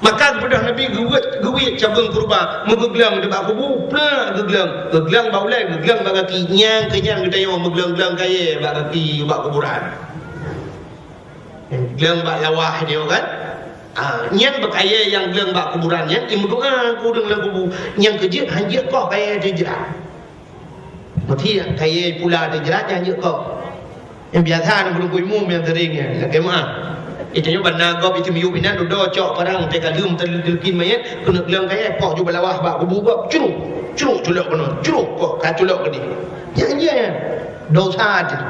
Maka geupeugah Nabi geuwet, geuwet cabeueng kurba, meugeugleueng di bak kubu, prah geugleueng, geugleueng bak ulée, geugleueng bak gaki, nyang keu nyan geutanyoe meugleueng-gleueng kayée bak gaki bak kuburan. Gleueng bak lawah nyoe kan? Ah, nyan beukayée nyang gleueng bak kuburan nyan, imeudoá keu ureuëng lam kubu. Nyang keujeuet hanjeuet koh kayée teuh jrat. Meuti kayée pula teuh jrat nyan hanjeuet koh. Nyang biasa na ureuëng imum nyang sering nyan, lakée meuah. Itu nyoe ban na gob itu miyup inan dudoe cok parang teuka leuem teuleukin mayét keuneuk gleueng kayée koh ju bak lawah bak kubu gob, cruk, cruk culok keunoe, cruk koh ka culok keudeh. Nyan jih nyan. Dosa jih.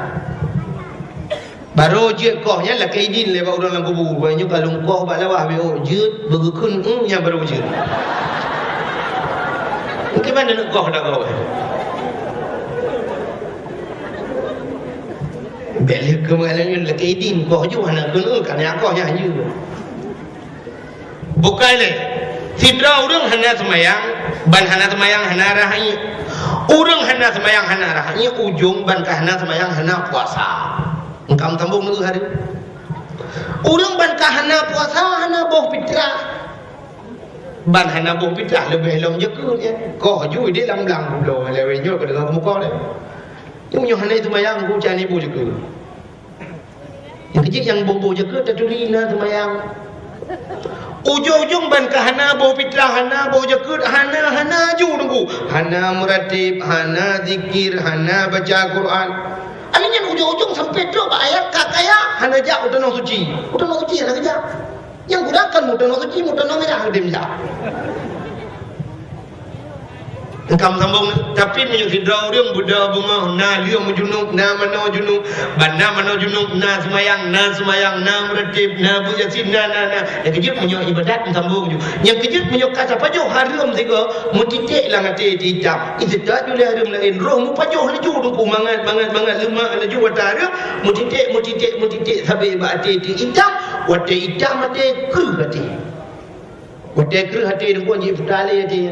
Barô jeuet koh nyan lakée idin lé bak ureuëng lam kubu. Bak nyoe ka lôn koh bak lawah, beu jeuet, beugeukheun, hmm, nyan barô jeuet. Mungkin mana nak koh dak koh? Bèk lé keu malam nyoe lakée idin koh ju hana kheun, hmm, ka nyan koh nyan jeuet. Bukai lé. Sidroe ureuëng hana seumayang, ban hana seumayang hana rhah iék. Ureuëng hana seumayang hana rhah iék, ujong ban ka hana seumayang hana puasa. Engkam sambong neu hari. Ureuëng ban ka hana puasa hana boh fitrah. Ban hana boh fitrah leubeh lom jakeuet nyan. Koh ju idéh lam blang buloe lewée nyoe ka deungoe keumeukoh lé. Nyoe hana seumayang ku cani boh jakeuet. Nyang keujeuet nyang boh-boh jakeuet taturi na seumayang. Ujong-ujong ban ka hana boh fitrah, hana boh jakeuet, hana, hana ju teungku. Hana meuratéb, hana zikir, hana baca Quran. Akhé nyan ujong-ujong sampai trok bak ayat ka kaya, hana jak u tanoh suci. U tanoh suci hana geujak. Nyang kurang kan meuteunong suci, meuteunong mirah udeb jak. Engkam sambong, tapi meunyoe sidroe ureuëng beudôh beungoh, na lheueh meujunub, na manoe junub, ban na manoe junub, na seumayang, na seumayang, na meuratéb, na beuet Yasin, na, na, na. Nyang keujeuet meunyoe ibadat meusambong ju. Nyang keujeuet meunyoe ka tapajoh hareuem sigoe, meutiték lam até teuitam. Iseutôt ju lé hareuem laén, roh meupajoh laju teungku mangat, mangat, mangat leumak laju watée hareuem, meutiték, meutiték, meutiték sabe bak até teuitam. Watée itam até, kreueh até. Watée kreueh até teungku jih peutah lé até.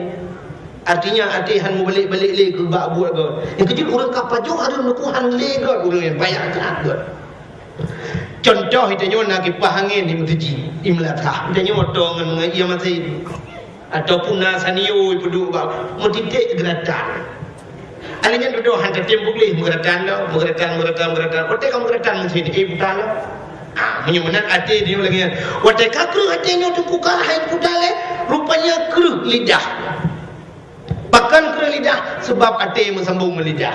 Artinya até han meubalek-balek lé keu bak buet gét. Nyang keujeuet ureuëng ka pajoh hareuem teungku han lé gét ureuëng nyan, payah that gét. Cuntoh, geutanyoe na kipah angén di meuseujid, di meulasah. Geutanyoe tô ngon, ngon ie masin. Ataupun na sanio ipeuduek bak meutiték geuratan. Akhé nyan dudoe han tatem puléh, meugeuratan lom, meugeuratan, meugeuratan, meugeuratan. Watée ka meugeuratan meusin, eh, buta lom. Ah, meunyoe meunan até nyoe lagée nyan. Watée ka kreueh até nyoe teungku ka hai buta lé, rupanya kreueh lidah. Pakon kreueh lidah? Sabab até meusambong ngon lidah.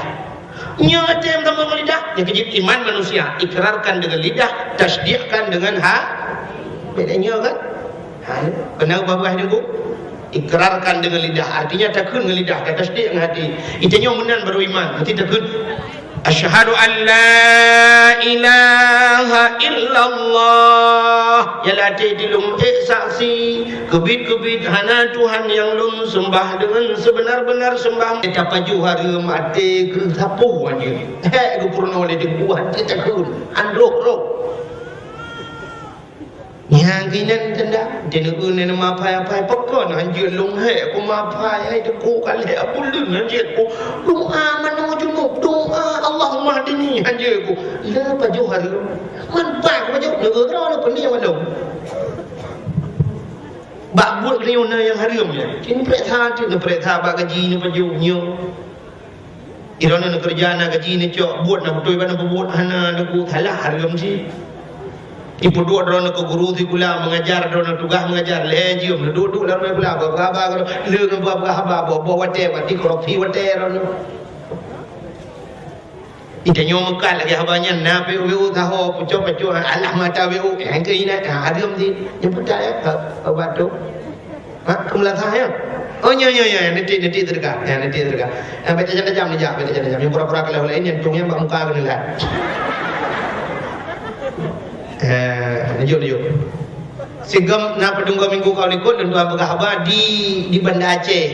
Nyoe até meusambong ngon lidah, nyang keujeuet iman manusia, ikrarkan dengan lidah, tasdikkan dengan ha-, beda nyoe kan? Ha, keuneuk babah deungon. Ikrarkan dengan lidah, artinya takheun ngon lidah, tatasdik ngon hati. Geutanyoe meunan baru iman, meusti takheun, "Asyhadu an la ilaha illallah." Ya lam até lôn ék saksi, keubiet-keubiet hana Tuhan nyang lôn seumbah deungon seubeuna-beuna seumbah. Tapajoh hareuem até keu sapeue anjeue. Hék geupeurunoe lé teungku, até takheun, androh roh. Nyang keunan tanda, teuneuk nyan mapai-apai, pakon hanjeuet lôn hék ku mapai, hai teungku ka lhée buleuen hanjeuet ku. Doa manoe junub, doa Allahumma hdini hanjeuet ku. Le pajoh hareuem. Man pat ku pajoh, neugeue droe le peundeh walong. Bak buet geutanyoe na nyang hareuem nyan. Cit neupeuriksa, cit neupeuriksa bak gaji neupajoh nyoe. Droeneuh neukeureuja na gaji neucok, buet na beutôi ban neupeubuet hana, neuku salah hareuem cit. Ipeuduek droeneuh keu guru sikula, meungajar droeneuh tugaih meungajar, lhée jeuem neuduek-duek lam sikula, peugah haba, lé neupeugah haba, boh-boh watée, bati korupsi watée droeneuh. Geutanyoe meukat lagée haba nyan, na pih W O saho, pucok-pucok, alah mata W O, eh, keu inan, ah, hareuem cit. Nyang peugah, eh, obat tu. Ha, keu meulasah, ya? Oh, nyo, nyo, nyo, nanti, nanti sedekah. Ya, nanti sedekah. Ya, baca tajam-tajam, ya, baca tajam-tajam. Yang pura-pura kalau lain, yang cung yang bak muka kena lihat. Eh, lanjut, lanjut. Sigom na padum minggu ka likot, lôn tuan peugah haba di, di Banda Aceh,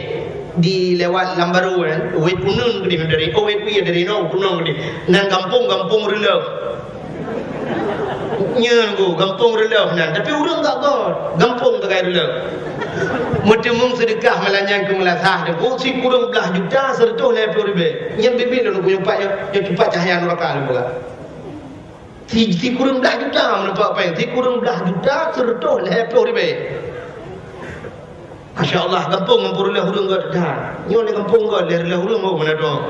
di lewat Lambaru, kan. Wet Punun keudeh dari, oh, Wet Wie dari no, Punun keudeh. Nan gampông, Gampông Reuleuh. Nyan ku, Gampông Reuleuh nan. Tapi ureueng gak got, gampông tagai Reuleuh. Meuteumeung seudeukah malam nyan keu meulasah, Teungku, sikureueng blaih juta seureutôh lhèe plôh ribèe. Nyan biet-biet lôn kuyong pat nyoe, nyoe cupat cahya nuraka lôn peugah. Si, sikureueng blaih juta meuneumpok péng, sikureueng blaih juta seureutôh lhèe plôh ribèe. Masya Allah, gampông ngon peureulèe ureueng göt that. Nyoe lé gampông göt lhèe reulah ureueng, oh, meunan dong.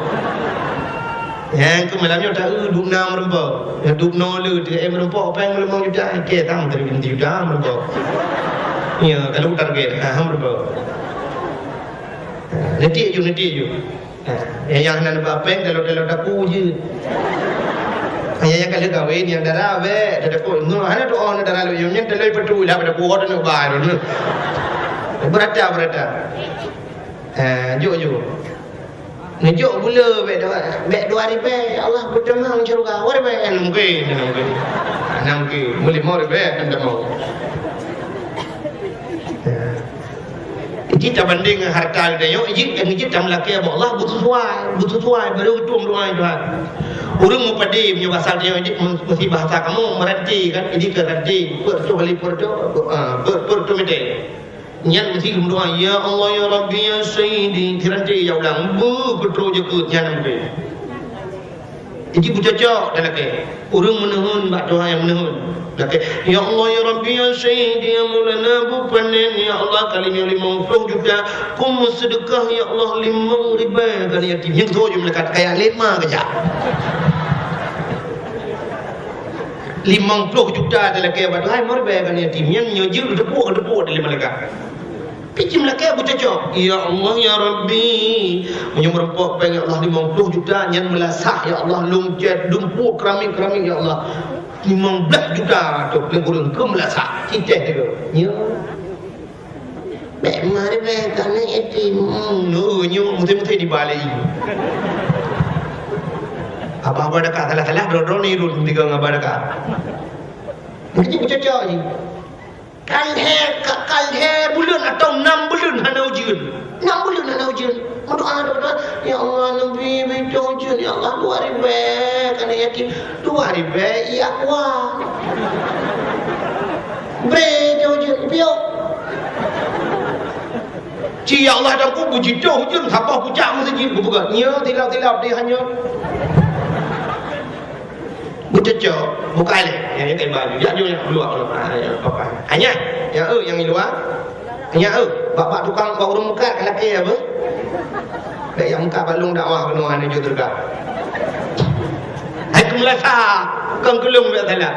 Nyang keu malam nyoe taeu dub na meureumpok. Ya, dub na le, tiga M meureumpok, péng limong juta, oke, tam, tiga juta meureumpok. Ya, kalau target, ha, meureumpok. Ha, neuti ju, neuti ju. Ha, nyang, nyang hana neuba péng, dalam-dalam daku je. Ha, nyang, nyang ka lheueh kawin, nyang dara bèk, daku, nyoe hana doa, hana dara lôn, nyan dalam peutu lah, daku, oh, dalam ba, dalam. Beurata, beurata. Ha, jok, jok. Neujok gula bèk dua, bèk dua ribèe, ya Allah, beuteumang syeuruga. Dua ribèe, hana mungkin, hana mungkin. Hana mungkin. Meulimong ribèe, hana mungkin. Ha. Jih tabandéng ngon harta geutanyoe, jih nyang jih tameulakèe bak Allah beusesuai, beusesuai, baru geutueng doa Tuhan. Ureueng mupadi meunyoe basa geutanyoe jih meusi bahasa kamoe meuranté kan, jadi keu ranté, peuet reutôh kali peuet reutôh, ah, peuet, peuet reutôh meuté. Nyan meusi geumeudoa, "Ya Allah, ya Rabbi, ya Sayyidi." Siranté ya ulang, beuh, peutrok jeukeut, nyan meusi. Jadi beucocok talakèe. Ureueng meuneuheun bak Tuhan nyang meuneuheun. Lakèe, "Ya Allah, ya Rabbi, ya Sayyidi, ya Maulana, beupanen, ya Allah, kali nyoe limong ploh juta, kum meuseudeukah, ya Allah, limong ribèe keu yatim." Nyang soe jeuet meulakèe, kaya lima keujak. Limong ploh juta talakèe bak Tuhan, limong ribèe keu yatim. Nyang nyoe jeuet teupeue, teupeue di limong ribèe. Pih jih meulakèe beucocok, "Ya Allah, ya Rabbi, meunyoe meureumpok péng, ya Allah, limong ploh juta, nyan meulasah, ya Allah, lôn cèt dumpue keramik-keramik, ya Allah, limong blah juta, toh, lé ureueng keu meulasah, cicéh teuh." Nyo. Bèk mari bèk, kami yatim. Hmm, nyo, nyo, meuté-meuté dibalek. Abah-abah daka, salah-salah, droe-droe nirun tiga ngon abah daka. Meusti beucocok jih. Ka lhèe, ka, ka lhèe buleuen atawa nam buleuen hana ujeuen. Nam buleuen hana ujeuen. Meudoa, doa, doa, "Ya Allah, neubi, bi ujeuen, ya Allah, dua ribèe, keuneuk yatim." Dua ribèe, iya kuah. Bri ujeuen, piôh. Ci, ya Allah, dan ku bujitoh ujeuen, saboh pucak meuseujid, kupeugah, "Nyo, tilap-tilap di hanyot." Beucocok, bukai lé. Nyang nyan baju. Jak jôk nyang luwa, luwa. Ha, nyang papan. Ha, nyan. Nyang, eh, nyang luwa. Nyan, eh, bak, bak tukang, bak ureueng meukat ka lakèe apa? Bèk nyang meukat bak lôn dakwah keunoe hana jeuet teuka. Hai keu meulasa, kon keu lôn bèk salah.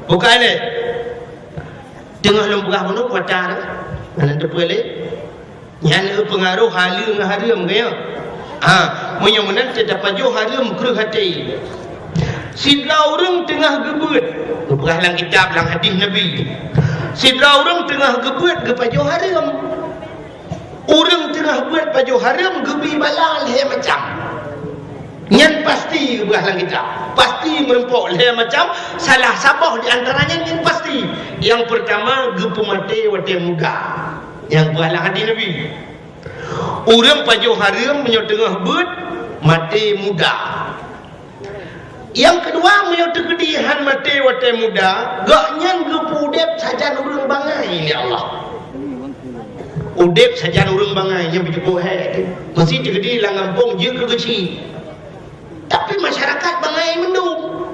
Bukai lé. Teungoh lôn peugah bunoe kuata tu. Hana teupeue lé. Nyan eu peungaroh haleue ngon hareuem, ka nyo? Ha, meunyoe meunan teuka tapajoh hareuem kreueh até. Sidroe ureueng teungoh geubeuet, geupeugah lam kitab, lam hadih Nabi. Sidroe ureueng teungoh geubeuet geupajoh hareuem. Ureueng teungoh beuet pajoh hareuem geubi bala lhèe macam. Nyan pasti geupeugah lam kitab. Pasti meurumpok lhèe macam, salah saboh di antara nyan nyang pasti. Nyang peurtama, geupeumaté watèe muda. Nyang geupeugah lam hadih Nabi. Ureueng pajoh hareuem meunyoe teungoh beuet, maté muda. Nyang keudua, meunyoe teukeudi han maté watèe muda, gobnyan geupeuudép sajan ureueng bangai lé Allah. Udép sajan ureueng bangai, nyan beujeuet hék teuh. Meusi teukeudi lam gampông jeuet keu geuchik. Tapi masyarakat bangai mandum.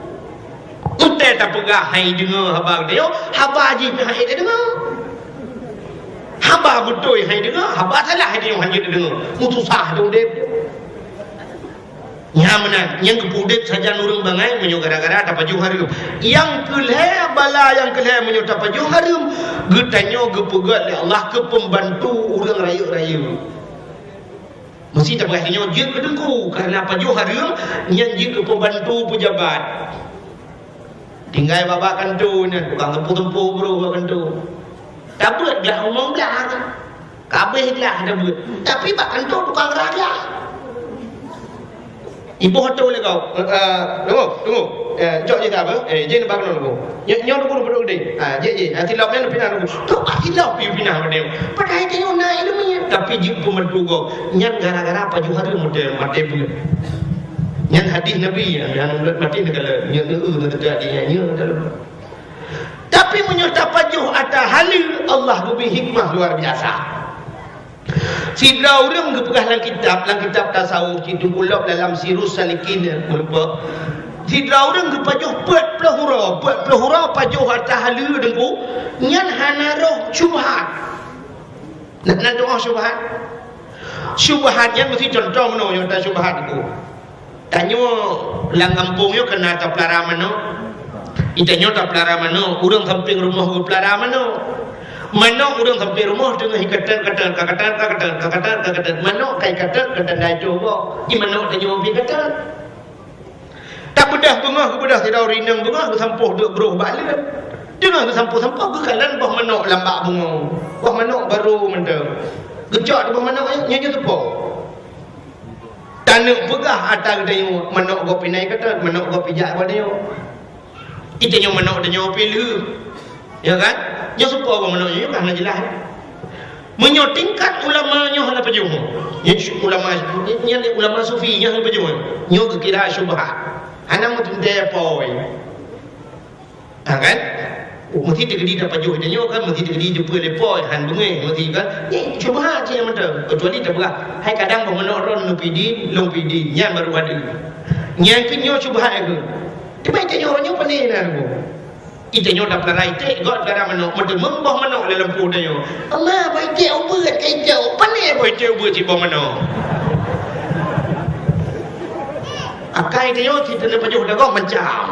Watèe tapeugah han jideungoe haba geutanyoe, haba jih pih han jideungoe. Haba beutôi han jideungoe, haba salah han jideungoe, han jideungoe. Meususah teuh udép. Nyan meunan, nyang geupeuudép sajan ureueng bangai meunyoe gara-gara tapajoh hareuem. Nyang keulhèe, bala nyang keulhèe meunyoe tapajoh hareuem, geutanyoe geupeugöt lé Allah keu peumbantu ureueng rayeuk-rayeuk. Meusi tapeugah nyoe jeuet keu teungku, kareuna pajoh hareuem nyan jeuet keu peumbantu peujabat. Tinggai bak-bak kantô nyan, tukang teumpo-teumpo brôh bak kantô. Tabeuet glah umong glah kan. Kabéh glah tabeuet. Tapi bak kantô tukang rah glah. Iboh atô lé kau. Eh, eh, tunggu, tunggu. Eh, cok jih ka apa? Eh, jih bak kantô tunggu. Nyoe, nyoe tunggu, tunggu, tunggu deh. Ha, jih, jih. Ha, silop nyan pinah tunggu. Tu pasti lop pi pinah pada. Padahai dia na ilmu nyan. Tapi jih pembantu kau. Nyan gara-gara pajoh hareuem maté beuet. Nyan hadih Nabi, nyang buleuen maté neukalon, nyan, eu, eu, neukalon, nyan, nyan, neukalon. Tapi meunyoe tapajoh atra haleue, Allah geubri hikmah luar biasa. Sidroe ureuëng geupeugah lam kitab, lam kitab tasawuf cit, Teungku Lop dalam Sirus Salikin, meureumpok. Sidroe ureuëng geupajoh peuet ploh uroe, peuet ploh uroe pajoh atra haleue, Teungku, nyan hana roh syubhat. Na, na tu'oh syubhat? Syubhat nyan meusti contoh meunoe nyang ta syubhat tu. Tanyoe lam gampông nyoe keunan tapeulara manok. Di tanyoe tapeulara manok, ureuëng sampéng rumoh geupeulara manok. Manok ureuëng sampéng rumoh teungoh iketet-ketet, ka ketet, ka ketet, ka ketet, ka ketet. Manok ka iketet, ketet dai coe boh. Di manok tanyoe pih ketet. Tabeudôh beungoh, geubeudôh sidroe rineueng beungoh, geusampôh duek broh bak leuet. Teungoh geusampôh-sampôh, geukalon boh manok lam bak beungoh. Boh manok barô mantong. Geucok di boh manok nyan, nyan jeuet teupo. Taneuk peugah atra geutanyoe, manok gob pih na iketet, manok gob pih jak bak tanyoe. Di tanyoe manok tanyoe pih lheueh. Ya kan? Nyoe soe po manok nyoe, nyoe kan hana jeulaih. Meunyoe tingkat ulama nyoe hana pajoh. Nyoe ulama, nyoe ulama sufi nyoe hana pajoh. Nyoe geukira syubhat. Hana meuteuntèe poi. Ha kan? Oh, meusti teukeudi tapajoh tanyoe kan, meusti teukeudi jumpa lé poi, han beungéh, meusti kan. Nyoe syubhat cit nyang mantong. Kecuali tapeugah, hai kadang boh manok droen neupidim, lôn pidim, nyan baru ada. Nyan keuh nyoe syubhat keuh. Teuma tanyoe nyoe pane na, Bu? Di tanyoe tapeulara iték, gob tapeulara manok, meuteumeung boh manok lam lampôh tanyoe. "Ma, boh iték ubeuet keu iték, pane boh iték ubeuet cit boh manok?" Akai tanyoe cit taneuk pajoh dagoe macam.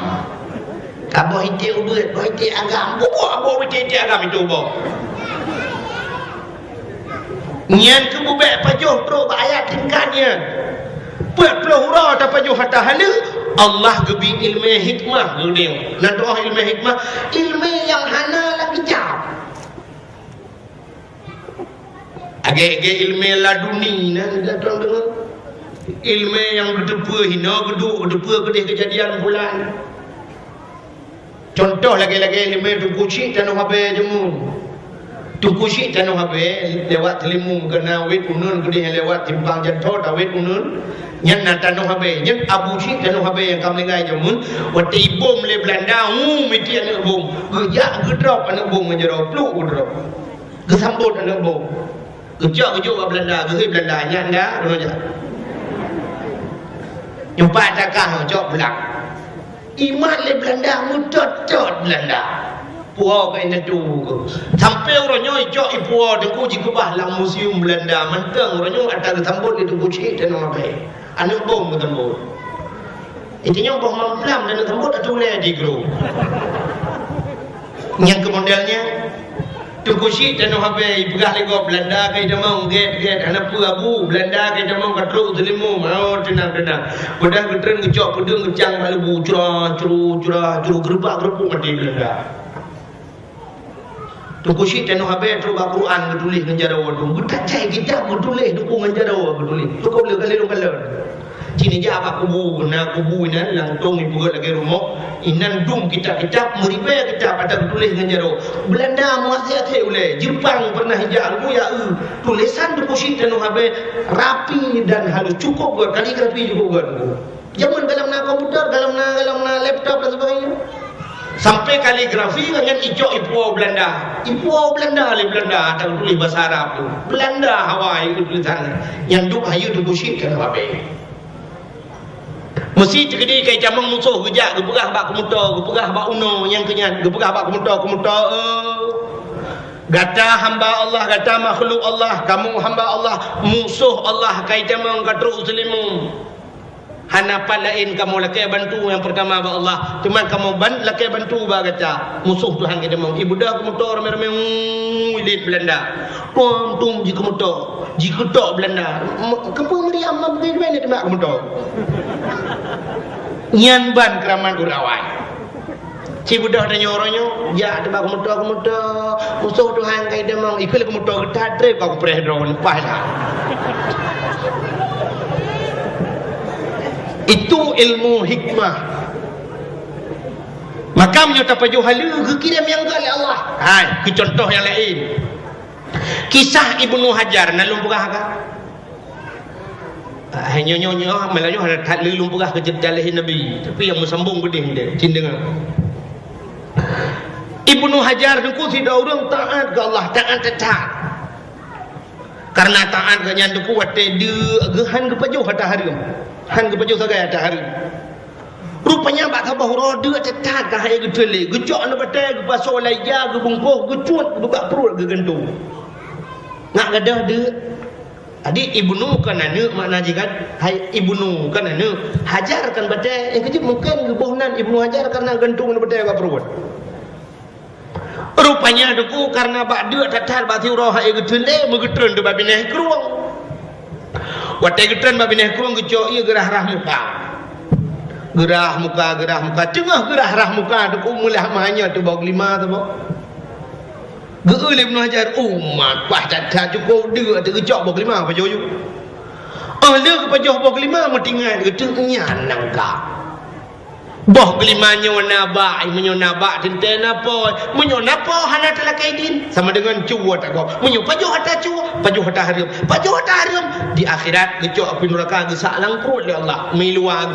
Ka boh iték ubeuet, boh iték agam, bubuek boh iték-iték agam itu boh. Nyan keuh bubek pajoh trok bak ayat tingkat nyan. Peuet ploh uroe tapajoh atra haleue, Allah geubri ileumèe hikmah geuneuk. Na tu'oh ileumèe hikmah, ileumèe nyang hana lam kitab. Agèe-agèe ileumèe laduni na, dah tuan deungö. Ileumèe nyang geuteupeue hinoe, geuduek geuteupeue keudeh keujadian bulan. Cuntoh lagèe-lagèe ileumèe Teungku Chik Tanoh Abèe jameun. Teungku Chik Tanoh Abèe lewat Teulimeum keunan wét uneun keudeh lewat simpang Janto tawét uneun. Nyan na Tanoh Abèe. Nyan Abu Chik Tanoh Abèe nyang ka meuninggai jameun. Watèe ibom lé Beulanda, hu, meuti aneuk bom. Geujak geudrop aneuk bom ngon jaroe, pluk geudrop. Geusambot aneuk bom. Geucok geujok bak Beulanda, geuhôi Beulanda, nyan dah, uroe nyan. Nyoe pat takah cok pulang. Imat lé Beulanda, meutot-tot Beulanda. Puwoe keu indatu. Sampoe uroe nyoe icok ipuwoe Teungku jikeubah lam museum Beulanda. Mantong uroe nyoe atra geusambot lé Teungku Chik Tanoh Abèe. Aneuk bom geusambot. Inti nyoe boh mamplam dan sambot atulèe di gru. Nyang keu model nyan, Teungku Chik Tanoh Abèe ipeugah lé gob Beulanda ka itamong gèt-gèt hana peue Abu, Beulanda ka itamong ka trok u Teulimeum, oh, teunang-teunang. Padahai geutreun geucok peudeueng geucang bak leubu, cura, curu, cura, curu, geureubak-geureubuk maté Beulanda. Teungku Chik Tanoh Abèe trok bak Quran geutuléh ngon jaroe tu. Geutacai kitab geutuléh Teungku ngon jaroe geutuléh. Cukôp lé kali lôn kalon. Cit ijak bak kubu, na kubu inan lam tông ipeugöt lagèe rumoh. Inan dum kitab-kitab, meuribèe kitab ata geutuléh ngon jaroe. Beulanda meuaséh-aséh ulèe, Jeupang pernah ijak, Teungku ya eu. Tulésan Teungku Chik Tanoh Abèe rapi dan halus, cukôp göt, kaligrafi cukôp göt. Jameun gohlom na komputer, gohlom na, gohlom na laptop dan sebagainya. Sampai kaligrafi nyan icok ipuwoe Beulanda. Ipuwoe Beulanda lé Beulanda, ata geutuléh basa Arab tu. Beulanda awai tulésan nyan. Nyan duek hayeue Teungku Chik Tanoh Abèe. Meusi teukeudi ka itamong musoh geujak geupeugah bak keumoto, geupeugah bak unoe nyang keu nyan, geupeugah bak keumoto, keumoto, eh, gata hamba Allah, gata makhluk Allah, kamoe hamba Allah, musoh Allah ka itamong ka trok u Teulimeum. Hana pat laén kamoe lakèe bantu nyang peurtama bak Allah, teuma kamoe ban-, lakèe bantu bak gata. Musoh Tuhan geudeungoe, ibeudôh keumoto ramé-ramé, uu, ilét Beulanda. Tom-tom jikeumoto, jikeutok Beulanda. M-, keupeue meudiam, ma beugèt-gèt teuma keumoto. Nyan ban keuramat ureueng awai. Ci beudôh tanyoe uroe nyoe, jak teuba keumoto-keumoto, musoh Tuhan ka itamong, ikheun lé keumoto geutat trép ka kupreh droe leupah dah. Itu ilmu hikmah. Maka meunyoe tapajoh haleue geukirém nyang gèt lé Allah. Hai, keu contoh nyang laén. Kisah Ibnu Hajar na lôn peugah ka? Ah, nyoe, nyoe, nyoe, malah nyoe that lé lôn peugah keu ceurita lahé Nabi, tapi nyang meusambong beudeh nyan, cit deungö. Ibnu Hajar Teungku sidroe ureuëng taát keu Allah, taát that-that. Kareuna taát geuh nyan Teungku watée deuk geuh hán geupajoh ata hareuem. Hán geupajoh sagai ata hareuem. Rupanya bak saboh uroe deuk that-that ka hai geutreun lé, geucok nibak batée, geupasoe lam ija, geubungkôh, geucut, geubeuet bak pruet, geugantung. Ngat gadôh deuk. Jadi Ibnu kan aneuëk makna jih kan? Hai Ibnu kan aneuëk, Hajar kan batée. Nyang keujeuet mungken geuboh nan Ibnu Hajar kareuna gantung nibak batée bak pruet. Rupanya Teungku kareuna bak deuk that-that bak siuroe hai geutreun lé, meugeutreun teuk bak binéh krueng. Watée geutreun bak binéh krueng geucok ié geurah-rah muka. Geurah muka, geurah muka. Teungoh geurah-rah muka Teungku meulah meuhanyot teuk boh geulima teuk boh. Geu-eu lé Ibnu Hajar, umat, paih that-that cukôp deuk teuk geucok boh geulima pajoh yue. Óh lheueh geupajoh boh geulima meutingai geuteuk nyan nangka. Boh geulima nyoe na bak, meunyoe na bak teuntée na po, meunyoe na po hana talakée idin, sama deungon cue tagob. Meunyoe pajoh ata cue, pajoh ata hareuem, pajoh ata hareuem, di akhirat geucok apui nuraka geusak lam pruet lé Allah, meuiluwa